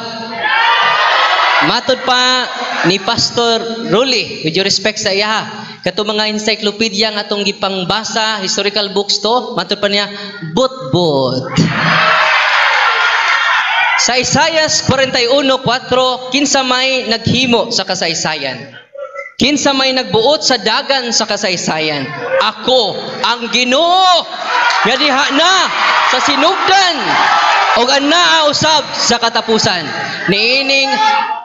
Matod pa ni Pastor Rully, with your respect sa iya, kato mga encyclopedia nga atong gipangbasa, historical books to, matod pa niya, but-but. Sa Isaias 41:4, kinsa may naghimo sa kasaysayan? Kinsa may nagbuot sa dagan sa kasaysayan? Ako ang Ginoo nga diha na sa sinugdan og anaa usab sa katapusan. Niining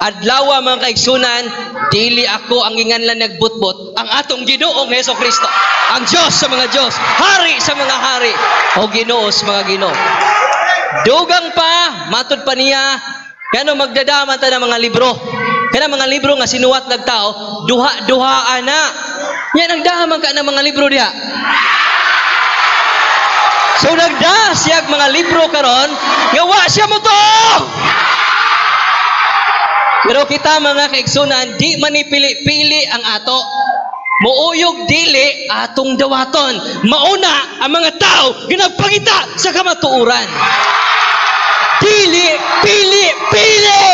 adlaw mga kaigsunan, dili ako ang ginganlan nagbutbot, ang atong Ginoong Hesus Kristo, ang Dios sa mga Dios, hari sa mga hari, o Ginoo sa mga Ginoo. Dugang pa, matud pa niya, kano magdadaman ta ng mga libro. Kana mga libro nga sinuwat nagtao, duha-duha ana. Nya nagdaman ka ng mga libro diha. So nagda siyag mga libro karon, nga wa siya mo to. Pero kita mga kaigsunan, di manipili-pili ang ato. Muuyog dili atong dawaton. Mauna ang mga tao ginagpangita sa kamatuoran. Dili, pili, pili.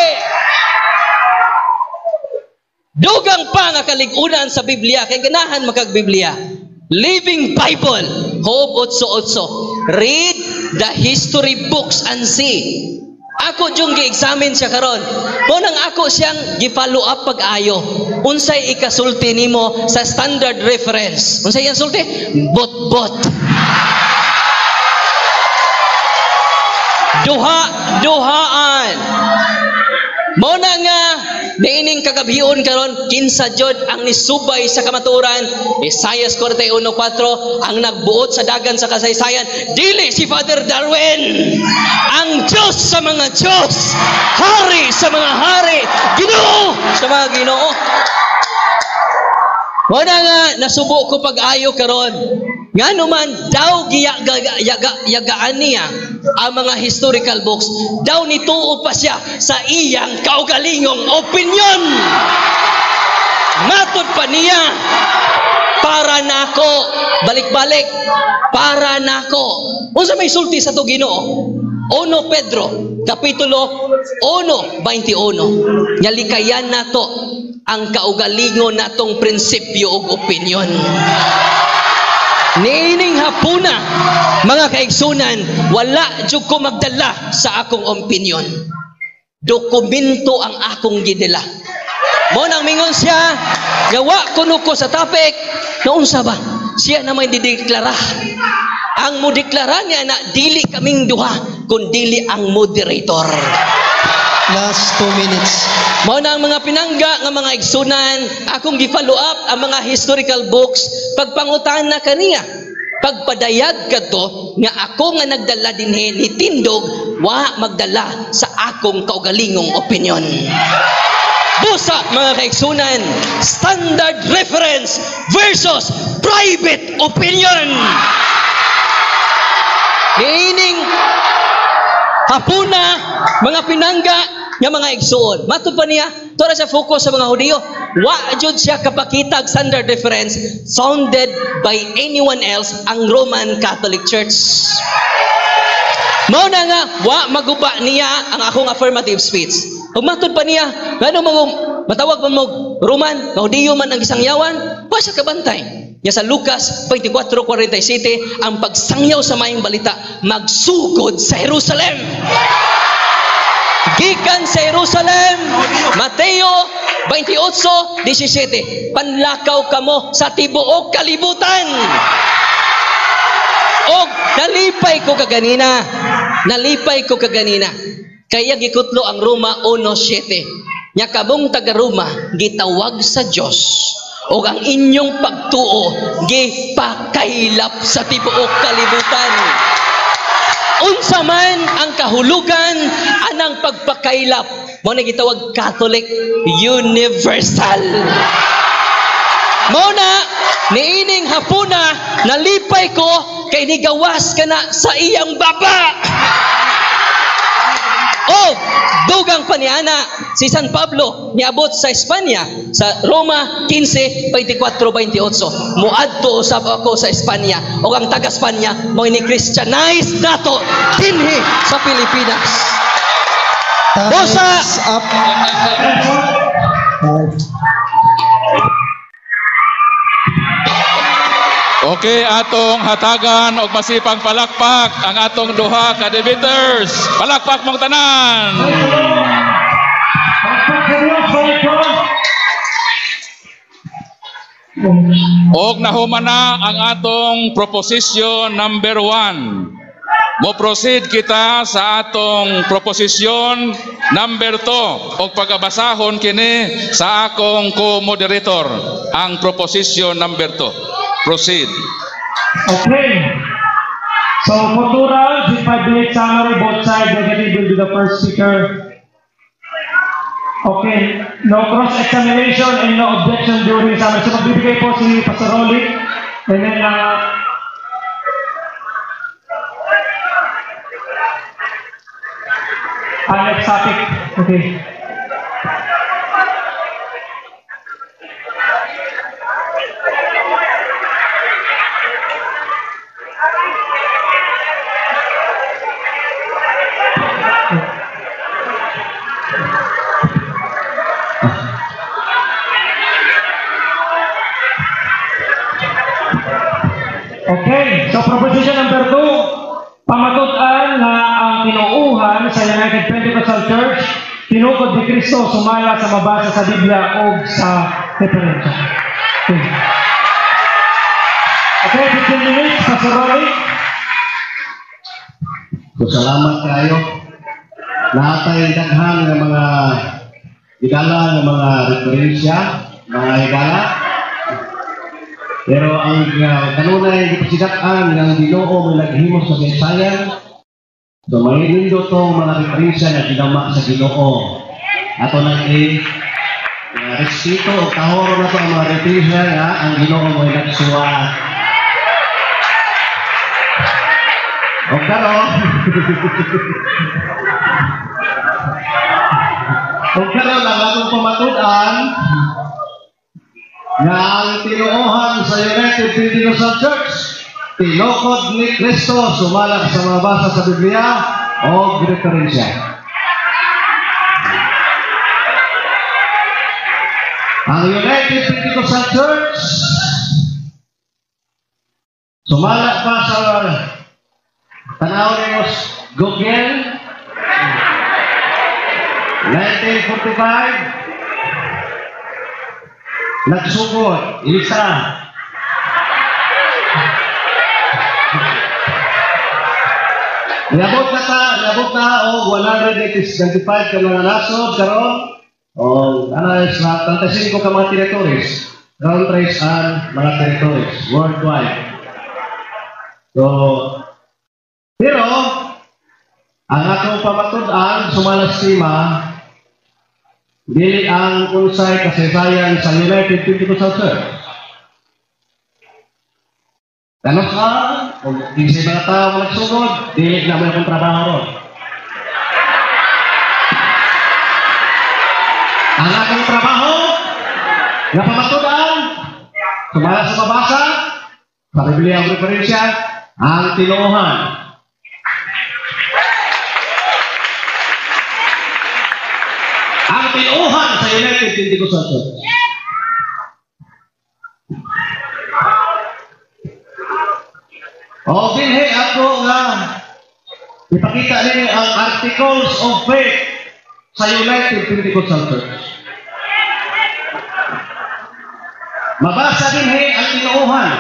Dugang pa nga kalig-unan sa Biblia, kay ganahan makag-Biblia. Living Bible, Job 8:8. Read the history books and see. Ako yung gi-examine siya karon. Mo nang ako siyang gi-follow up pag-ayo. Unsay ikasulti nimo sa standard reference? Unsay iyang sulti? Bot-bot. Duha, duhaan. Mo na nga niining kagabhion karon, kinsa jud ang nisubay sa kamatuoran? Isaias 41:4, ang nagbuot sa dagan sa kasaysayan, dili si Father Darwin, ang Dios sa mga Dios, hari sa mga hari, Ginoo sa mga Ginoo. Mo na nga nasubo ko pag-ayo karon. Ngano man daw giyagaan niya ang mga historical books, daw nituo pa siya sa iyang kaugalingong opinion. Matod pa niya, para nako, balik-balik, para nako. Unsa may sulti sa to Ginoo? 1 Pedro, Kapitulo 1:21. Nyalikayan nato ang kaugalingon natong prinsipyo ug opinion. Niining hapuna, mga kaigsunan, wala jud ko magdala sa akong opinion. Dokumento ang akong gidala. Mo nang mingon siya, gawa kuno ko sa topic, naunsa ba? Siya na may dideklara. Ang modeklara niya na dili kaming duha, kun dili ang moderator. Last 2 minutes. Mao na ang mga pinangga nga mga igsunan, akong gi-follow up ang mga historical books, pagpangutan na kaniya. Pagpadayag kadto nga ako nga nagdala dinhi ni tindog, wa magdala sa akong kaugalingong opinion. Busa mga kaigsunan, standard reference versus private opinion. Niining hapuna, mga pinangga, nga mga igsuon. Matud pa niya, tora siya focus sa mga Hudiyo. Wa jud siya kapakitag standard reference founded by anyone else ang Roman Catholic Church. Mao na nga wa maguba niya ang akong affirmative speech. Ug matud pa niya, ngano matawag man mo Roman, nga Hudiyo man ang gisangyawan, wa siya kabantay. Nya sa Lucas 24:47, ang pagsangyaw sa maayong balita magsugod sa Jerusalem. Gikan sa Jerusalem, Mateo 28:17, panlakaw kamo sa tibuok kalibutan. Og nalipay ko kaganina. Nalipay ko kaganina. Kaya gikutlo ang Roma 1:7. Nya kamong taga Roma gitawag sa Dios og ang inyong pagtuo gipakaylap sa tibuok kalibutan. Unsa man ang kahulugan anang pagpakaylap, mao na gitawag Catholic Universal. Mao na niining hapuna nalipay ko kay nigawas ka na sa iyang baba. O dugang pa niana si San Pablo niabot sa Espanya sa Roma 15:24-28. Muadto usab ako sa Espanya ug ang taga Espanya mao ni Christianize nato dinhi sa Pilipinas. Bosa up. Okay, atong hatagan og masipang palakpak ang atong duha ka debaters. Palakpak mong tanan. Og nahuman na ang atong proposition number 1. Mo proceed kita sa atong proposition number 2 og pagabasahon kini sa akong co-moderator ang proposition number 2. Proceed. Okay. So for 2 rounds with 5-minute summary, both sides negative will be the first speaker. Okay. No cross-examination and no objection during summary. So magbibigay po si Pastor Rolly. And then next topic. Okay. Okay, so proposition number 2, pamatud-an na ang tinuuhan sa United Pentecostal Church, tinukod ni Kristo sumala sa mabasa sa Biblia o sa referensya. Okay, okay, 15 minutes, Pastor Rolly. So, salamat kayo. Lahat ay daghan ng mga higala, ng mga referensya, mga higala. Pero ang kanunay gipasikat-an ng Ginoo may naghimo sa Bisayan. So may nindot tong mga referensya na ginama sa Ginoo. Ato nang respeto o kahoro na to ang mga referensya nga ang Ginoo may nagsuwat. O karon, o karon ang atong pamatud-an nga ang tinuohan sa United Pentecostal Church, tinukod ni Kristo sumalak sa mga basa sa Biblia o referensya. Ang United Pentecostal Church sumalak pa sa tanaw ni Google 1945. Nagsugod, isa. Niabot na ta, niabot na og 195 ka mga nasod karon. O ana is na 35 ka mga territories, countries and mga territories worldwide. So, pero ang atong pamatud-an sumala sa tema, dili ang unsay kasaysayan sa United Pentecostal Church. Kano sa kung di sa mga tao magsugod, dili na may akong trabaho ron. Ang akong trabaho nga pamatudan sumala sa mabasa sa Biblia ang referensya ang tinuohan. Ang tinuohan sa United Pentecostal Church. O dinhi ako nga ipakita ninyo ang Articles of Faith sa United Pentecostal Church. Mabasa dinhi ang tinuohan.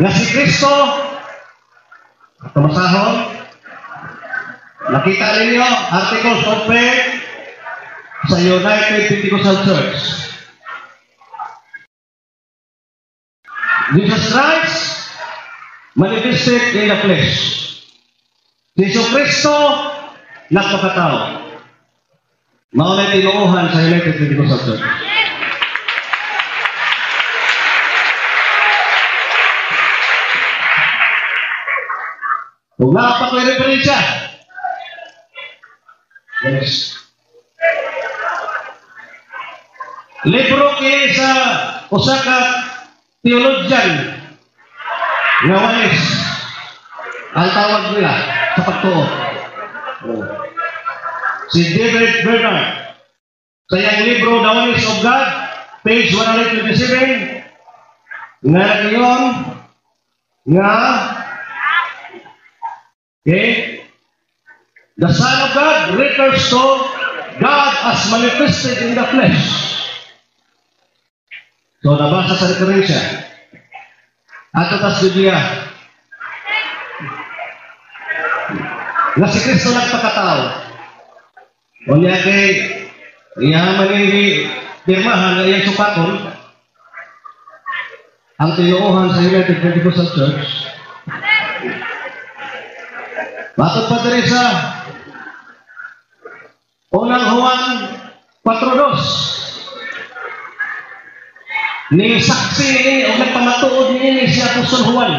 Nga si Kristo at tumasahon, nakita ninyo Articles of Faith sa United Pentecostal Church. Jesus Christ manifested in the flesh. Jesu Kristo nagpakatao. Mao na tinuohan sa United Pentecostal Church. Kung naa pa ko'y referensya. Yes. Libro kini sa usa ka theologian nga walis ang tawag nila sa pagtuo. Si David Bernard sa iyang libro The Oneness of God, page 127, nga ngayon nga okay, the Son of God refers to God as manifested in the flesh. So nabasa sa referensya ato tas Biblia nga si Kristo nagpakatao. Unya kay iya man ni pirmahan nga iyang supakon ang tinuohan sa United Pentecostal Church. Matod pa diri sa Unang Juan 4:2, ni saksi niini o nagpamatuod niini si Apostol Juan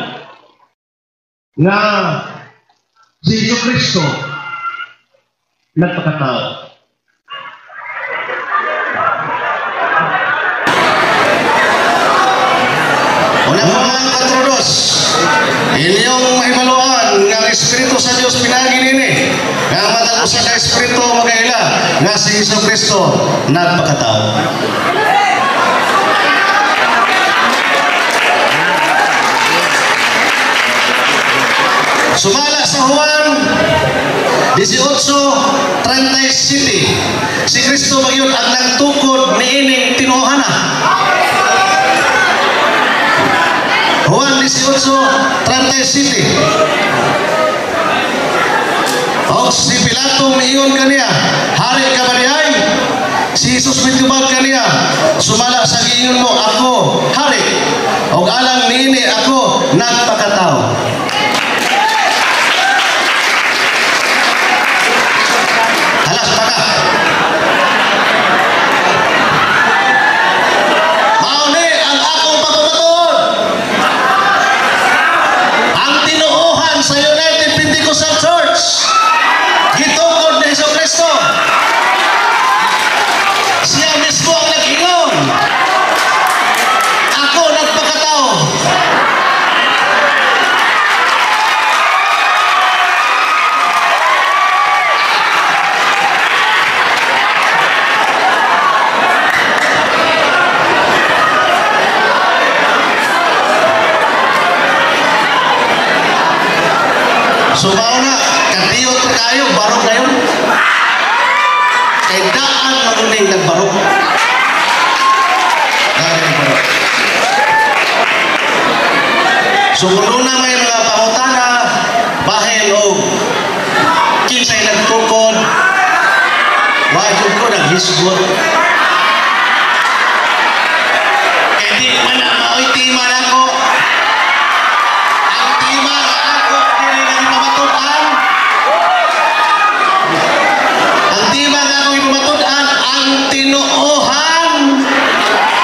nga si Jesu Kristo nagpakatao. Unang Juan 4:2, inyong mahibaluan nga ang Espiritu sa Dios pinagi nini nga ang matag usa ka espiritu magaila nga si Jesu Kristo nagpakatao. Sumala sa Juan 18:37, si Kristo magyud ang nagtukod niining tinuohana. Juan 18:37. Og si Pilato miingon kaniya, hari ka ba diay? Si Jesus mitubag kaniya, sumala sa giingon mo ako hari, og alang niini ako nagpakatao. Halas baka. Mao ni ang akong pagpamatuod. Ang tinuohan sa United Pentecostal Church gitukod ni Jesu Kristo. Siya mismo ang nag-ingon, ako nagpakatao. So mao na, kadiyot na kayo, barog na yun. Kay daan maguning nagbarog. Daan nagbarog. So kung na may mga pangutana, bahin o kinsay nagtukod, wajud ko naghisgot. Kaya di man na mao'y tima na ako. Ang tima nga ako, dili na ipamatud-an. Ang tima nga ako ipamatud-an, ang tinuohan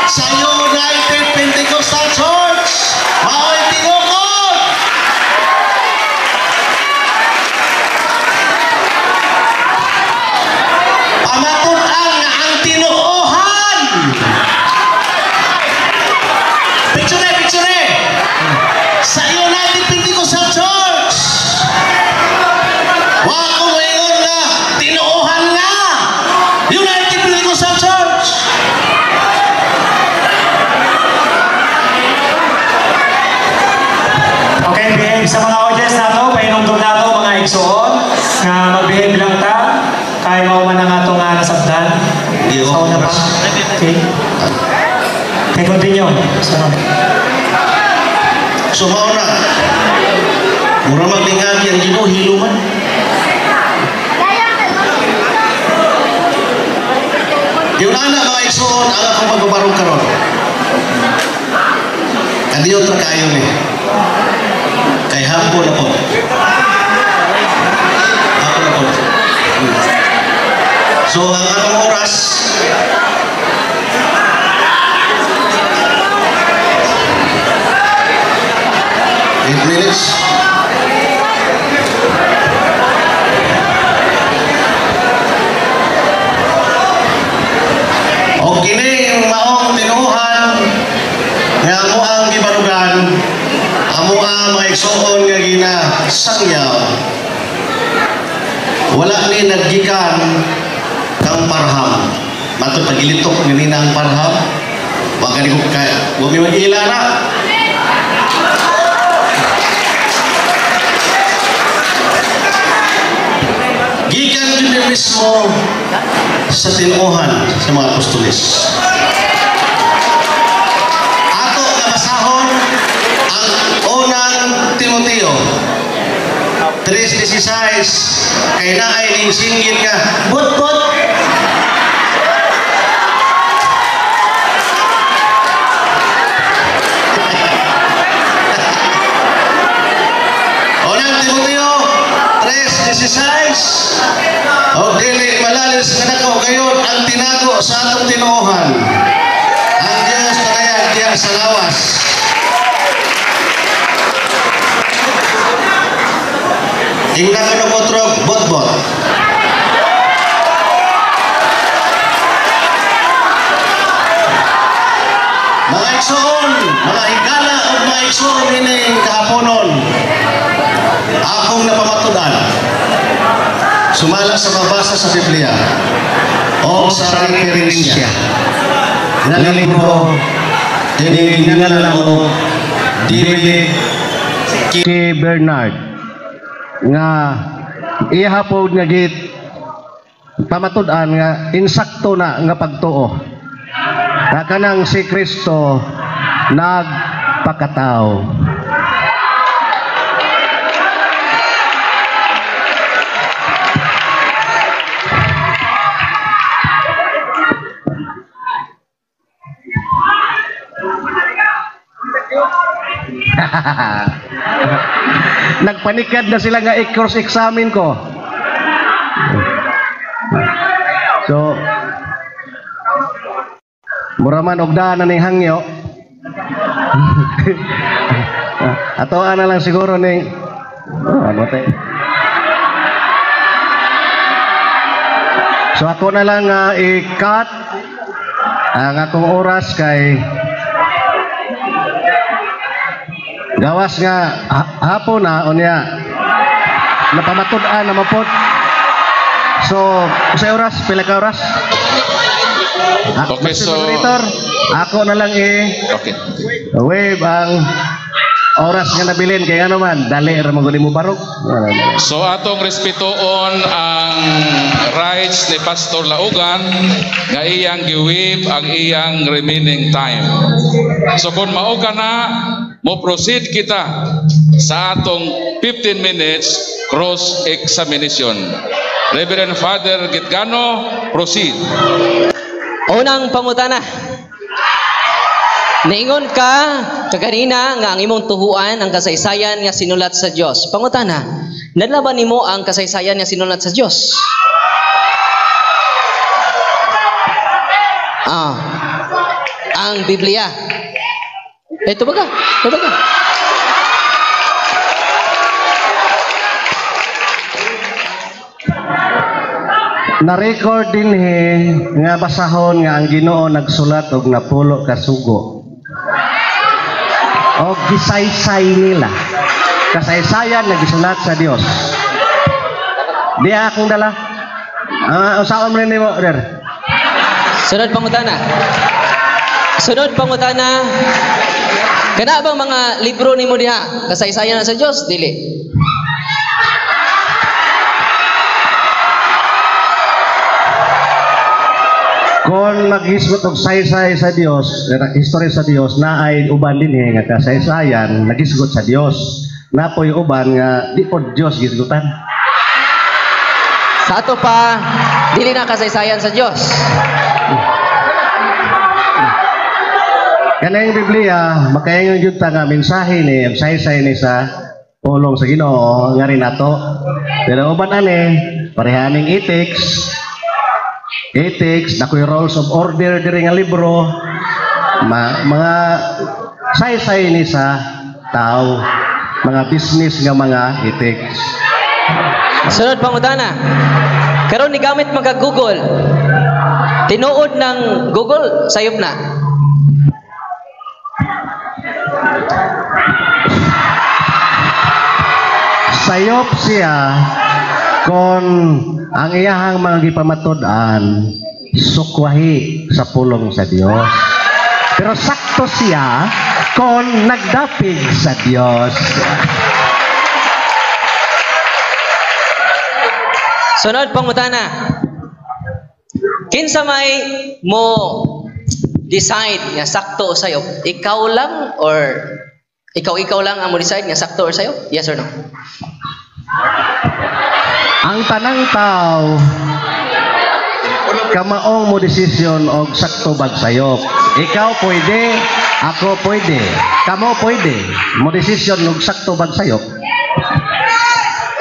sa United Pentecostal Church. Mao'y tinukod. Sa mga audience nato, pahinumdum nato mga igsoon nga mag-behave lang ta kay mao man ang atong nasabtan. Di Sa una pa. Okay. Okay, continue. So, So mao na. Mura maglingagi ang Ginoo hilo man. Yun ana mga igsoon ang akong pagbabarog karon. Kadiyo tra kaayo ni. Kay hapon na po. Hapon na po. So ang atong oras 8 minutes. O kini maong tinuhan nga amo ang gibarugan, amo ang mga igsoon nga ginasangyaw. Wala ni naggikan kang Parham. Matod pagilitok nga nina ang Parham. Wa kani ko kay wa mi mag-ila na. Gikan jud mismo sa tinuohan sa mga apostoles. Ato nga basahon ang unang Timoteo 3:16 kay naay ning singgit nga bot-bot. Unang Timoteo 3:16. O dili malalis nga nako gayon ang tinago sa atong tinuohan. Ang Dios nagayag diya sa lawas. Ingna ka ng otrog, bot-bot. Mga igsoon, mga higala o mga igsoon ining kahaponon, akong napamatud-an, sumala sa mabasa sa Biblia o sa referensya nga libro dinala og David K. Bernard nga iya pod nga git pamatud-an nga insakto na nga pagtuo nga kanang si Kristo nagpakatao. Nagpanikad na sila nga i-cross-examine ko. So, mura man og daan na ning hangyo. Atoan na lang siguro ning ano te. So ako na lang i-cut ang akong oras kay gawas nga hapon na unya napamatud-an na mapod. So sa oras pila ka oras? Okay, so moderator, ako na lang okay. Wave ang oras nga nabilin kay ano man dali ra man gud mo barog. So atong respetuon ang rights ni Pastor Laugan nga iyang gi-waive ang iyang remaining time. So kung mao ka na, mo proceed kita sa atong 15 minutes cross-examination. Reverend Father Gitgano, proceed. Unang pangutana. Naingon ka kaganina nga ang imong tuhuan ang kasaysayan nga sinulat sa Dios. Pangutana, nadala ba nimo ang kasaysayan nga sinulat sa Dios? Ang Biblia. Ito ba ka? Ito ba ka? Na-record din nga basahon nga ang Ginoo nagsulat og napulo ka sugo. Og gisaysay nila. Kasaysayan nga gisulat sa Dios. Di akong dala. Usaon man nimo, Der? Sunod pangutana. Sunod pangutana. Kana bang mga libro nimo diha kasaysayan na sa Dios dili? Kung maghisgot og saysay sa Dios, history sa Dios na ay uban dinhi nga kasaysayan naghisgot sa Dios. Napoy uban nga di pod Dios gisgutan. Sa ato pa dili na kasaysayan sa Dios. Kanang Biblia makaingon gyud ta nga mensahe ni ang saysay ni sa pulong sa Ginoo nga rin nato. Pero uban ani parehaning ethics. Ethics, nakoy rules of order diri nga libro, mga saysay ni sa tao, mga business nga mga ethics. Sunod pangutana. Karon ni gamit man ka Google. Tinuod ng Google sayop na. Sayop siya kon ang iyahang mga gipamatud-an sukwahi sa pulong sa Dios. Pero sakto siya kon nagdapig sa Dios. Sunod pangutana. Kinsa may mo decide nga sakto o sayop? Ikaw lang or ikaw lang ang mo decide nga sakto or sayop? Yes or no? Ang tanang tao kamaong mo desisyon og sakto bag sayop. Ikaw pwede, ako pwede, kamo pwede mo desisyon og sakto bag sayop.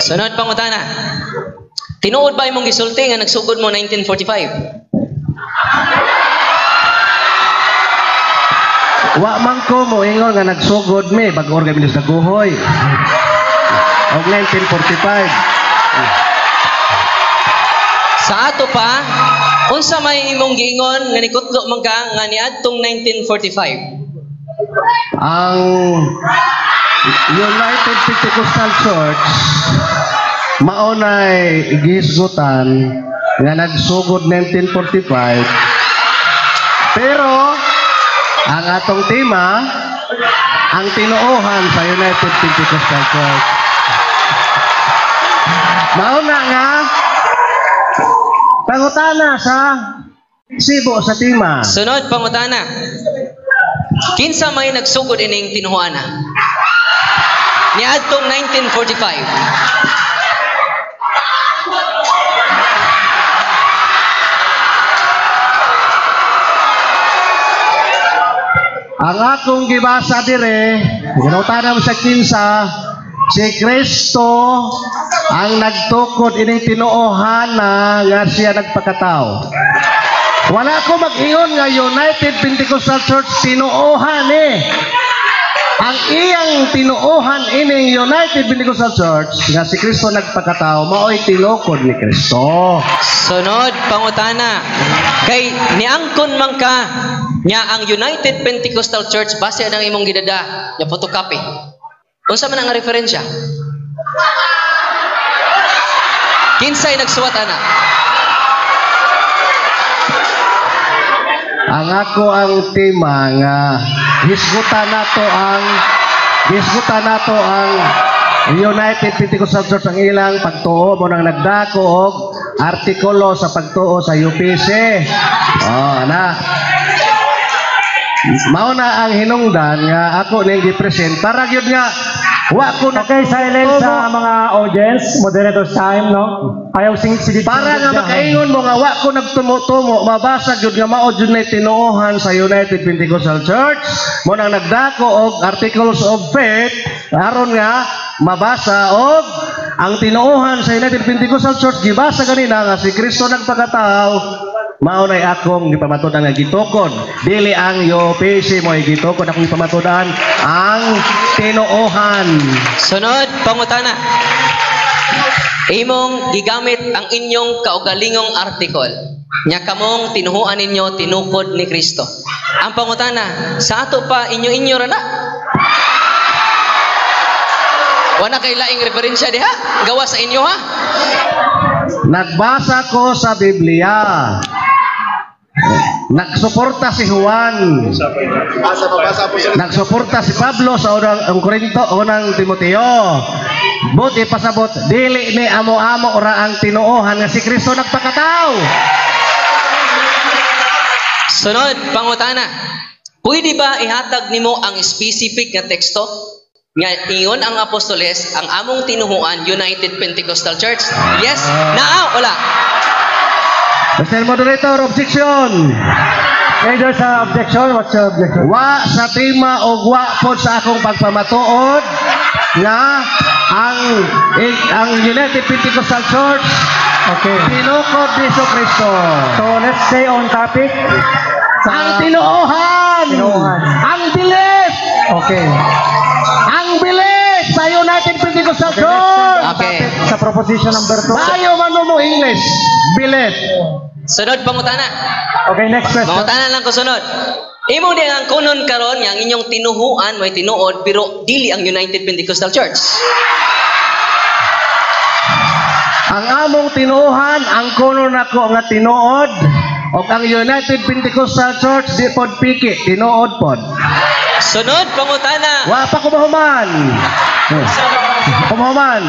Sunod pangutana. Tinuod ba imong gisulti nga nagsugod mo 1945? Wa man ko moingon nga nagsugod mi bag-o ra mi sa guhoy. Og 1945. Sa ato pa, unsa may imong giingon nga nikutlo man ka nga niadtong 1945? Ang United Pentecostal Church maunay gihisgutan nga nagsugod 1945, pero ang atong tema ang tinuohan sa United Pentecostal Church. Mauna nga pangutana sa sibo sa tema. Sunod pangutana. Kinsa may nagsugod ining tinuohana? Niadtong 1945. Ang akong gibasa dire, ginutana mo sa kinsa, si Kristo ang nagtukod ining tinuohana nga siya nagpakatao. Wala ko mag-ingon nga United Pentecostal Church tinuohan eh. Ang iyang tinuohan ining United Pentecostal Church nga si Kristo nagpakatao, mao'y tinukod ni Kristo. Sunod pangutana. Kay niangkon man ka nya ang United Pentecostal Church base ang imong gidada nya photocopy. Unsa man ang referensya? Kinsay nagsuwat ana? Ang ako ang tema nga hisgutan nato ang United Pentecostal Church ang ilang pagtuo mo nang nagdako og artikulo sa pagtuo sa UPC. Oh, ana. Mao na ang hinungdan nga ako ning gi-present para gyud nga wa ko na. Okay, silence sa mga audience, moderator's time, no? Ayaw sige para nga makaingon mo nga wa ko nagtumo-tumo, mabasa gyud nga mao jud na tinuohan sa United Pentecostal Church mo nang nagdako og articles of faith aron nga mabasa og ang tinuohan sa United Pentecostal Church gibasa ganina nga si Kristo nagpakatao. Mao nay akong gipamatud-an nga gitukod, dili ang UPC mo gitukod, akong gipamatud-an ang tinuohan. Sunod pangutana. Imong gigamit ang inyong kaugalingong article nya kamong tinuhuan ninyo tinukod ni Kristo. Ang pangutana, sa ato pa inyo-inyo ra na? Wala kay laing referensya diha? Gawa sa inyo ha? Nagbasa ko sa Biblia. Nagsuporta si Juan. Nagsuporta si Pablo sa unang Korinto, unang Timoteo. But ipasabot, dili ni amo-amo ora ang tinuohan nga si Kristo nagpakatao. Sunod, pangutana. Pwede ba ihatag nimo ang specific nga teksto? Nga ingon ang apostoles, ang among tinuhuan, United Pentecostal Church? Yes? Naa? Wala? Mr. Moderator, objection. Okay, there's an objection. What's your objection? Wa sa tema o wa pod sa akong pagpamatuod nga ang United Pentecostal Church tinukod ni Kristo. So let's stay on topic. Ang tinuohan. Tinuohan. Ang belief. Okay. Ang belief sa United Pentecostal Church. Okay. Sa proposition number 2. Maayo man mo mo English. Belief. Sunod, pangutana. Okay, next question. Pangutana lang ko sunod. Imo di ang kunon karon nga ang inyong tinuhuan may tinuod pero dili ang United Pentecostal Church. Ang among tinuohan, ang kuno nako nga tinuod, ug ang United Pentecostal Church di pod piki, tinuod pod. Sunod, pangutana. Wa pa ko mahuman. Kumahuman.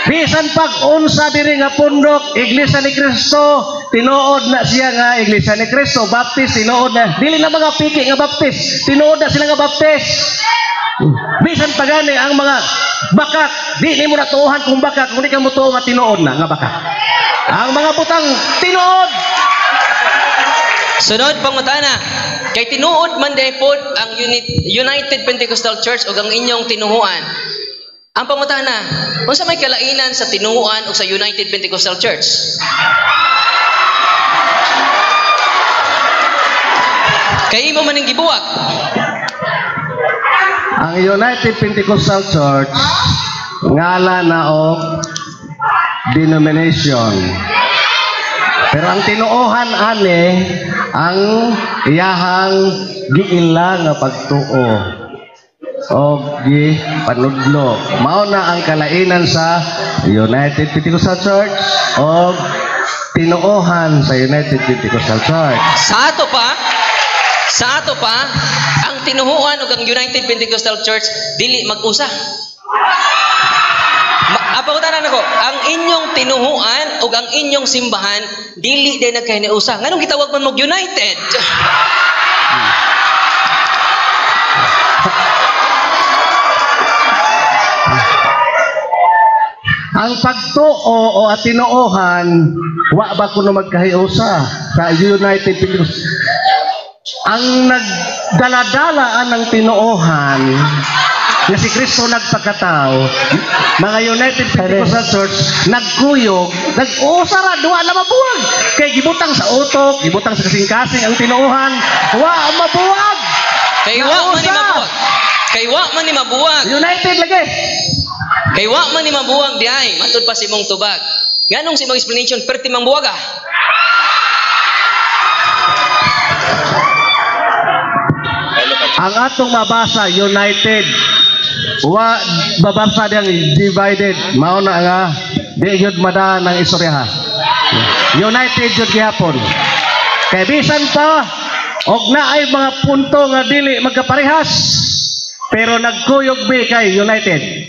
Bisan pag unsa diri nga pundok, Iglesia ni Kristo, tinuod na siya nga Iglesia ni Kristo, Baptist tinuod na. Dili na mga piki nga Baptist, tinuod na sila nga Baptist. Bisan pa gani ang mga bakak, di nimo natuohan kung bakak, kung di ka motuo nga tinuod na nga bakak. Ang mga butang tinuod. Sunod, pangutana. Kay tinuod man diay pod ang United Pentecostal Church ug ang inyong tinuhuan. Ang pangutana, unsa may kalainan sa tinuhuan ug sa United Pentecostal Church? Kay imo man ning gibuwag. Ang United Pentecostal Church ngala na og denomination. Pero ang tinuohan ani ang iyahang giila nga pagtuo o gipanudlo. Mao na ang kalainan sa United Pentecostal Church o tinuohan sa United Pentecostal Church. Sa ato pa, ang tinuhuan ug ang United Pentecostal Church dili mag-usa. Apakutanan ako, ang inyong tinuhuan ug ang inyong simbahan dili day nagkahinusa. Nganong gitawag man mo United? Ang pagtuo o atinuohan, wa ba kuno magkahiusa sa United Pentecostal? Ang nagdala-dalaan ng tinuohan nga si Kristo nagpakatao, mga United Pentecostal Church nagkuyog, nag-usa ra, duwa na mabuwag. Kay gibutang sa utok, gibutang sa kasing-kasing ang tinuohan, wa mabuwag. Kay wa man ni mabuwag. Kay wa man ni mabuwag. United lagi. Kay wa man ni mabuwag diay, matud pa si mong tubag. Nganong si mong explanation perti mang buwag ah? Ang atong mabasa United, wa babasa diyang divided. Mao na nga di gyud madaan ang istorya. United jud gihapon. Kay bisan pa og naay mga punto nga dili magkaparehas, pero nagkuyog bi kay United.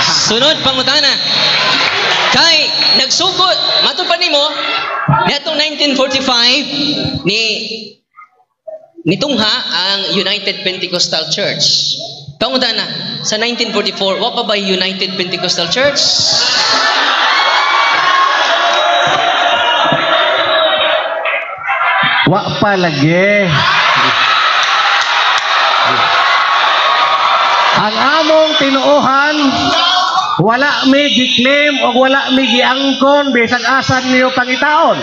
Sunod pangutana. Kay nagsugod matud pa nimo niadtong 1945 ni nitungha ang United Pentecostal Church. Pangutana, sa 1944, wa pa ba United Pentecostal Church? Wa pa lagi. Ang among tinuohan, wala mi gi-claim o wala mi giangkon bisag asan niyo pangitaon.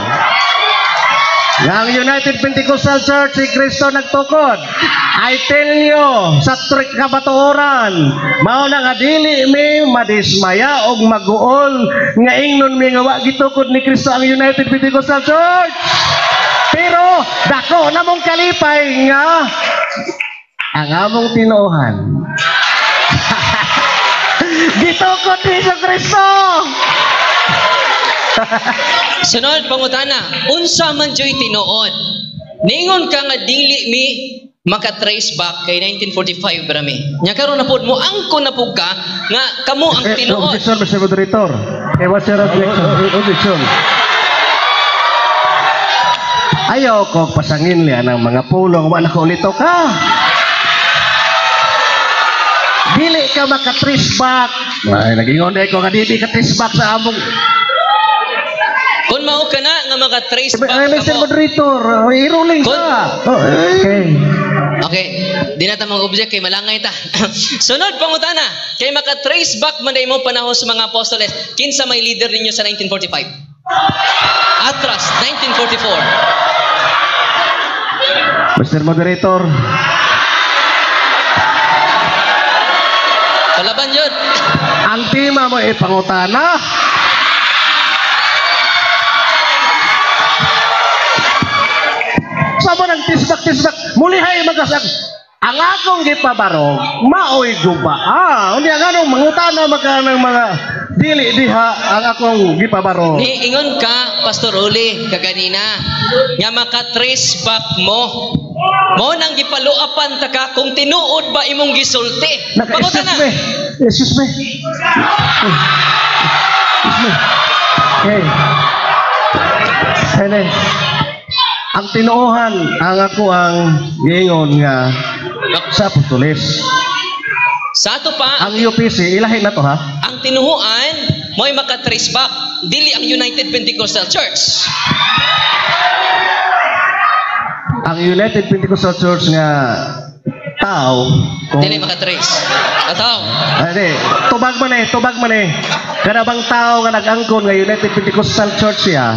Ang United Pentecostal Church, si Kristo nagtukod. I tell you, sa kabatuoran, mao na nga dili mi madismaya og maguol nga ingnon mi nga wa gitukod ni Kristo ang United Pentecostal Church. Pero dako na mong kalipay nga ang among tinuohan gitukod ni Kristo. Sunod pangutana, unsa man joy tinuod? Ningon ka nga dili mi maka-trace back kay 1945 ra mi. Nya karon na pud mo angkon na pud ka nga kamo ang tinuod. Objection, Mr. Moderator. Okay, what's your objection? Objection. Ayaw ko pasangin liya ng mga pulong. Wala ko ulito ka. Dili ka maka-trace back. Ay, nag-ingon ko nga dili ka trace back sa among. Kung mao ka na nga maka-trace back Ay, Mr. kamo. Moderator, i-ruling ka. Oh, eh. Okay. Okay, di na ta mag-object kay malangay ta. Sunod pangutana, kay maka-trace back man mo panahon sa mga apostoles, kinsa may leader ninyo sa 1945? Atras 1944. Mr. Moderator, Palaban yun. ang tema mo ay pangutana. Sama ng tisbak-tisbak, mulihay magasag. Ang akong gipabarog, maoy guba. Ah, unya nganong mangutana maka ng mga dili diha ang akong gipabarog. Ni ingon ka, Pastor Uli, kaganina, nga maka-trace back mo. Mo nang gipaluapan ta ka kung tinuod ba imong gisulti. Naka, excuse Pangutana. me. Excuse me. Excuse me. Okay. Silence. Ang tinuohan, ang ako ang giingon nga sa apostoles. Sa ato pa, Ang UPC, ilahin na to ha. ang tinuhuan mo'y maka-trace back. Dili ang United Pentecostal Church. Ang United Pentecostal Church nga tao, kung, Dili maka-trace. Ataw. Ay, di, tubag man eh, tubag man eh. Kada bang tao nga nag-angkon nga United Pentecostal Church siya,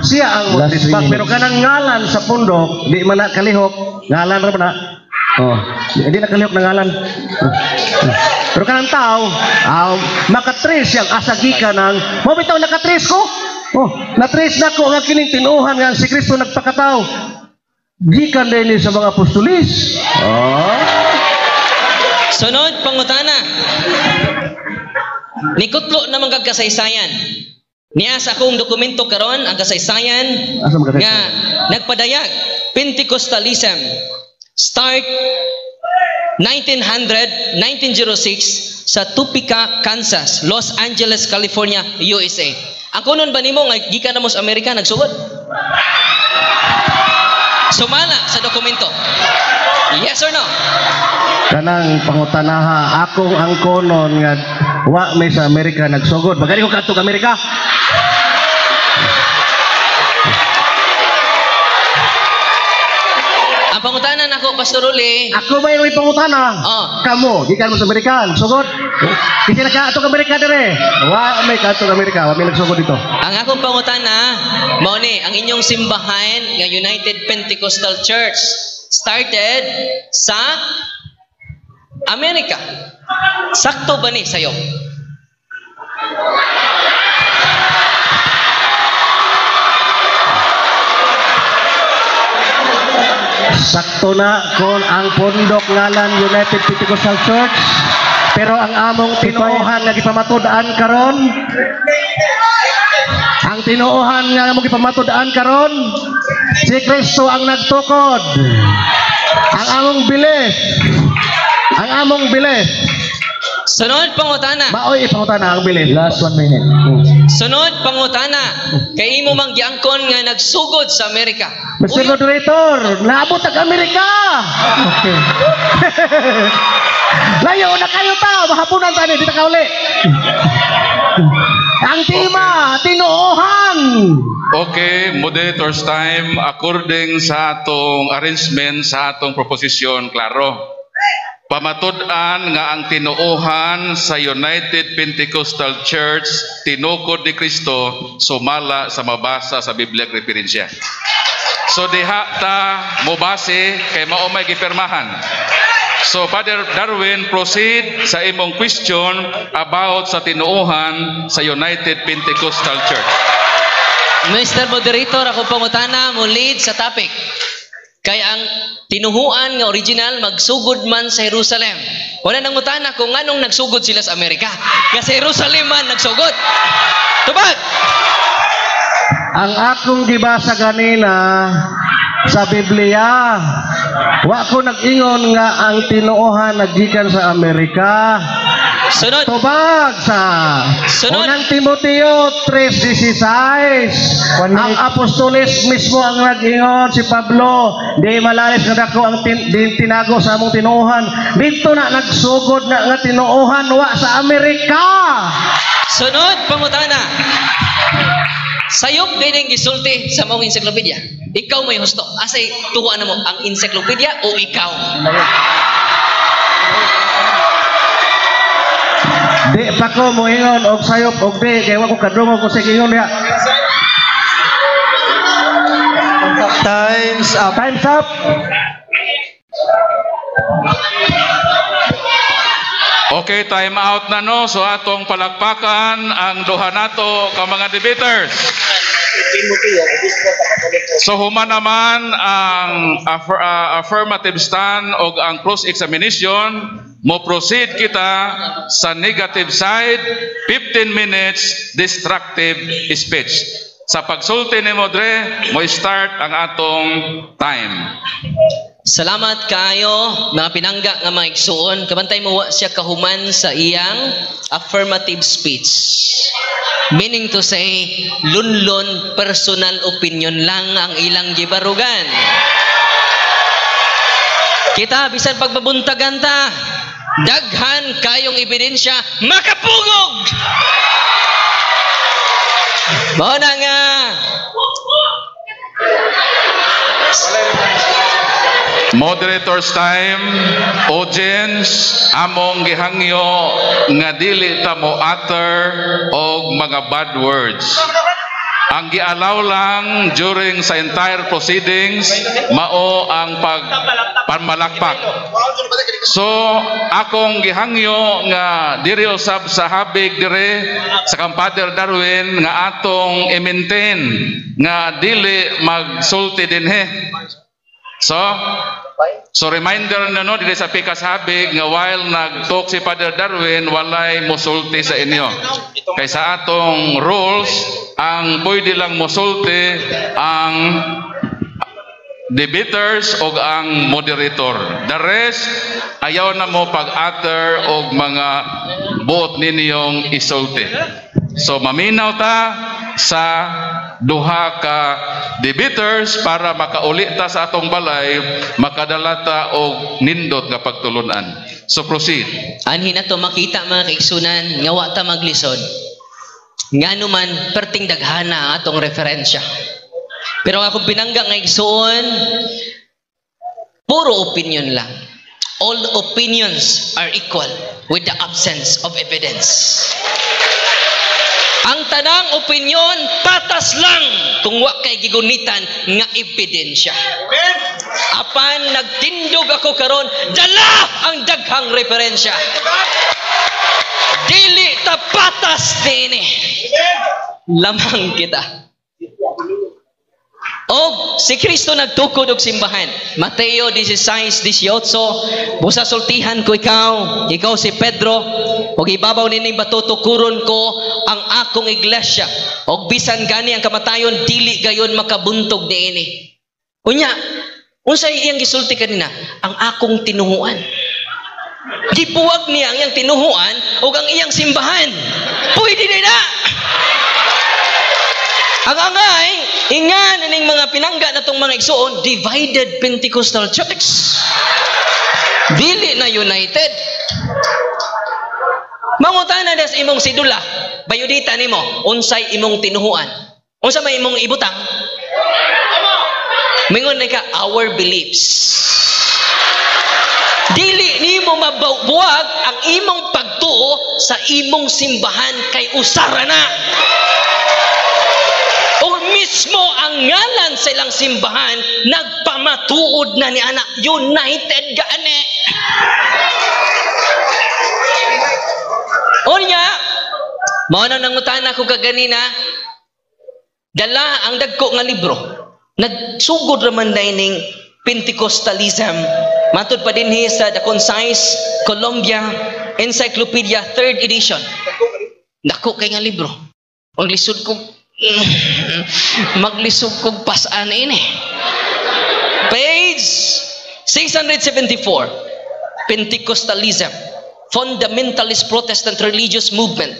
siya ang Last mo-trace three back. Pero minutes. kanang ngalan sa pundok, di man na kalihok, ngalan ra man na. Oh, di na kalihok na ngalan. Oh. Pero kanang tao, makatrace siyang asagi ka ng, mo bitaw nakatrace ko? Oh, natrace na ko nga kining tinuhan nga si Kristo nagpakatao. Gikan din sa mga apostolis. Oh. Sunod, pangutana. Nikutlo naman kag kasaysayan. Niya sa akong dokumento karon ang kasaysayan Asa man kasaysayan? nga nagpadayag Pentecostalism start 1900 1906 sa Topeka, Kansas, Los Angeles, California, USA. Ang kunon ba nimo nga gikan na mo sa Amerika nagsugod? Sumala sa dokumento. Yes or no? Kanang pangutanaha akong angkonon nga wa may sa Amerika nagsugod. Bagani ko kadtong Amerika. Ang pangutana nako Pastor Uli, Ako ba yung pangutana? Oh. Kamo, gikan mo sa Amerika, nagsugod. Kasi na ka Amerika dire. Wa may kadtong Amerika, wa may nagsugod dito. Ang akong pangutana, mao ni ang inyong simbahan nga United Pentecostal Church started sa Amerika. Sakto ba ni sayo? Sakto na kon ang pundok ngalan United Pentecostal Church. Pero ang among tinuohan nga gipamatud-an karon, ang tinuohan nga among gipamatud-an karon, si Kristo ang nagtukod. Ang among bilis. Ang among bilis. Sunod pangutana. Maoy ipangutana ang bilis. Last 1 minute. Sunod pangutana. Kay imo mang giangkon nga nagsugod sa Amerika. Mr. Uy, Moderator, naabot ang Amerika. Okay. Layo na kayo ta, mahapunan ta ni, di ta kauli. Ang tema, tinuohan. Okay, moderator's time according sa atong arrangement sa atong proposisyon, klaro. Pamatud-an nga ang tinuohan sa United Pentecostal Church tinukod ni Kristo sumala sa mabasa sa Biblia referensya. So diha ta mobase kay mao may gipirmahan. So Father Darwin, proceed sa imong question about sa tinuohan sa United Pentecostal Church. Mr. Moderator, ako pangutana mo lead sa topic. Kay ang tinuhuan nga original magsugod man sa Jerusalem. Wala nang utana kung nganong nagsugod sila sa Amerika. Kasi Jerusalem man nagsugod. Tubag! Ang akong gibasa ganina sa Biblia. Wa ko nag-ingon nga ang tinuohan naggikan sa Amerika. Sunod. Tubag sa Sunod. Unang Timoteo 3:16. Ang apostoles mismo ang nag-ingon, si Pablo, di malalis nga dako ang di tinago sa among tinuohan. Dito na nagsugod na nga tinuohan, wa sa Amerika. Sunod, pangutana. Sayop din ang gisulti sa maong encyclopedia. Ikaw may husto. Asay tuwa na mo ang encyclopedia o ikaw? Di pa ko moingon og sayop og di kay wa ko kadungog ko sa ingon diha. Time's up. Time's up. Okay, time out na, no. So atong palakpakan ang duha nato ka mga debaters. So human naman ang affirmative stand og ang cross examination, mo proceed kita sa negative side, 15 minutes destructive speech. Sa pagsulti nimo dre, mo start ang atong time. Salamat kaayo mga pinangga nga mga igsuon. Kabantay mo wa siya kahuman sa iyang affirmative speech. Meaning to say, lunlon personal opinion lang ang ilang gibarugan. Kita bisan pagbabuntagan ta, daghan kayong ebidensya makapugog. Mao na nga Moderator's time, audience, among gihangyo nga dili ta mo utter og mga bad words. Ang gialaw lang during sa entire proceedings mao ang pagpamalakpak. So akong gihangyo nga diri usab sa habig dire sa kang Father Darwin nga atong i-maintain nga dili magsulti dinhe. So reminder na no dili sa pikas habig nga while nag-talk si Father Darwin walay mosulti sa inyo. Kay sa atong rules ang pwede lang mosulti ang debaters o ang moderator. The rest ayaw na mo pag-utter og mga buot ninyong isulti. So maminaw ta sa duha ka debaters para makauli ta sa atong balay, makadala ta og nindot nga pagtulunan. So proceed. Anhi na to makita mga kaigsunan nga wa ta maglisod. Ngano man perting daghana ang atong referensya. Pero ang akong pinangga nga igsuon, puro opinion lang. All opinions are equal with the absence of evidence. Ang tanang opinion patas lang kung wa kay gigunitan nga ebidensya. Apan nagtindog ako karon, dala ang daghang referensya. Dili ta patas niini. Lamang kita. Og si Kristo nagtukod og simbahan. Mateo 16:18, busa sultihan ko ikaw si Pedro, og ibabaw nining bato tukuron ko ang akong iglesia. Og bisan gani ang kamatayon dili gayon makabuntog niini. Unya, unsay iyang gisulti kanina? Ang akong tinuhuan. Gibuwag niya ang iyang tinuhuan ug ang iyang simbahan. Pwede na. Ang angay, ingan ining mga pinangga na tong mga igsuon, divided Pentecostal Church. Dili na united. Mangutana das imong sidula, bayudita nimo, unsay imong tinuhuan. Unsa may imong ibutang? Mingon na ka, our beliefs. Dili nimo mabuwag ang imong pagtuo sa imong simbahan kay usara na. O mismo ang ngalan sa ilang simbahan nagpamatuod na ni ana, united gaani. Unya, mao na nangutana ko kaganina, dala ang dagko nga libro. Nagsugod raman ning Pentecostalism. Matud pa dinhi sa The Concise Columbia Encyclopedia 3rd edition. Dako kay nga libro. Maglisod kog pasaan ini. Page 674. Pentecostalism, fundamentalist Protestant religious movement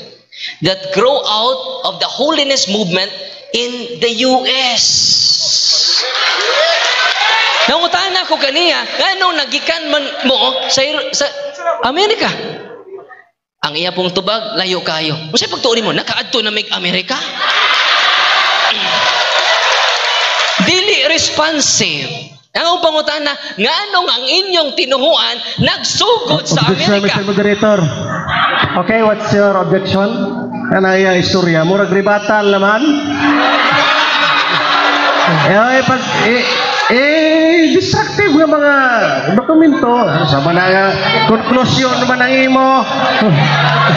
that grow out of the holiness movement in the US. Nangutana ko kaniya, nganong nagikan man mo sa Amerika? Ang iya pong tubag, layo kayo. Unsay pagtuo nimo, nakaadto na mig Amerika? Dili responsive. Ang akong pangutana, nganong ang inyong tinuhuan nagsugod sa Objection, Amerika? Mr. Moderator. Okay, what's your objection? Kana iya istorya, murag rebuttal naman. Eh, pag, eh, eh, destructive nga mga dokumento. Sama na nga, conclusion naman ang imo.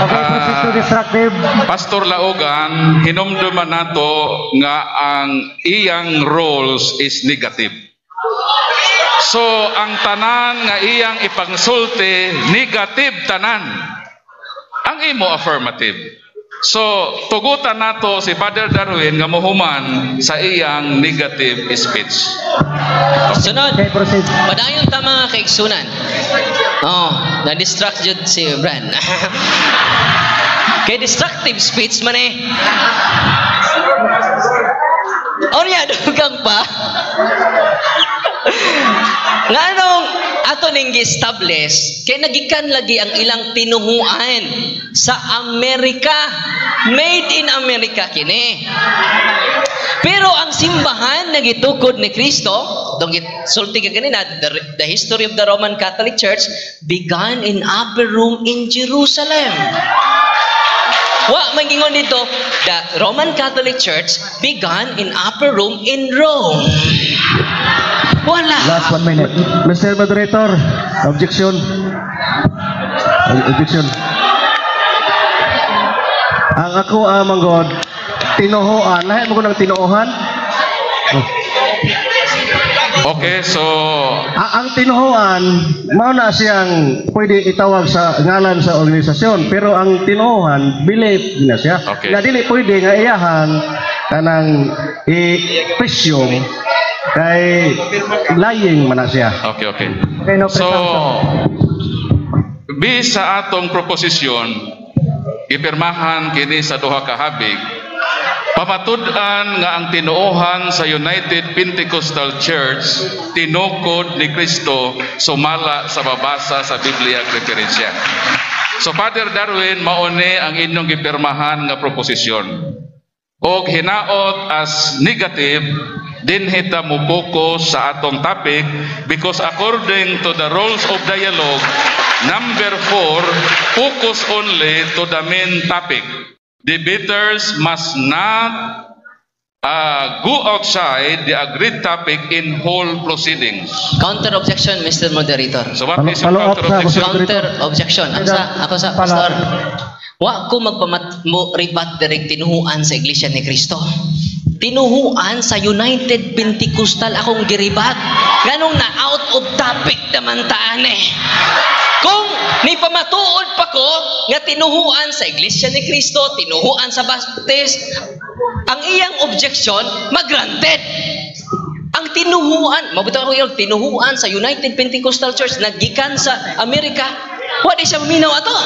Okay, proceed to destructive. Pastor Laogan, hinumduman nato nga ang iyang roles is negative. So, ang tanan nga iyang ipangsulti, negative tanan. Ang imo affirmative. So, tugutan nato si Father Darwin nga mohuman sa iyang negative speech. Sunod. Okay, proceed. Padayon ta, mga kaigsunan. Oh, na-distract jud si Brad. Kay destructive speech man eh. Orya, dugang pa. Nganong ato ning gi-establish kay nagikan lagi ang ilang tinuhuan sa Amerika? Made in America kini. Pero ang simbahan nga gitukod ni Kristo, dong sulti ka kanina, the history of the Roman Catholic Church began in upper room in Jerusalem. Wa man gingon dito, the Roman Catholic Church began in upper room in Rome. Wala. Last one minute. Mr. Moderator, objection. Objection. Ang ako amang God, tinuhuan, lahi mo ko ng tinuohan. Okay, so Ang tinuhuan, mao na siyang pwede itawag sa ngalan sa organisasyon, pero ang tinuohan, belief na siya. Okay. Na dili pwede nga iyahan kanang i-presume kay lying man na siya. Okay. Okay, no So, presumption. Bis sa atong proposisyon, gipirmahan kini sa duha ka habig, pamatud-an nga ang tinuohan sa United Pentecostal Church tinukod ni Kristo sumala sa babasa sa Biblia referensya. So Father Darwin, mauni ang inyong gipirmahan nga proposisyon. Og hinaot as negative dinhi ta mo focus sa atong topic because according to the rules of dialogue number 4, focus only to the main topic. Debaters must not go outside the agreed topic in whole proceedings. Counter objection, Mr. Moderator. So what is your Follow up counter sa, objection? Counter objection. Ako sa pastor. Wa ko magpamat mo rebat direk tinuhuan sa Iglesia ni Cristo. Tinuhuan sa United Pentecostal akong giribat. Nganong na out of topic naman taan eh. Kung ni pamatuod pa ko nga tinuhuan sa Iglesia ni Cristo, tinuhuan sa Baptist, ang iyang objection magranted. Ang tinuhuan, mabuta ko yung tinuhuan sa United Pentecostal Church naggikan sa Amerika. Wa di siya maminaw ato.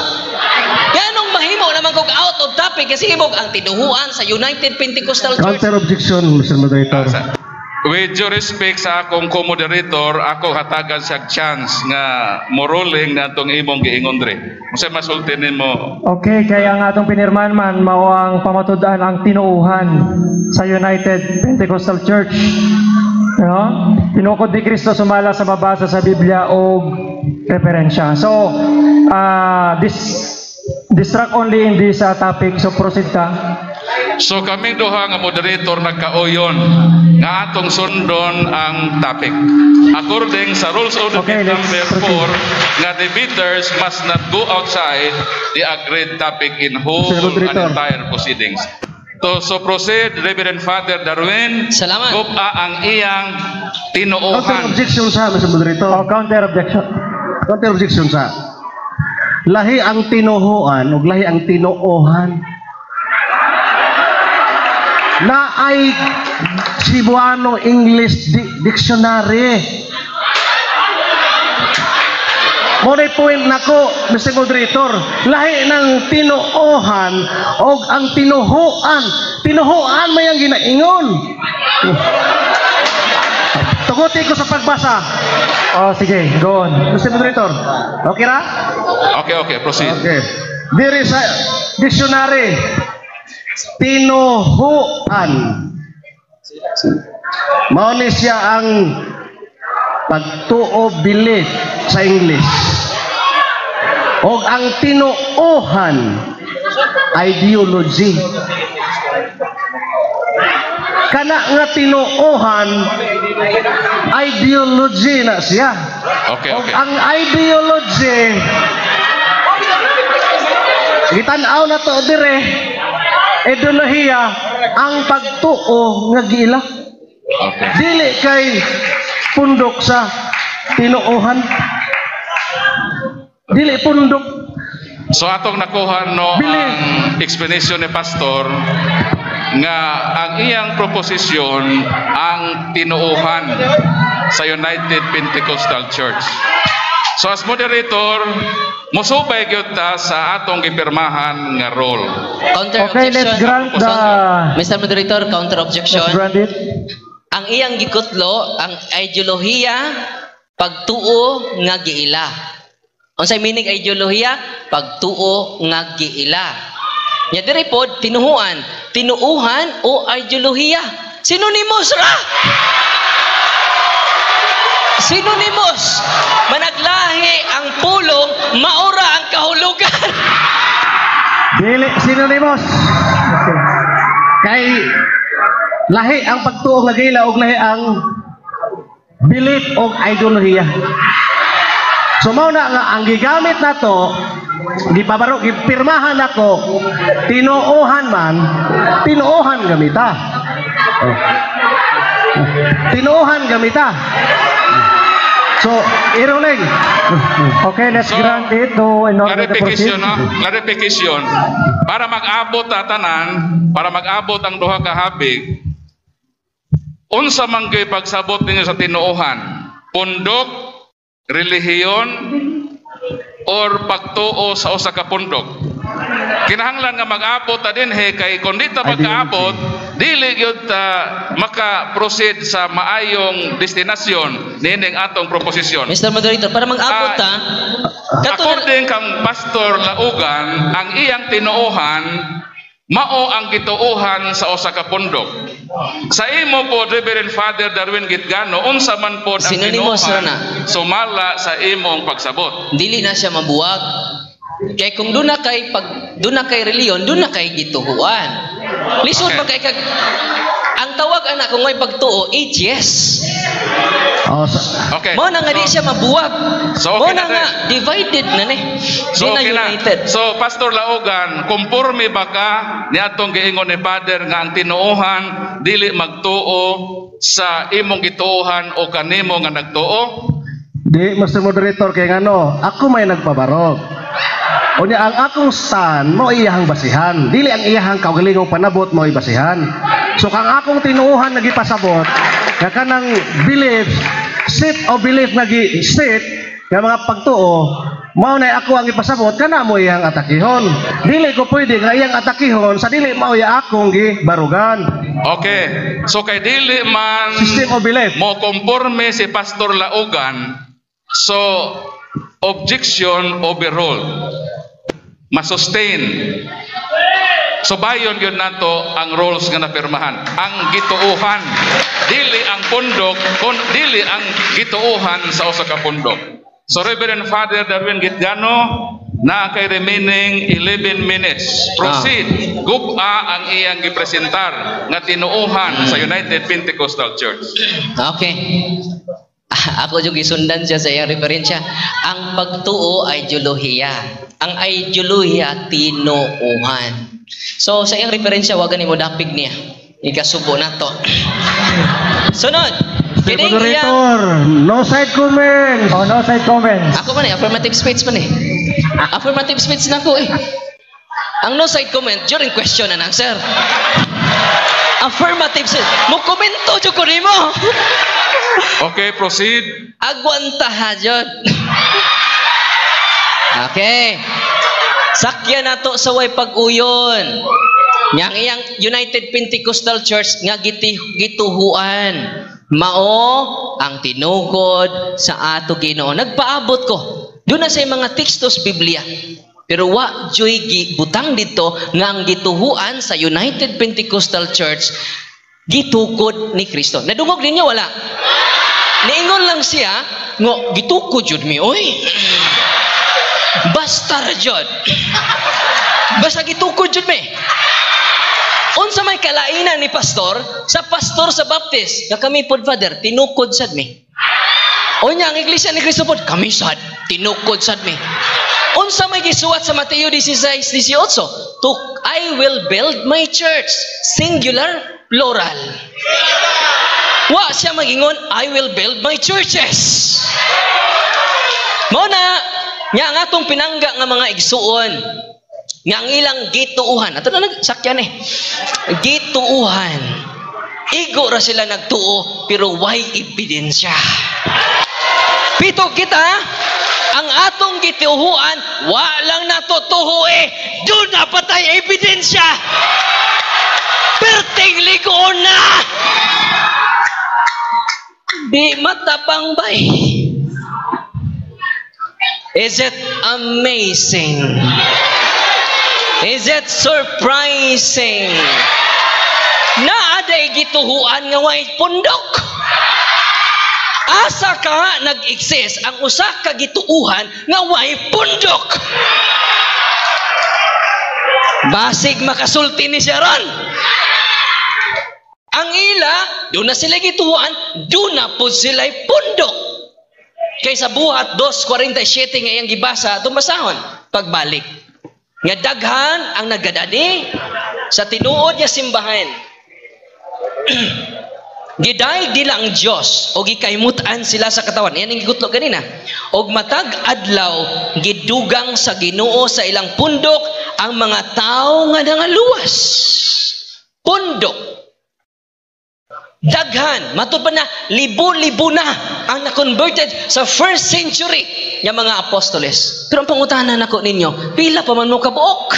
Ganong mahimo naman kog out of topic kasi himog ang tinuhuan sa United Pentecostal Church. Counter objection, Mr. Moderator. With due respect sa akong co-moderator, ako hatagan siya chance nga moruling na itong imong giingon dre. Unsay masulti nimo? Okay, kaya ang atong pinirman man mao ang pamatud-an ang tinuuhan sa United Pentecostal Church. No? Tinukod ni Kristo sumala sa mabasa sa Biblia og referensya. So, this distract only in this topic. So proceed ta. So kaming duha nga moderator nagkauyon nga atong sundon ang topic. According sa rules of the Okay, let's number proceed. 4 nga debaters must not go outside the agreed topic in whole Mr. and Moderator. entire proceedings. So proceed, Reverend Father Darwin. Salamat. Guba ang iyang Counter tinuohan. objection sa, Mr. Moderator. Oh, counter objection. Counter objection sa. Lahi ang tinuhuan ug lahi ang tinuohan. Naay Cebuano English Dictionary. Mo na point nako, Mr. Moderator, lahi ng tinuohan og ang tinuhuan. Tinuhuan may ang ginaingon. Tuguti ko sa pagbasa. Oh, sige, go on. Mr. Moderator. Okay ra? Okay, proceed. Okay. Diri sa dictionary, tinuhuan. Mao ni siya ang pagtuo, belief sa English. Og ang tinuohan, ideology. Kana nga tinuohan, ideology na siya. Okay, Og okay. ang ideology, gitan-aw na to dire, ideolohiya ang pagtuo nga giila. Dili kay pundok sa tinuohan. Dili pundok. So atong nakuha no Bili. Ang explanation ni pastor nga ang iyang proposisyon ang tinuohan sa United Pentecostal Church. So as moderator, mosubay gyud ta sa atong gipirmahan nga role. Counter Okay, objection. let's grant the Mr. Moderator, counter objection. Let's grant it. Ang iyang gikutlo, ang ideolohiya, pagtuo nga giila. Unsay meaning ideolohiya? Pagtuo nga giila. Nya diri pod tinuhuan, tinuuhan o ideolohiya. Synonymous ra. Synonymous. Managlahi ang pulong, maura ang kahulugan. Dili synonymous. Kay lahi ang pagtuo nga giila og lahi ang belief og ideolohiya. So mao na nga ang gigamit nato, gipabaro, gipirmahan nako, tinuohan man, tinuohan gamita. Oh. Tinuohan gamita. So, ironing. Okay, let's So, grant it to in order to proceed. Clarification, no? Clarification. Para mag-abot ta tanan, para mag-abot ang duha ka habig, unsa man gyud pagsabot ninyo sa tinuohan? Pundok, relihiyon, or pagtuo sa usa ka pundok? Kinahanglan nga mag-abot ta dinhi kay kung di ta magkaabot, dili gyud ta maka-proceed sa maayong destinasyon niining atong proposisyon. Mr. Moderator, para mag-abot ta, According kang Pastor Laugan, ang iyang tinuohan mao ang gituohan sa usa ka pundok. Sa imo po, Reverend Father Darwin Gitgano, unsa man pod ang Synonymous tinuohan ra na. sumala sa imong pagsabot? Dili na siya mabuwag. Kay kung doon na kay pag doon na kay reliyon, doon na kay gituhuan. Lisod pa kay kag ang tawag ana kung may pagtuo, atheist. Oh, Okay. Mao na nga di siya mabuwag. So, okay Mao na na, nga divided na ni. So, Di na okay na. united. So, Pastor Laogan, kumporme ba ka niadtong giingon ni Father nga ang tinuohan dili magtuo sa imong gituohan o kanimo nga nagtuo? Di, Mr. Moderator, kay ngano, ako may nagpabarog. Unya ang akong stand mo iyahang basihan. Dili ang iyahang kaugalingong panabot mo basihan. So kang akong tinuohan nga gipasabot, nga kanang belief, set of belief nga gi set nga mga pagtuo, mao na ako ang ipasabot kana mo iyang atakihon. Dili ko pwede nga iyang atakihon sa dili mao ya akong gibarugan. Okay. So kay dili man System of belief mo konforme si Pastor Laogan, so objection overruled. Masustain. So bayon gyud nato ang rules nga napirmahan. Ang gituohan, dili ang pundok, kun dili ang gituohan sa usa ka pundok. So Reverend Father Darwin Gitgano, na kay remaining 11 minutes. Proceed. Guba ang iyang gipresentar nga tinuohan sa United Pentecostal Church. Okay. Ako yung gisundan siya sa iyang referensya. Ang pagtuo ay ideolohiya. Ang ideolohiya, tinuohan. So sa iyang referensya, wag gani mo dapig niya. Ikasubo na to. Sunod. Mr. Kining iyang Moderator, no side comments. Oh, no side comments. Ako man eh, affirmative speech man eh. Affirmative speech na ko eh. Ang no side comment during question and answer. Affirmative. Mo komento jud ko nimo. Okay, proceed. Agwanta ha jud. Okay. Sakya nato sa way pag-uyon. Nga ang iyang United Pentecostal Church nga gituhuan. Mao ang tinukod sa ato Ginoo. Nagpaabot ko. Doon na sa mga tekstos Biblia. Pero wa joy gibutang dito nga ang gituhuan sa United Pentecostal Church gitukod ni Kristo. Nadungog ninyo wala? Niingon lang siya nga gitukod jud mi oy. Basta ra jud. Basta gitukod jud mi. Unsa may kalainan ni pastor sa Baptist nga kami pod, Father, tinukod sad mi. Unya ang Iglesia ni Cristo pod kami sad tinukod sad mi. Unsa may gisuwat sa Mateo 16:18? To I will build my church. Singular, plural. Wa siya magingon, I will build my churches. Mao na nya ang atong pinangga nga mga igsuon nga ang ilang gituuhan. Ato na nagsakyan eh. Gituuhan. Igo ra sila nagtuo pero why ebidensya? Pito kita ang atong gituhuan, wa lang natutuho eh. Doon na patay ebidensya. Perting ligoon na. Di matabang bay. Is it amazing? Is it surprising? Naaday gituhuan nga way pundok. Asa ka nag-exist ang usa ka gituuhan nga way pundok. Basig makasulti ni siya ron. Ang ila, doon na sila gituuhan, doon na po sila'y pundok. Kaysa Buhat 2:47 nga iyang gibasa, tumasahon pagbalik. Nga daghan ang nagadani sa tinuod nga simbahan. Giday dila ang Dios o gikaymutan sila sa katawan. Yan ang gigutlo ganina. Og matag adlaw gidugang sa Ginoo sa ilang pundok ang mga tawo nga nangaluwas. Pundok. Daghan, matud pa na libo-libo na ang na-converted sa first century nga mga apostoles. Pero ang pangutana nako ninyo, pila pa man mo kabuok?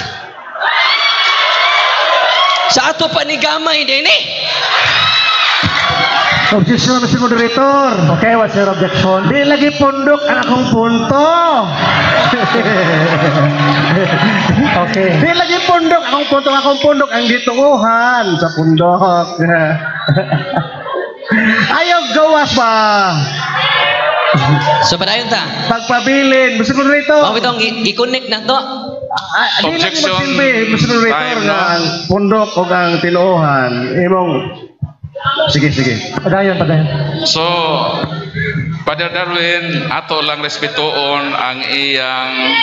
Sa ato pa ni gamay din eh. Objection, Mr. Moderator. Okay, what's your objection? Di lagi pundok ang akong punto. Okay. Di lagi pundok akong punto, akong pundok ang gituuhan sa pundok. Ayaw gawas ba? So padayon ta. Pagpabilin, Mr. Moderator. Mao bitong gi-connect na to. Di lagi Objection. magsilbi, Mr. Moderator, Time nga na. ang pundok o ang tinuohan. Imong Sige, sige. Padayon, padayon. So, Father Darwin, ato lang respetuon ang iyang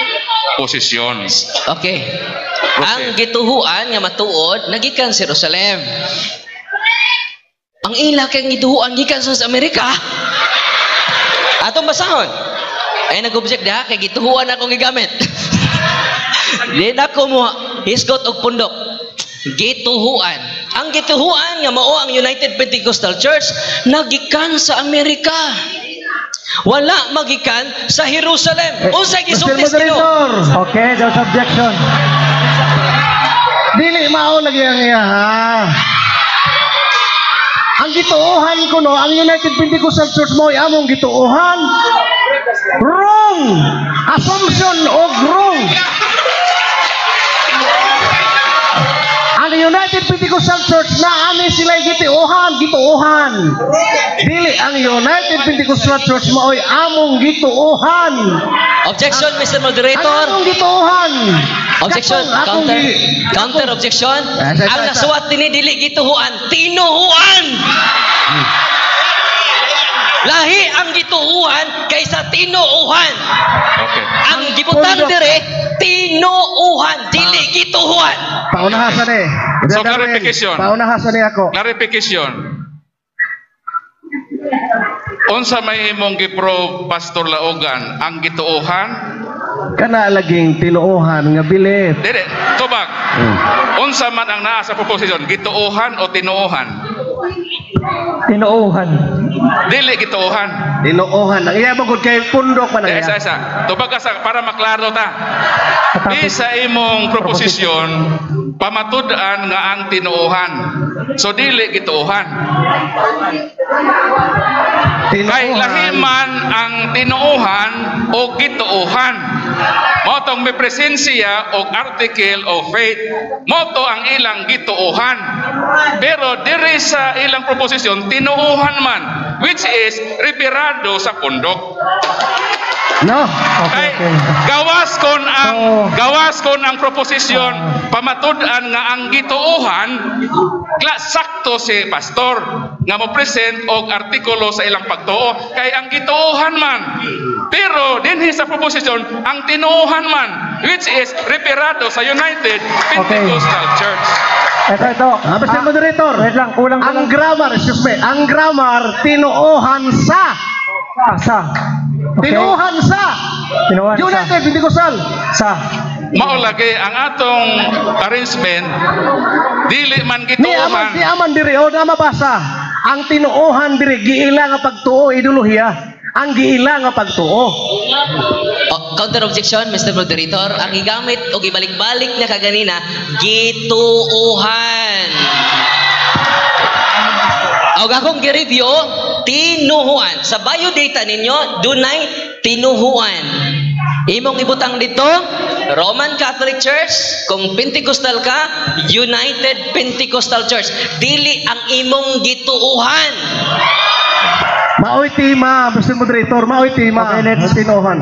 posisyon. Okay. Proceed. Ang gituhuan nga matuod nagikan sa Jerusalem. Ang ila kay gituhuan gikan sa Amerika. Atong basahon. Ay nag-object diha kay gituhuan akong gigamit. Di na ko mo hisgot og pundok. Gituhuan. Ang gituhuan nga mao ang United Pentecostal Church nagikan sa Amerika. Wala magikan sa Jerusalem. Unsay Mr. gisulti sa Ginoo? Moderator, Okay, there's objection. dili mao lagi ang iya ha. Ang gituohan ko no, ang United Pentecostal Church mo ay among gituohan. Wrong! Assumption og wrong. Ang United Pentecostal Church na ani sila gituohan, gituohan. Dili ang United Pentecostal Church mo ay among gituohan. Objection, Mr. Ang Moderator. among gituohan. Objection, Katong akong counter. Counter objection. Ah, sa- Ang sa- nasuwat dinhi dili gituhuan, tinuhuan. Lahi ang gituhuan kaysa tinuuhan. Okay. Ang gibutan Pundok. dire tinuuhan, dili gituhuan. Paunahasan eh. So, clarification. Paunahasan eh ako. Clarification. Unsa may imong giprove, Pastor Laogan, ang gituohan Kana laging tinuohan nga belief. Dili, tubag. Unsa man ang naa sa proposition, gituohan o tinuohan? Tinuohan. Dili gituohan. Tinuohan. Ang iya mo gud kay pundok man ang Di, iya. isa, isa. Tubag ka sa, para maklaro ta. Di sa imong proposisyon, pamatud-an nga ang tinuohan. So dili gituohan. Kay lahi man ang tinuohan o gituohan. Mao tong may presensya og article of faith. Mao to ang ilang gituohan. Pero diri sa ilang proposisyon, tinuohan man, which is referado sa pundok. No. Kay gawas kon ang proposisyon pamatud-an nga ang gituohan, kla sakto si pastor nga mo present og artikulo sa ilang pagtuo kay ang gituohan man. Pero dinhi sa proposisyon ang tinuohan man, which is referado sa United Pentecostal Church. Ito, ito. Ah, Mr. Moderator. Wait lang, kulang. Ang grammar, excuse me, ang grammar tinuohan sa. Ah, sa. Okay. Tinuohan sa. Tinuohan sa. United Pentecostal. Sa. Mao lagi ang atong arrangement, dili man Ni aman, gituohan. ni aman diri o na mabasa. Ang tinuohan diri giila nga pagtuo ideolohiya. Ang giila nga pagtuo. Oh, counter objection, Mr. Moderator. Ang gigamit o gibalik-balik niya kaganina, gituuhan. Og akong gi-review, tinuhuan. Sa biodata ninyo, dunay tinuhuan. Imong ibutang dito, Roman Catholic Church, kung Pentecostal ka, United Pentecostal Church. Dili ang imong gituuhan. Maoy tema, Mr. Moderator, maoy tema. Okay, let's Ang tinuohan.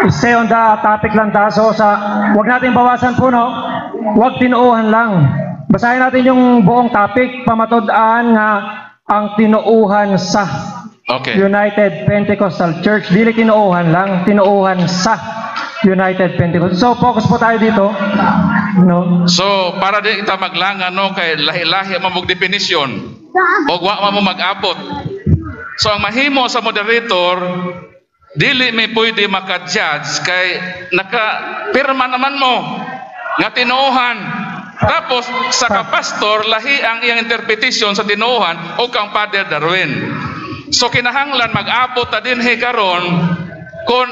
Stay on the topic lang ta. So sa wag natin bawasan po, no. Wag tinuuhan lang. Basahin natin yung buong topic, pamatud-an nga ang tinuuhan sa United Pentecostal Church. Dili tinuuhan lang, tinuuhan sa United Pentecostal. So focus po tayo dito. No. So para di kita maglangan, no, kay lahi-lahi man mong definisyon og wa man mo mag-abot. So ang mahimo sa moderator, dili may pwede maka-judge kay naka pirma naman mo nga tinuohan. Tapos sa kapastor lahi ang iyang interpretation sa tinuohan o kang Father Darwin. So kinahanglan mag-abot ta dinhi karon kung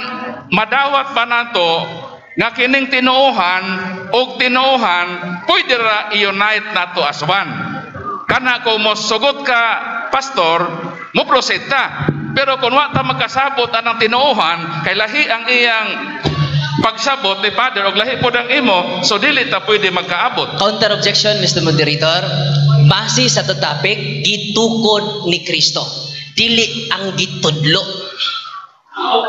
madawat ba nato nga kining tinuohan og tinuohan pwede ra i-unite nato as one. Kana kung mo sugot ka, pastor, mo proceed ta. Pero kung wa ta magkasabot anang tinuohan kay lahi ang iyang pagsabot ni Father og lahi pod ang imo, so dili ta pwede magkaabot. Counter objection, Mr. Moderator. Base sa to topic, gitukod ni Kristo. Dili ang gitudlo.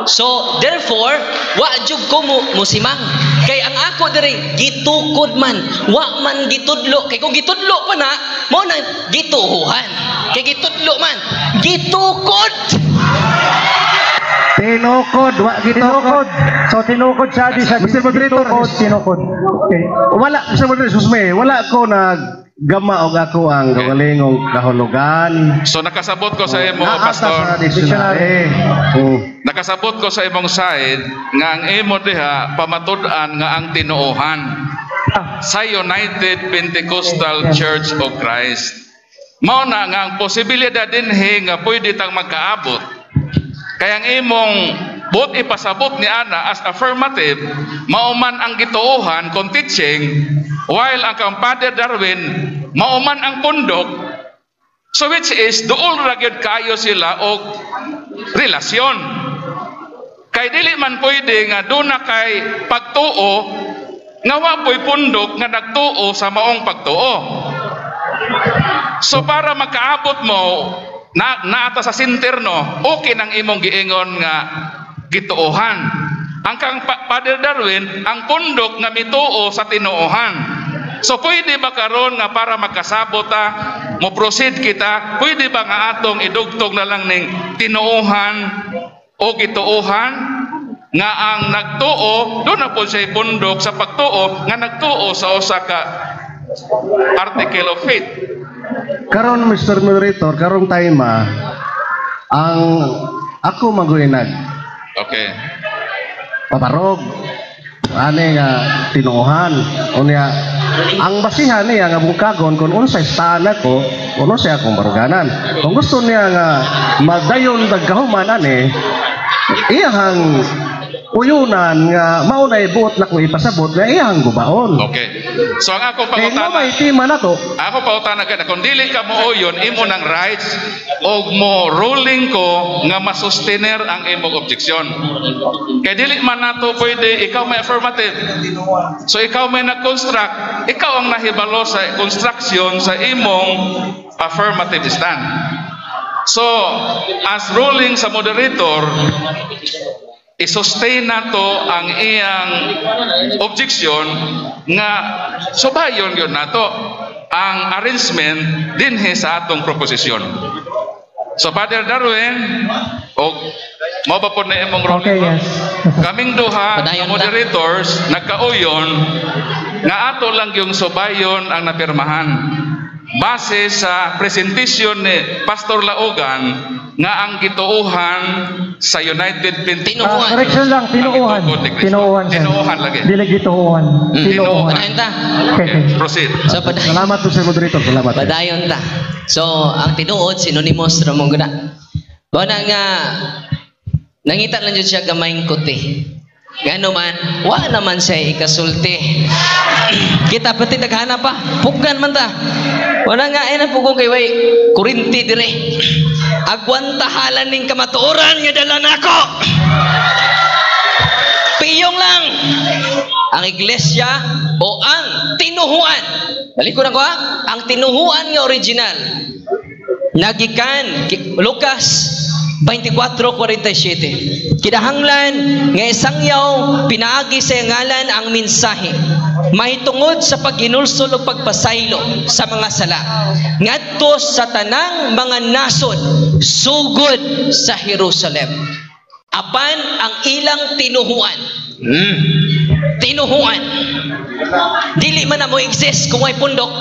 So, therefore, wa jud ko mo musimang. Kay ang ako diri gitukod man, wa man gitudlo. Kay kung gitudlo pa na, mo na gituhuhan. Kay gitudlo man, gitukod. Tinukod, wa gitukod. Tinukod. So tinukod siya, di siya Mr. Moderator, gitukod, tinukod. Okay. Wala, Mr. Moderator, excuse me, wala ko naggama og ako ang kaugalingong kahulugan. So nakasabot ko sa imo, Naa ta pastor. sa dictionary. Oh. Nakasabot ko sa imong side nga ang imo diha pamatud-an nga ang tinuohan sa United Pentecostal Church of Christ. Mao na nga ang posibilidad dinhi nga pwede tang magkaabot. Kaya ang imong buot ipasabot ni ana as affirmative, mao man ang gituohan kon teaching, while ang kang Father Darwin mao man ang pundok. So which is duol ra gyud kaayo sila og relasyon. Kay dili man pwede nga duna kay pagtuo nga wa po'y pundok nga nagtuo sa maong pagtuo. So para makaabot mo na naata sa center, no, okay nang imong giingon nga gituohan. Ang kang Father Darwin, ang pundok nga mituo sa tinuohan. So pwede ba karon nga para magkasabot ta, mo proceed kita, pwede ba nga atong idugtong na lang ning tinuohan o gituohan nga ang nagtuo doon na po siya pundok sa pagtuo nga nagtuo sa usa ka article of faith? Karon, Mr. Moderator, karong time ang ako magoy nag pabarog. Ani nga tinuohan. Unya ang basihan niya nga bungkagon kung unsay staan ako, kung unsay akong baruganan. Kung gusto niya nga madayon dagkahuman ani, iyahang uyunan nga mao na buot na ko ipasabot nga iyahang gubaon. Okay. So ang akong Kay mo pangutana, may tema na to. Ako pautana ka na kung dili ka mo uyon imo nang rights og mo ruling ko nga masustener ang imong objection. Kay dili man nato pwede ikaw may affirmative. So ikaw may nag-construct, ikaw ang nahibalo sa construction sa imong affirmative stand. So, as ruling sa moderator, i-sustain nato ang iyang objection nga subayon yun nato ang arrangement dinhi sa atong proposisyon. So Father Darwin, og mao ba po na imong ruling? Okay, yes. Kaming duha Padayon nga moderators nagkauyon nga ato lang yung subayon ang napirmahan base sa presentation ni Pastor Laugan nga ang gituohan sa United Pentecostal Ah, correction lang, tinuuhan. Ang gitukod ni Cristo. Tinuuhan, sir. Tinuuhan lagi. Dili gituuhan. Tinuuhan. Padayon ta. Okay, okay. Proceed. So padayon. Salamat po sa moderator, salamat. Padayon ta. So ang tinuod synonymous ra mo guna. Mao na nga nangita lang jud siya gamayng kuti. Ngano man, wa naman siya ikasulti. Kita pati naghana pa, pugnan man ta. Wala nga ay napugong kay way kurinti dire. Agwantahalan ning kamatuoran nga dala nako. Piyong lang ang iglesia o ang tinuhuan. Balik ko na ko ha. Ang tinuhuan nga original nagikan Lucas 24:47. Kinahanglan nga isangyaw pinaagi sa ngalan ang mensahe mahitungod sa paghinulsol ug pagpasaylo sa mga sala ngadto sa tanang mga nasod sugod sa Jerusalem. Apan ang ilang tinuhuan. Tinuhuan. Dili man na mo exist kung way pundok.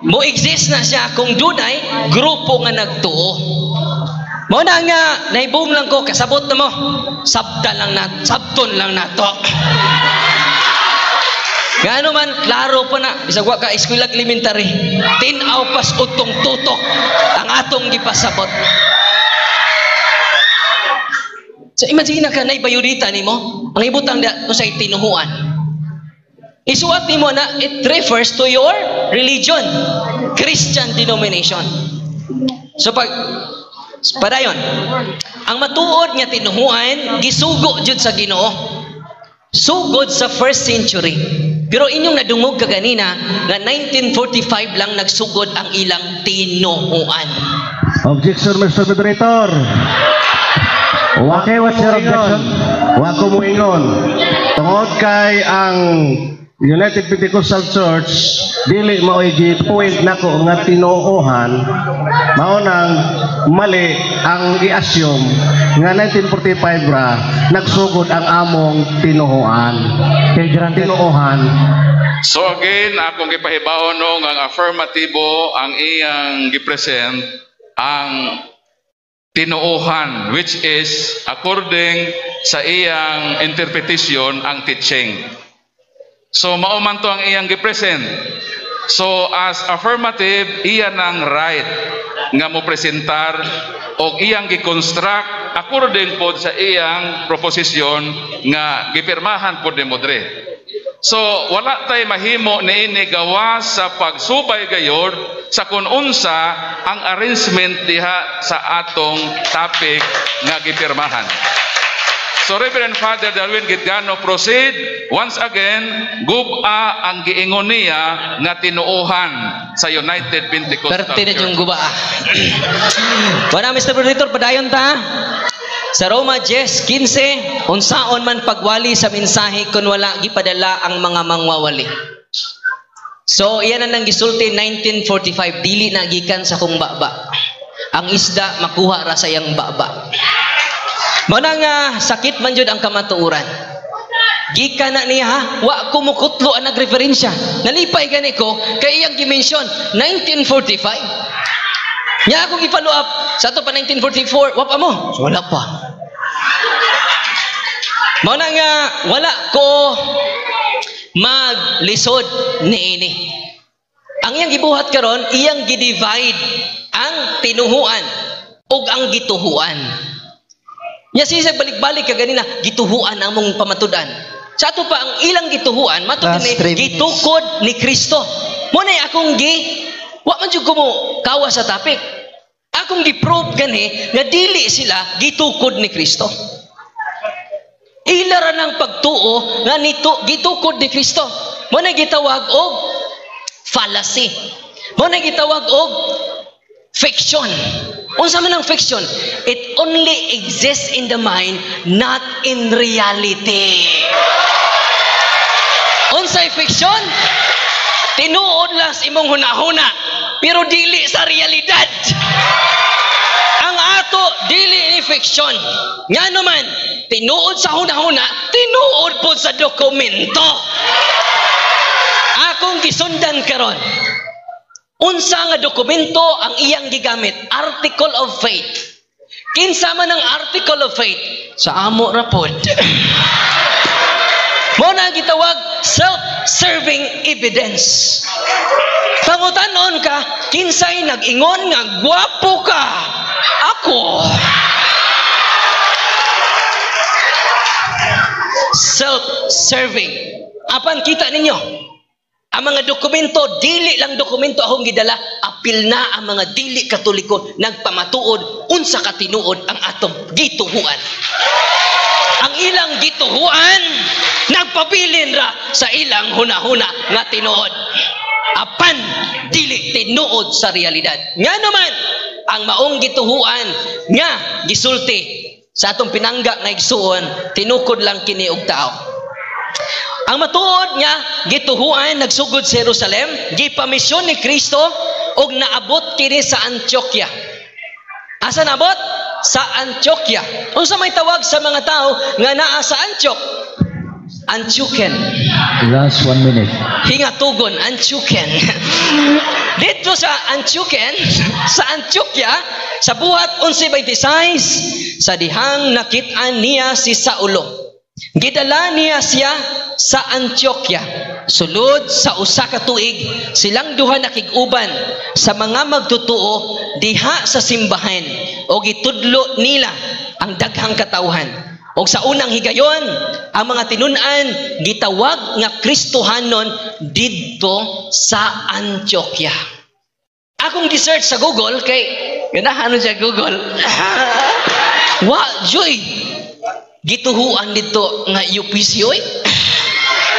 Mo exist na siya kung dunay grupo nga nagtuo. Mao na nga naibong lang ko kasabot na mo. Sabta lang na, sabton lang nato. Ngano man klaro pa na bisag wa ka eskwela elementary. Tin-aw pas utong tutok ang atong gipasabot. So imagine na ka nay bayurita nimo, ang ibutang da usay tinuhuan. Isuwat nimo na it refers to your religion, Christian denomination. So pag padayon, ang matuod nga tinuhuan gisugo jud sa Ginoo. Sugod sa first century. Pero inyong nadungog kaganina nga 1945 lang nagsugod ang ilang tinuhuan. Objection, Mr. Moderator. Okay, what's your objection? Wa ko moingon. Tungod kay ang United Pentecostal Church dili maoy gi-point nako nga tinuohan, mao nang mali ang i-assume nga 1945 ra nagsugod ang among tinuohan. Okay, granted. Tinuohan. So again, akong gipahibaon no ang affirmatibo ang iyang gipresent ang tinuohan, which is according sa iyang interpretation ang teaching. So mao man to ang iyang gipresent. So as affirmative, iya nang right nga mo presentar og iyang giconstruct according pod sa iyang proposisyon nga gipirmahan pod ni Modre. So wala tay mahimo niini gawa sa pagsubay gayod sa kun unsa ang arrangement diha sa atong topic nga gipirmahan. So Reverend Father Darwin Gitgano proceed once again, guba ang giingon niya nga tinuohan sa United Pentecostal Perte na Church. yung guba. Wala, Mr. Moderator, padayon ta. Sa Roma 10:15, unsaon man pagwali sa mensahe kun wala gipadala ang mga mangwawali. So, iyan ang gisulti 1945, dili na gikan sa kong baba. Ang isda makuha ra sa iyang baba. Mao na nga sakit man jud ang kamatuoran. Gikan na niya ha, wa ko mukutlo ang nagreferensya. Nalipay gani ko kay iyang gi-mention 1945. Nya akong i-follow up sa ato pa 1944, wa pa mo. So, wala pa. Mao na nga wala ko maglisod niini. Ang iyang gibuhat karon, iyang gi-divide ang tinuhuan ug ang gituhuan. Nya siya balik-balik ka ganina, gituhuan ang mong pamatud-an. Sa ato pa ang ilang gituhuan, matud Last ni 3 minutes. Gitukod ni Kristo. Mo na akong gi wa man jud ko mo kawa sa topic. Akong gi-prove gani nga dili sila gitukod ni Kristo. Ila ra ng pagtuo nga nito gitukod ni Kristo. Mo na gitawag og fallacy. Mo na gitawag og fiction. Unsa man ang fiction? It only exists in the mind, not in reality. Unsay fiction? Tinuod lang sa imong hunahuna, pero dili sa realidad. Ang ato dili ni fiction. Ngano man, tinuod sa hunahuna, tinuod po sa dokumento. Akong gisundan karon. Unsa nga dokumento ang iyang gigamit? Article of Faith. Kinsa man ang Article of Faith? Sa amo ra pod. Mo na ang gitawag self-serving evidence. Pangutanon ka, kinsay nag-ingon nga gwapo ka? Ako. Self-serving. Apan kita ninyo, ang mga dokumento, dili lang dokumento akong gidala, apil na ang mga dili Katoliko nagpamatuod unsa ka tinuod ang atong gituhuan. Ang ilang gituhuan, nagpabilin ra sa ilang hunahuna nga tinuod. Apan dili tinuod sa realidad. Nga naman, ang maong gituhuan nga gisulti sa atong pinangga nga igsuon, tinukod lang kini og tao. Ang matuod nga gituhuan nagsugod sa Jerusalem, gipamisyon ni Kristo og naabot kini sa Antioquia. Asa naabot? Sa Antioquia. Unsa may tawag sa mga tao nga naa sa Antioch? Antiochen. Last 1 minute. Hingatugon, Antiochen. Dito sa Antiochen, sa Antioquia, sa buhat 11:26, sa dihang nakit-an niya si Saulo. Gidala niya siya sa Antioquia. Sulod sa usa ka tuig, silang duha nakig-uban sa mga magtutuo diha sa simbahan o gitudlo nila ang daghang katawhan. Og sa unang higayon, ang mga tinun-an gitawag nga Kristohanon didto sa Antioquia. Akong gi-search sa Google kay ganahan siya Google. Wa joy gituhuan dito nga UPC oy.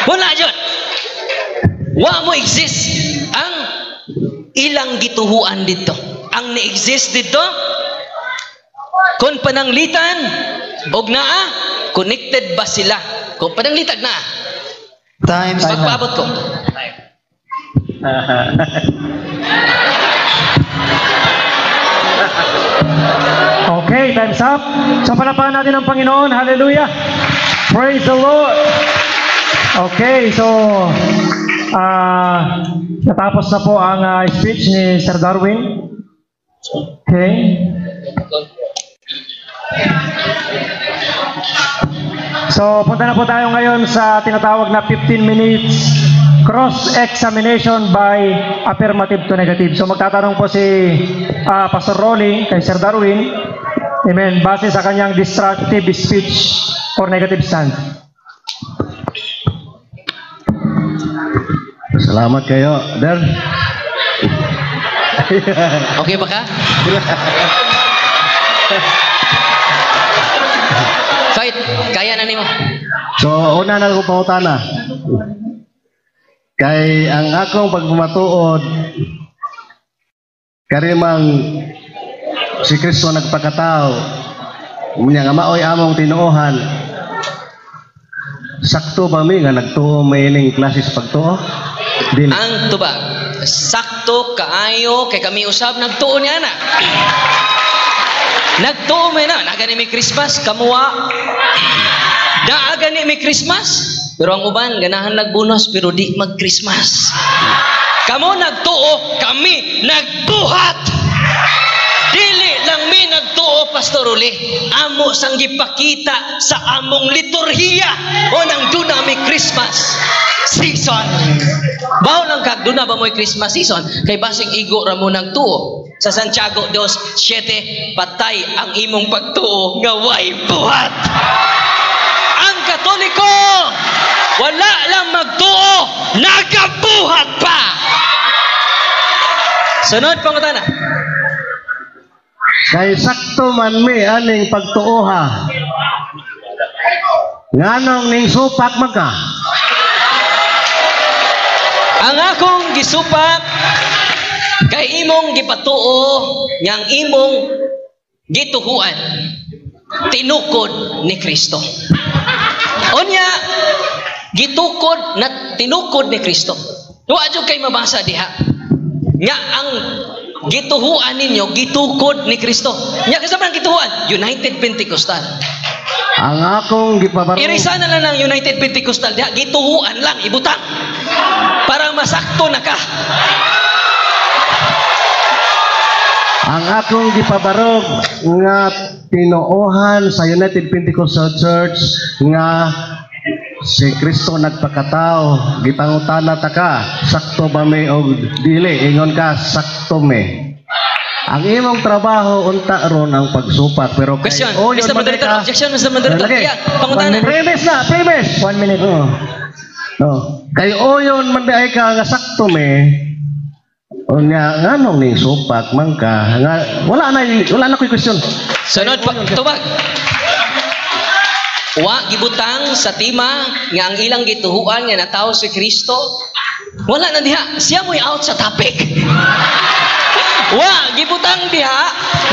Wala jud. Wa mo exist ang ilang gituhuan dito. Ang ni-exist dito kon pananglitan og naa connected ba sila? Kung pananglitan naa. Times. Magpaabot ko. Okay, time's up. So palapakan natin ang Panginoon. Hallelujah. Praise the Lord. Okay, so natapos na po ang speech ni Sir Darwin. Okay. So punta na po tayo ngayon sa tinatawag na 15 minutes cross-examination by affirmative to negative. So magtatanong po si Pastor Rolly kay Sir Darwin. Amen. Base sa kanyang destructive speech or negative stand. Salamat kayo, Der. Okay ba ka? Fight, kaya na nimo. So, una na akong pangutana. Kay ang akong pagmatuod, karimang si Kristo nagpakatao, unya nga maoy among tinuohan, sakto ba mi nga nagtuo may ining klase sa pagtuo? Dili. Ang tubag, sakto kaayo kay kami usab nagtuo niya na. Nagtuo may na, nagani mi Christmas, kamuwa. Naa gani mi Christmas. Pero ang uban, ganahan nagbunos, pero di mag-Christmas. Kamo nagtuo, kami nagbuhat. Dili lang mi nagtuo, Oo, Pastor Uli, amo sang gipakita sa among liturhiya o nang duna mi Christmas season. Bawo lang kag duna ba mo'y Christmas season? Kay basig igo ra mo ng tuo. Sa Santiago 2:7, patay ang imong pagtuo nga way buhat. Ang Katoliko, wala lang magtuo, nagabuhat pa. Sunod pangutana. Kay sakto man mi aning pagtuoha. Nganong ning supak man ka? Ang akong gisupak kay imong gipatuo nga ang imong gituhuan tinukod ni Kristo. Unya gitukod na tinukod ni Kristo. Wa jud kay mabasa diha nga ang gituhuan ninyo gitukod ni Kristo. Nya kasi man gituhuan? United Pentecostal. Ang akong gipabarog. Irisa na lang ng United Pentecostal diha, gituhuan lang ibutang para masakto na ka. Ang akong gipabarog nga tinuohan sa United Pentecostal Church nga si Kristo nagpakatao, gipangutana ta ka, sakto ba mi og dili? Ingon ka, sakto mi. Ang imong trabaho unta ron ang pagsupak, pero kay Question, oh, Mr. Moderator, objection, Mr. Moderator. Lagi. Yeah, pangutana. Premise na, premise. 1 minute. Oh. Oh. Kay oyon man di ay ka nga sakto mi. Unya nganong ning supak man ka? Nga, wala na koy question. Sunod pa, tubag. Wa gibutang sa tima nga ang ilang gituhuan nga natawo si Kristo. Wala na diha, siya mo'y out sa topic. Wa gibutang diha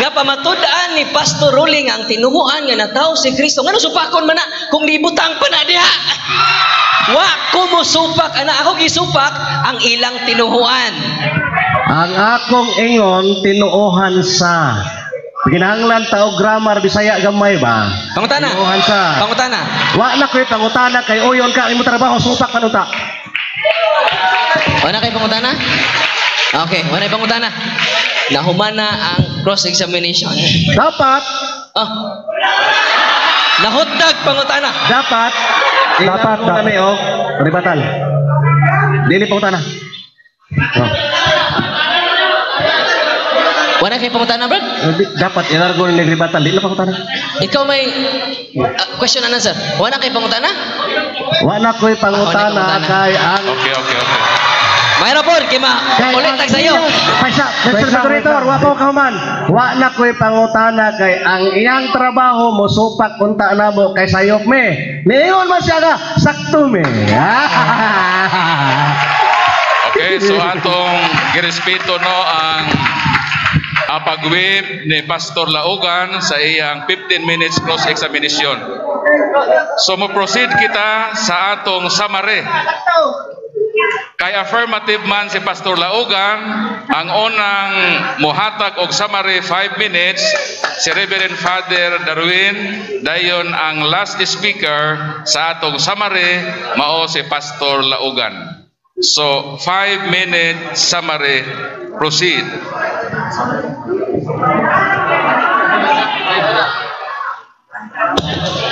nga pamatud-an ni Pastor Ruling ang tinuhuan nga natawo si Kristo. Ngano supakon man na kung gibutang pa na diha? Wa ko mosupak ana, ako gisupak ang ilang tinuhuan. Ang akong ingon tinuohan sa kinahanglan tao grammar Bisaya gamay ba? Pangutana. Tinuohan sa. Pangutana. Wa na koy pangutana kay uyon ka imong trabaho supak man unta. Wala kay pangutana? Okay, wala kay pangutana. Nahumana ang cross-examination. Dapat. Oh. Nahutdag pangutana. Dapat. Dapat. Dapat. Og ribatal. Dili pangutana. Oh. Wala kay pangutana, bro? Dapat ilargo ni ribatal, dili pangutana. Ikaw may question and answer. Wala kay pangutana? Wala koy pangutana kay ang Okay. Mayro po, kay ma ulit tag sayo. Paisa, Mr. Moderator, wa ko kahuman. Wa na koy pangutana kay ang iyang trabaho mo supak unta namo kay sayop me. Niingon man siya nga sakto me. Okay, so atong girespeto no ang pag-wave ni Pastor Laugan sa iyang 15 minutes cross-examination. So mo-proceed kita sa atong summary. Kay affirmative man si Pastor Laugan, ang unang muhatag og summary 5 minutes si Reverend Father Darwin, dayon ang last speaker sa atong summary mao si Pastor Laugan. So 5 minute summary, proceed.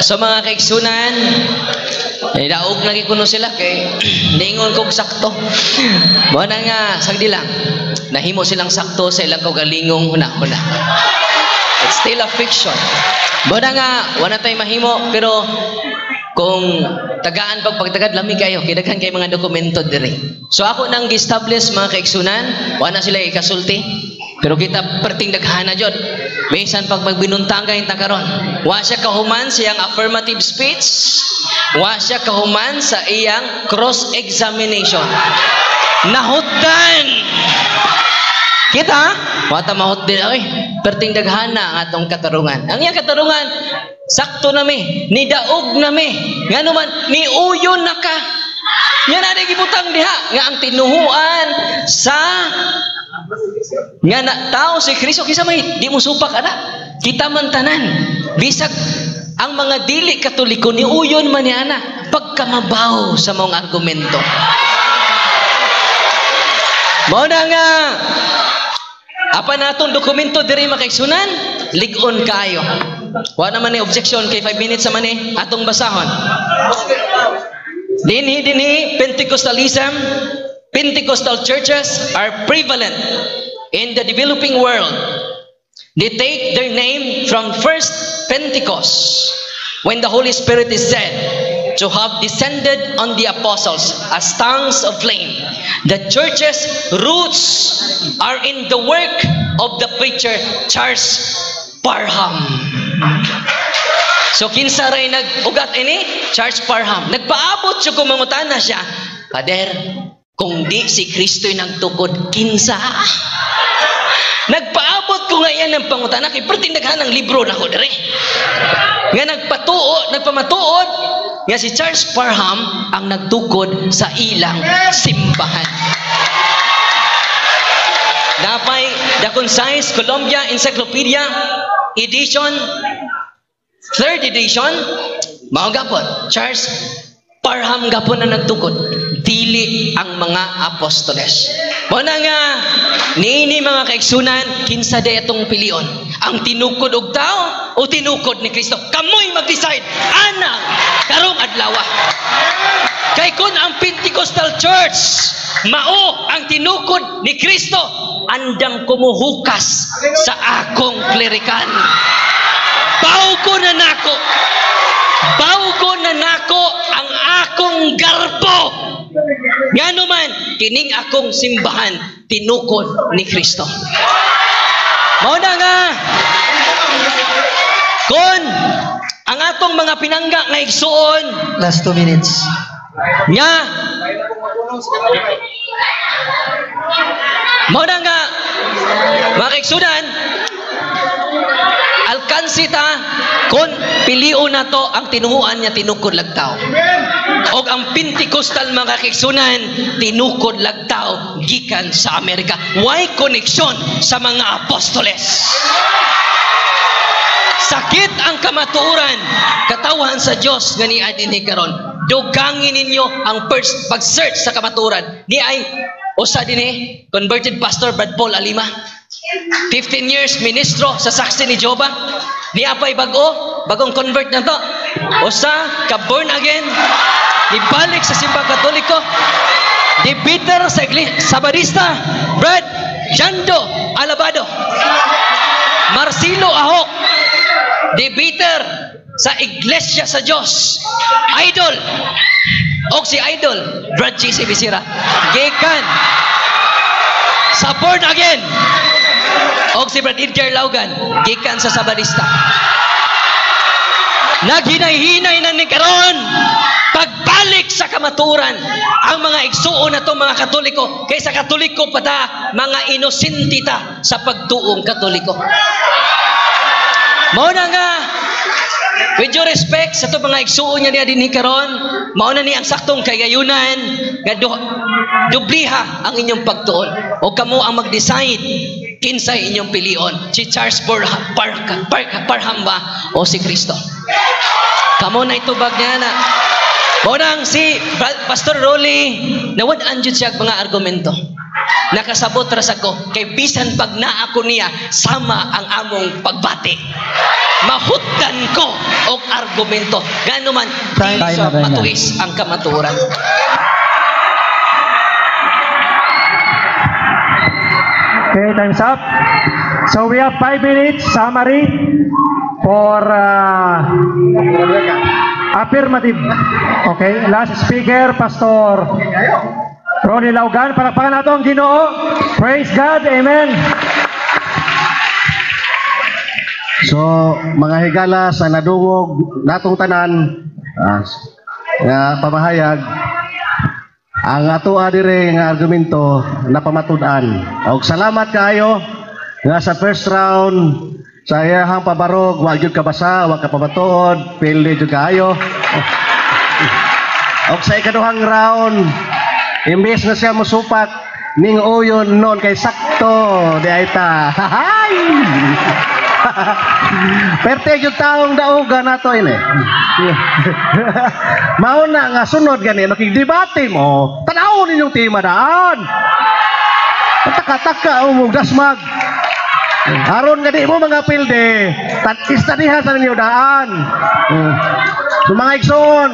So mga kaiksunan, eh, daog lagi kuno sila kay ningon kog sakto. Mao na nga sagdi lang nahimo silang sakto sa ilang kaugalingong hunahuna. It's still a fiction. Mao na nga wala tay mahimo, pero kung tagaan pag pagtagad lami kayo kay daghan kay mga dokumento diri. So ako nang gi-establish mga kaiksunan, wala sila ikasulti. Pero kita perting daghana jud. Bisan pag magbinuntangay ta karon, wa siya kahuman sa iyang affirmative speech, wa siya kahuman sa iyang cross-examination. Nahutdan! Kita, wa ta mahutdin oy. Perting daghana ang atong katarungan. Ang iyang katarungan, sakto na mi, nidaog na mi. Ngano man niuyon na ka. Nya na gibutang diha nga ang tinuhuan sa nga na tao si Kristo kisa may di mo supak ana. Kita man tanan. Bisag ang mga dili Katoliko niuyon man ni ana pagkamabaw sa maong argumento. Mao na nga Apan natong dokumento diri, mga kaigsunan, lig-on kaayo. Wa naman ni objection kay 5 minutes naman eh atong basahon. Dinhi dinhi Pentecostalism, Pentecostal churches are prevalent in the developing world. They take their name from first Pentecost, when the Holy Spirit is said to have descended on the apostles as tongues of flame. The church's roots are in the work of the preacher Charles Parham. So kinsa ray nag-ugat ini? Charles Parham. Nagpaabot siya, kumangutana siya, "Pader, kung di si Kristo'y nagtukod, kinsa?" Nagpaabot ko ngayon ng pangutana kay perting daghan ang libro nako diri. Nga nagpatuo, nagpamatuod nga si Charles Parham ang nagtukod sa ilang simbahan. Napay The Concise Columbia Encyclopedia edition, third edition, mao gapon Charles Parham gapon na nagtukod, dili ang mga apostoles. Mao na nga niini, mga kaigsunan, kinsa day atong pilion? Ang tinukod og tao o tinukod ni Kristo? Kamoy mag-decide ana karong adlaw. Kay kun ang Pentecostal Church mao ang tinukod ni Kristo, andam ko mohukas sa akong klerikan. Bawgo na nako. Bawgo na nako ang akong garbo. Ngano man, kining akong simbahan tinukod ni Kristo. Mao na nga kon ang atong mga pinangga nga igsuon Last 2 minutes. Nga mao na nga, mga kaigsunan, alkansi ta kung pilion nato ang tinuhuan nga tinukod lagtaw. Og ang Pentecostal, mga kaigsunan, tinukod lagtaw gikan sa Amerika. Why connection sa mga apostoles? Sakit ang kamatuoran, katawhan sa Dios nga niya dinhi karon. Dugangin ninyo ang first pag-search sa kamatuoran. Ni ay usa dinhi, converted pastor Brad Paul Alima. 15 years ministro sa Saksi ni Jehova. Ni apay bag-o, bagong convert na to. Usa ka born again, nibalik sa Simbang Katoliko. Debater sa Iglesia Sabadista, Brad Jando Alabado. Marcelo Ahok, debater sa Iglesia sa Dios. Idol. Og si Idol, Brad JC Bisira. Gikan sa born again. Og si Brad Edgar Laugan, gikan sa Sabadista. Naghinay-hinay na ni karon pagbalik sa kamaturan ang mga igsuon na to, mga Katoliko, kaysa Katoliko pa ta, mga inosente ta sa pagtuong Katoliko. Mao na nga, with due respect sa to mga igsuon niya niya dinhi karon, mao na ni ang saktong kagayunan nga dubliha ang inyong pagtuon o kamo ang mag-decide kinsay inyong pilion, si Charles Parham ba o si Kristo. Kamo na itubag niya na. Mao nang si Pastor Rolly, nawad-an jud siya og mga argumento. Nakasabot ra sa ko kay bisan pag naa ko niya, sama ang among pagbati. Mahutdan ko og argumento. Ngano man Time dili na, sa time na. Matuis ang kamatuoran. Okay, time's up. So we have 5 minutes summary for affirmative. Okay, last speaker, Pastor Ronnie Laugan. Palakpakan nato ang Ginoo. Praise God. Amen. So, mga higala sa nadungog natong tanan nga pamahayag, ang ato dire nga argumento napamatud-an. Og salamat kaayo nga sa first round sa iyahang pabarog, wa gyud kabasa, wa ka pamatuod, pili jud kaayo. Og sa ikaduhang round, imbes na siya mosupak, ning uyon noon kay sakto di ay ta. Hay! Perte yung taong dauga nato ini. Mao na nga sunod gani makigdebate mo. Tan-awon ninyong tema daan. Taka-taka o mo dasmag. Aron nga di mo mga pilde, istadiha sa ninyo daan. So mga igsoon,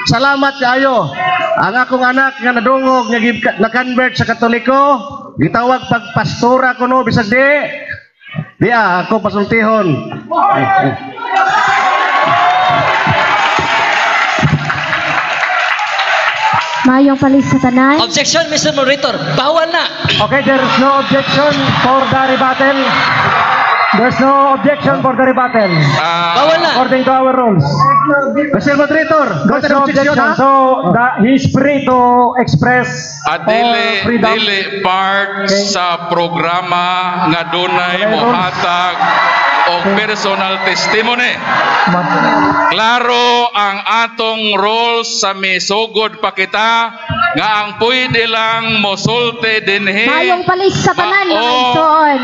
salamat kaayo. Ang akong anak nga nadungog nga na-convert sa Katoliko, gitawag pag pastora kuno bisag di. Di ah, ako pasultihon. Mayong palis sa tanan. Objection, Mr. Moderator. Bawal na. Okay, there is no objection for the rebuttal. There's no objection for the rebuttal. Bawal na. According to our rules. Mr. Moderator, There's no objection, objection. ha? So, he is free to express At all dili freedom. dili part sa programa nga dunay Okay, rules. mohatag og personal testimony. Klaro ang atong rules sa misugod pa kita nga ang pwede lang mosulti dinhi. Mayong palis sa tanan, mga Mao. igsoon.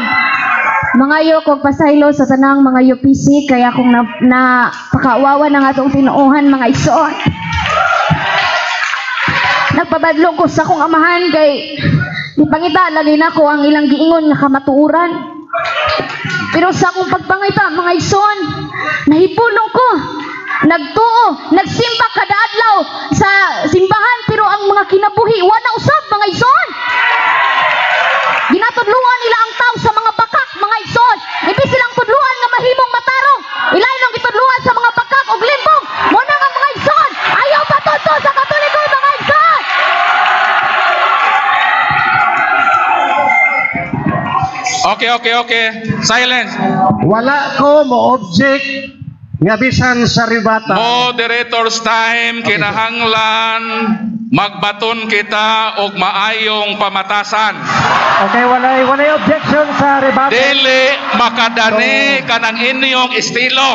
Mga kog pasaylo sa tanang mga UPC kaya kung na pakaawawa ng atong tinuohan mga igsoon. Nagpabadlong ko sa akong amahan kay ipangita lagi nako ang ilang giingon nga kamatuoran. Pero sa akong pagpangita mga igsoon, nahipulong ko. Nagtuo, nagsimba kada adlaw sa simbahan pero ang mga kinabuhi wala usab mga igsoon. Ginatudluan nila ang tao sa mga bakak, mga igsoon. Ibig silang tudluan nga mahimong matarong. Ilain ang gitudluan sa mga bakak og limbong. Muna nga mga igsoon, ayaw patudto sa Katoliko mga igsoon. Okay. Silence. Wala ko mo object nga bisan sa rebuttal. Moderator's time, kinahanglan magbaton kita og maayong pamatasan. Okay, walay objection sa rebuttal. Dili makadani kanang inyong estilo.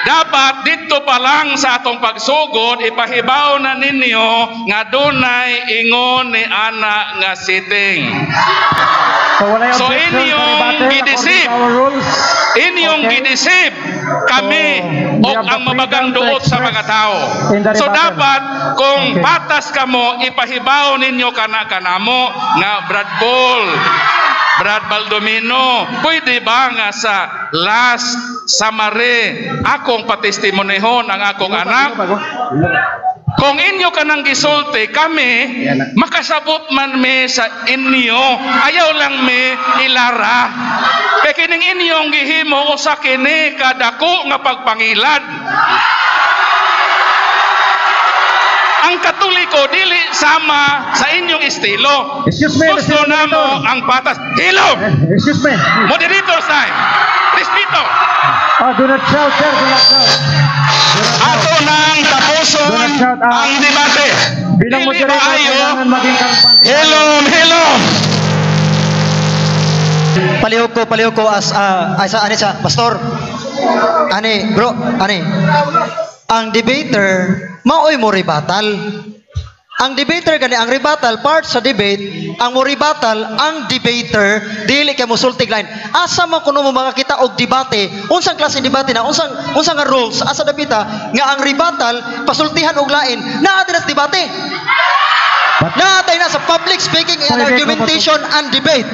Dapat dito pa lang sa atong pagsugod ipahibaw na ninyo nga dunay ingon ni ana nga sitting. So walay So objection sa inyong rebuttal gidisip, according to our rules. inyong gidisip kami So, o ang mabagang duot sa mga tao. in the So rebuttal. dapat kung patas kamo ipahibaw ninyo kana kanamo nga Brad Paul, Brad Baldomino, pwede ba nga sa last summary akong patestimonihon ang akong anak? Kung inyo kanang gisulti kami, makasabot man mi sa inyo. Ayaw lang mi ilara. Kay kining inyong gihimo usa kini kadako nga pagpangilad. Ang Katoliko dili sama sa inyong estilo. Excuse me, Gusto Mr. namo ang patas. Hilom! Excuse me. Moderator's time. Respeto. Oh, do not shout, sir. Do not shout. Ato nang tapuson ang debate. Bilang Dili moderator, maayo. kailangan maging kampante. Hilom, hilom. Palihog ko as ay sa ani sa pastor. Ani, bro, ani. Ang debater maoy mo rebuttal. Ang debater gani ang rebuttal part sa debate, ang mo rebuttal ang debater dili kay mosultig line. Asa man kuno mo makakita og debate? Unsang klase debate na? Unsang nga rules asa dapita nga ang rebuttal pasultihan og lain? Naa din sa debate. Naa tayo na sa public speaking and argumentation and debate.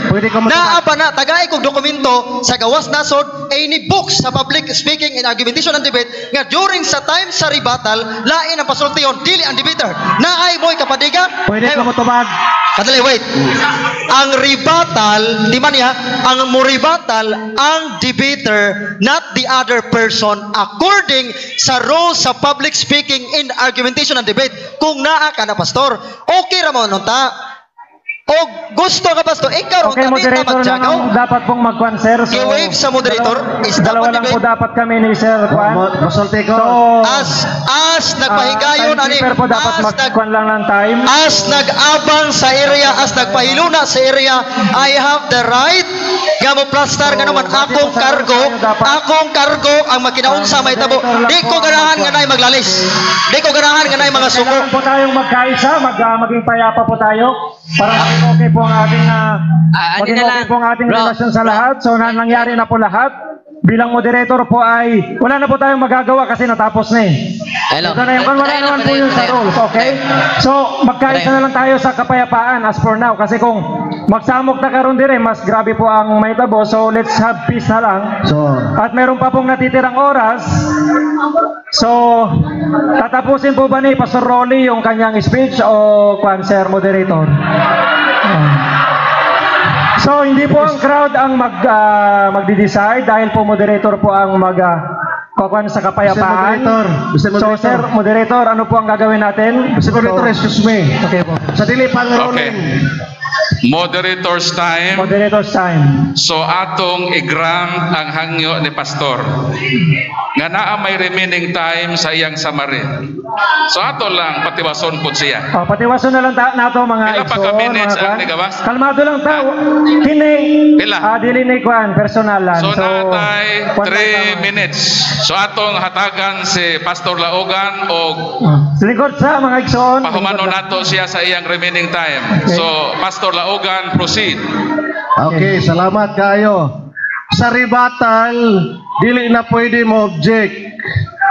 Naa pa na tagay kog dokumento sa gawas nasod any books sa public speaking and argumentation and debate nga during sa time sa rebuttal lain ang pasultihon dili ang debater. Naay moy kapadiga. Pwede ko motubag. Kadali, wait. Ang rebuttal, di man niya, ang mo rebuttal ang debater, not the other person, according sa rules sa public speaking in argumentation and debate. Kung naa ka na, pastor, okay ra mo nun ta. O gusto ka, pastor, ikaw Okay, ron ta, di ta moderator lang magjagaw. ang dapat pong magkwan, sir. So, Gi-wave sa moderator is dalawa dapat lang po debate. dapat kami ni Sir Kwan. Masulti ko. So, As nagpahigayon, ani, timekeeper po dapat as magkwan lang ng time. As nag-abang sa area, as nagpahiluna sa area, I have the right nga mo plastar nga naman akong kargo ang magkinaunsa may tabo. Di ko ganahan nga naay maglalis. Di ko ganahan nga naay mga suko. Kailangan po tayong magkaisa, maging payapa po tayo para maging okay po ang ating ano maging na okay lang, po ang ating bro, relasyon sa lahat. So nangyari na po lahat. Bilang moderator po ay wala na po tayong magagawa kasi natapos na eh. Hello. Ito na yung, wala naman po yun sa rules, okay? So, magkaisa na lang tayo sa kapayapaan as for now. Kasi kung Magsamok ta karon dire, mas grabe po ang mahitabo. So let's have peace na lang. So, At meron pa pong natitirang oras. So, tatapusin po ba ni Pastor Rolly yung kanyang speech o kwan, sir moderator? Ah. So, hindi po ang crowd ang magde-decide dahil po moderator po ang kukuan sa kapayapaan. Mr. Moderator, Mr. So, Moderator. sir moderator, ano po ang gagawin natin? Mr. Moderator, So, excuse me. Okay po. Sa dili pang Okay. rolling. Moderator's time. Moderator's time. So atong i-grant ang hangyo ni pastor nga naa may remaining time sa iyang summary. So ato lang patiwason pud siya. Oh, patiwason na lang nato mga Pila pa igsoon, ka minutes mga ang kwan. nigawas? Kalmado lang ta. Kini Pila? Ah, dili ni kwan, personal lang. So, natay kwan lang ta, 3 mga- minutes. So atong hatagan si Pastor Laogan og Oh. Lingkod sa mga igsoon. pahumanon Lingkod lang. nato siya sa iyang remaining time. Okay. So Pastor Laogan, proceed. Okay, salamat kayo. Sa rebuttal, dili na pwede mo object.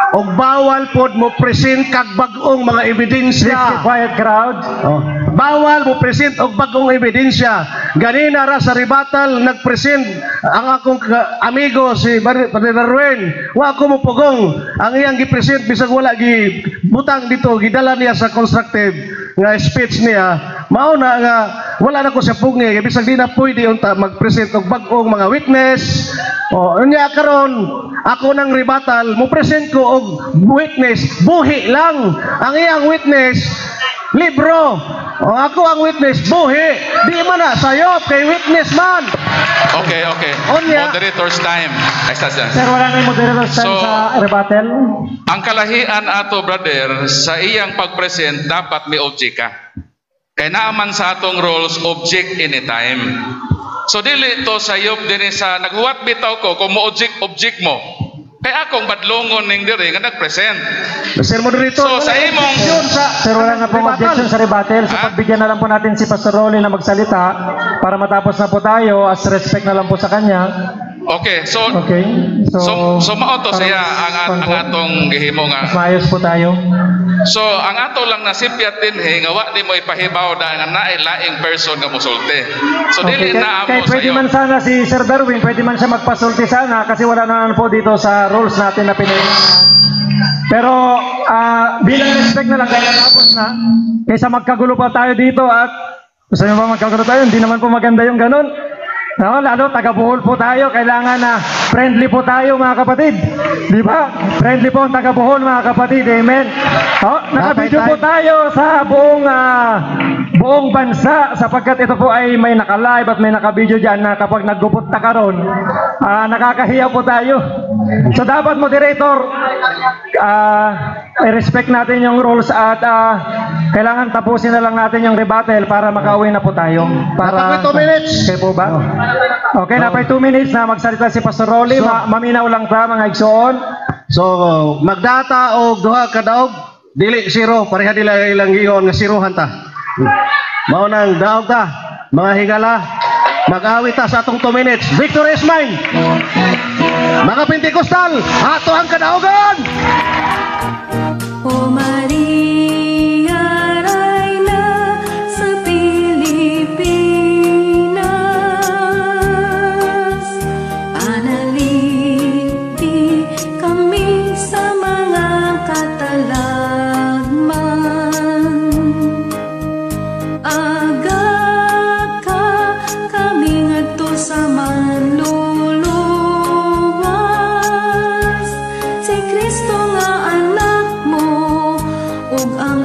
Og bawal pod mo present kag bag-ong mga Please keep ebidensya. quiet, crowd. Oh. Bawal mo present og bag-ong ebidensya. Ganina ra sa rebuttal nagpresent ang akong amigo si Brother Darwin. Wa ko mo pugong ang iyang gi-present bisag wala gi butang dito, gidala niya sa constructive nga speech niya. Mao na nga wala na ko sa pugngi kay bisag di na pwede unta mag-present og bag-ong mga witness. O unya karon ako nang rebuttal, mo present ko og witness buhi lang. Ang iyang witness libro. O ako ang witness buhi. Di man na sayop kay witness man. Okay. Unya. Moderator's time. Ay, sa. Sir, wala na yung moderator's time So, sa rebuttal. Ang kalahian ato, brother, sa iyang pag-present, dapat may object ka. Kay naaman sa atong rules, object anytime. So dili to sayop dinhi sa naghuwat bitaw ko kung mo object, object mo. Kay akong badlongon ning diri nga nagpresent. Sir Moderator, So, sa wala imong- objection sa Sir, wala na pong rebuttal. objection sa rebuttal. So, Ha? pagbigyan na lang po natin si Pastor Rolly na magsalita para matapos na po tayo, as respect na lang po sa kanya. Okay, so Okay? So, so mao to para siya mas- ang po, atong gihimo nga. mas maayos po tayo. So ang ato lang nasipyat dinhi nga wa di mo ipahibaw da nga naay laing person nga mosulti. So dili Okay, na amo kay pwede sayo. man sana si Sir Darwin, pwede man siya magpasulti sana kasi wala naman po dito sa rules natin na pinay. Pero bilang respect na lang kaya tapos na kaysa magkagulo pa tayo dito at gusto niyo ba magkagulo tayo? Hindi naman po maganda yung ganun. No, lalo taga Bohol po tayo, kailangan na friendly po tayo, mga kapatid. Di ba? Friendly po ang taga Bohol, mga kapatid. Amen. Oh, naka-video po tayo sa buong bansa sapagkat ito po ay may naka-live at may naka-video diyan na kapag naggupot ta karon, nakakahiya po tayo. So dapat, moderator, i-respect natin yung rules at kailangan tapusin na lang natin yung rebuttal para makauwi na po tayo. Para Napay 2 minutes. Okay po ba? Okay, napay 2 minutes na magsalita si Pastor Rolly. So, Maminaw lang ta, mga igsoon. So, magdata og duha ka daog, dili zero, pareha nila ilang giingon nga zerohan ta. Mao nang daog ta, mga higala, mag-awit ta sa atong 2 minutes. Victory is mine. Mga Pentecostal, ato ang kadaogan! O Maria, Reyna sa Pilipinas, panalipdi kami sa mga katalagman. Aga ka kami ngadto sa manluluwas, si Kristo nga anak mo ug ang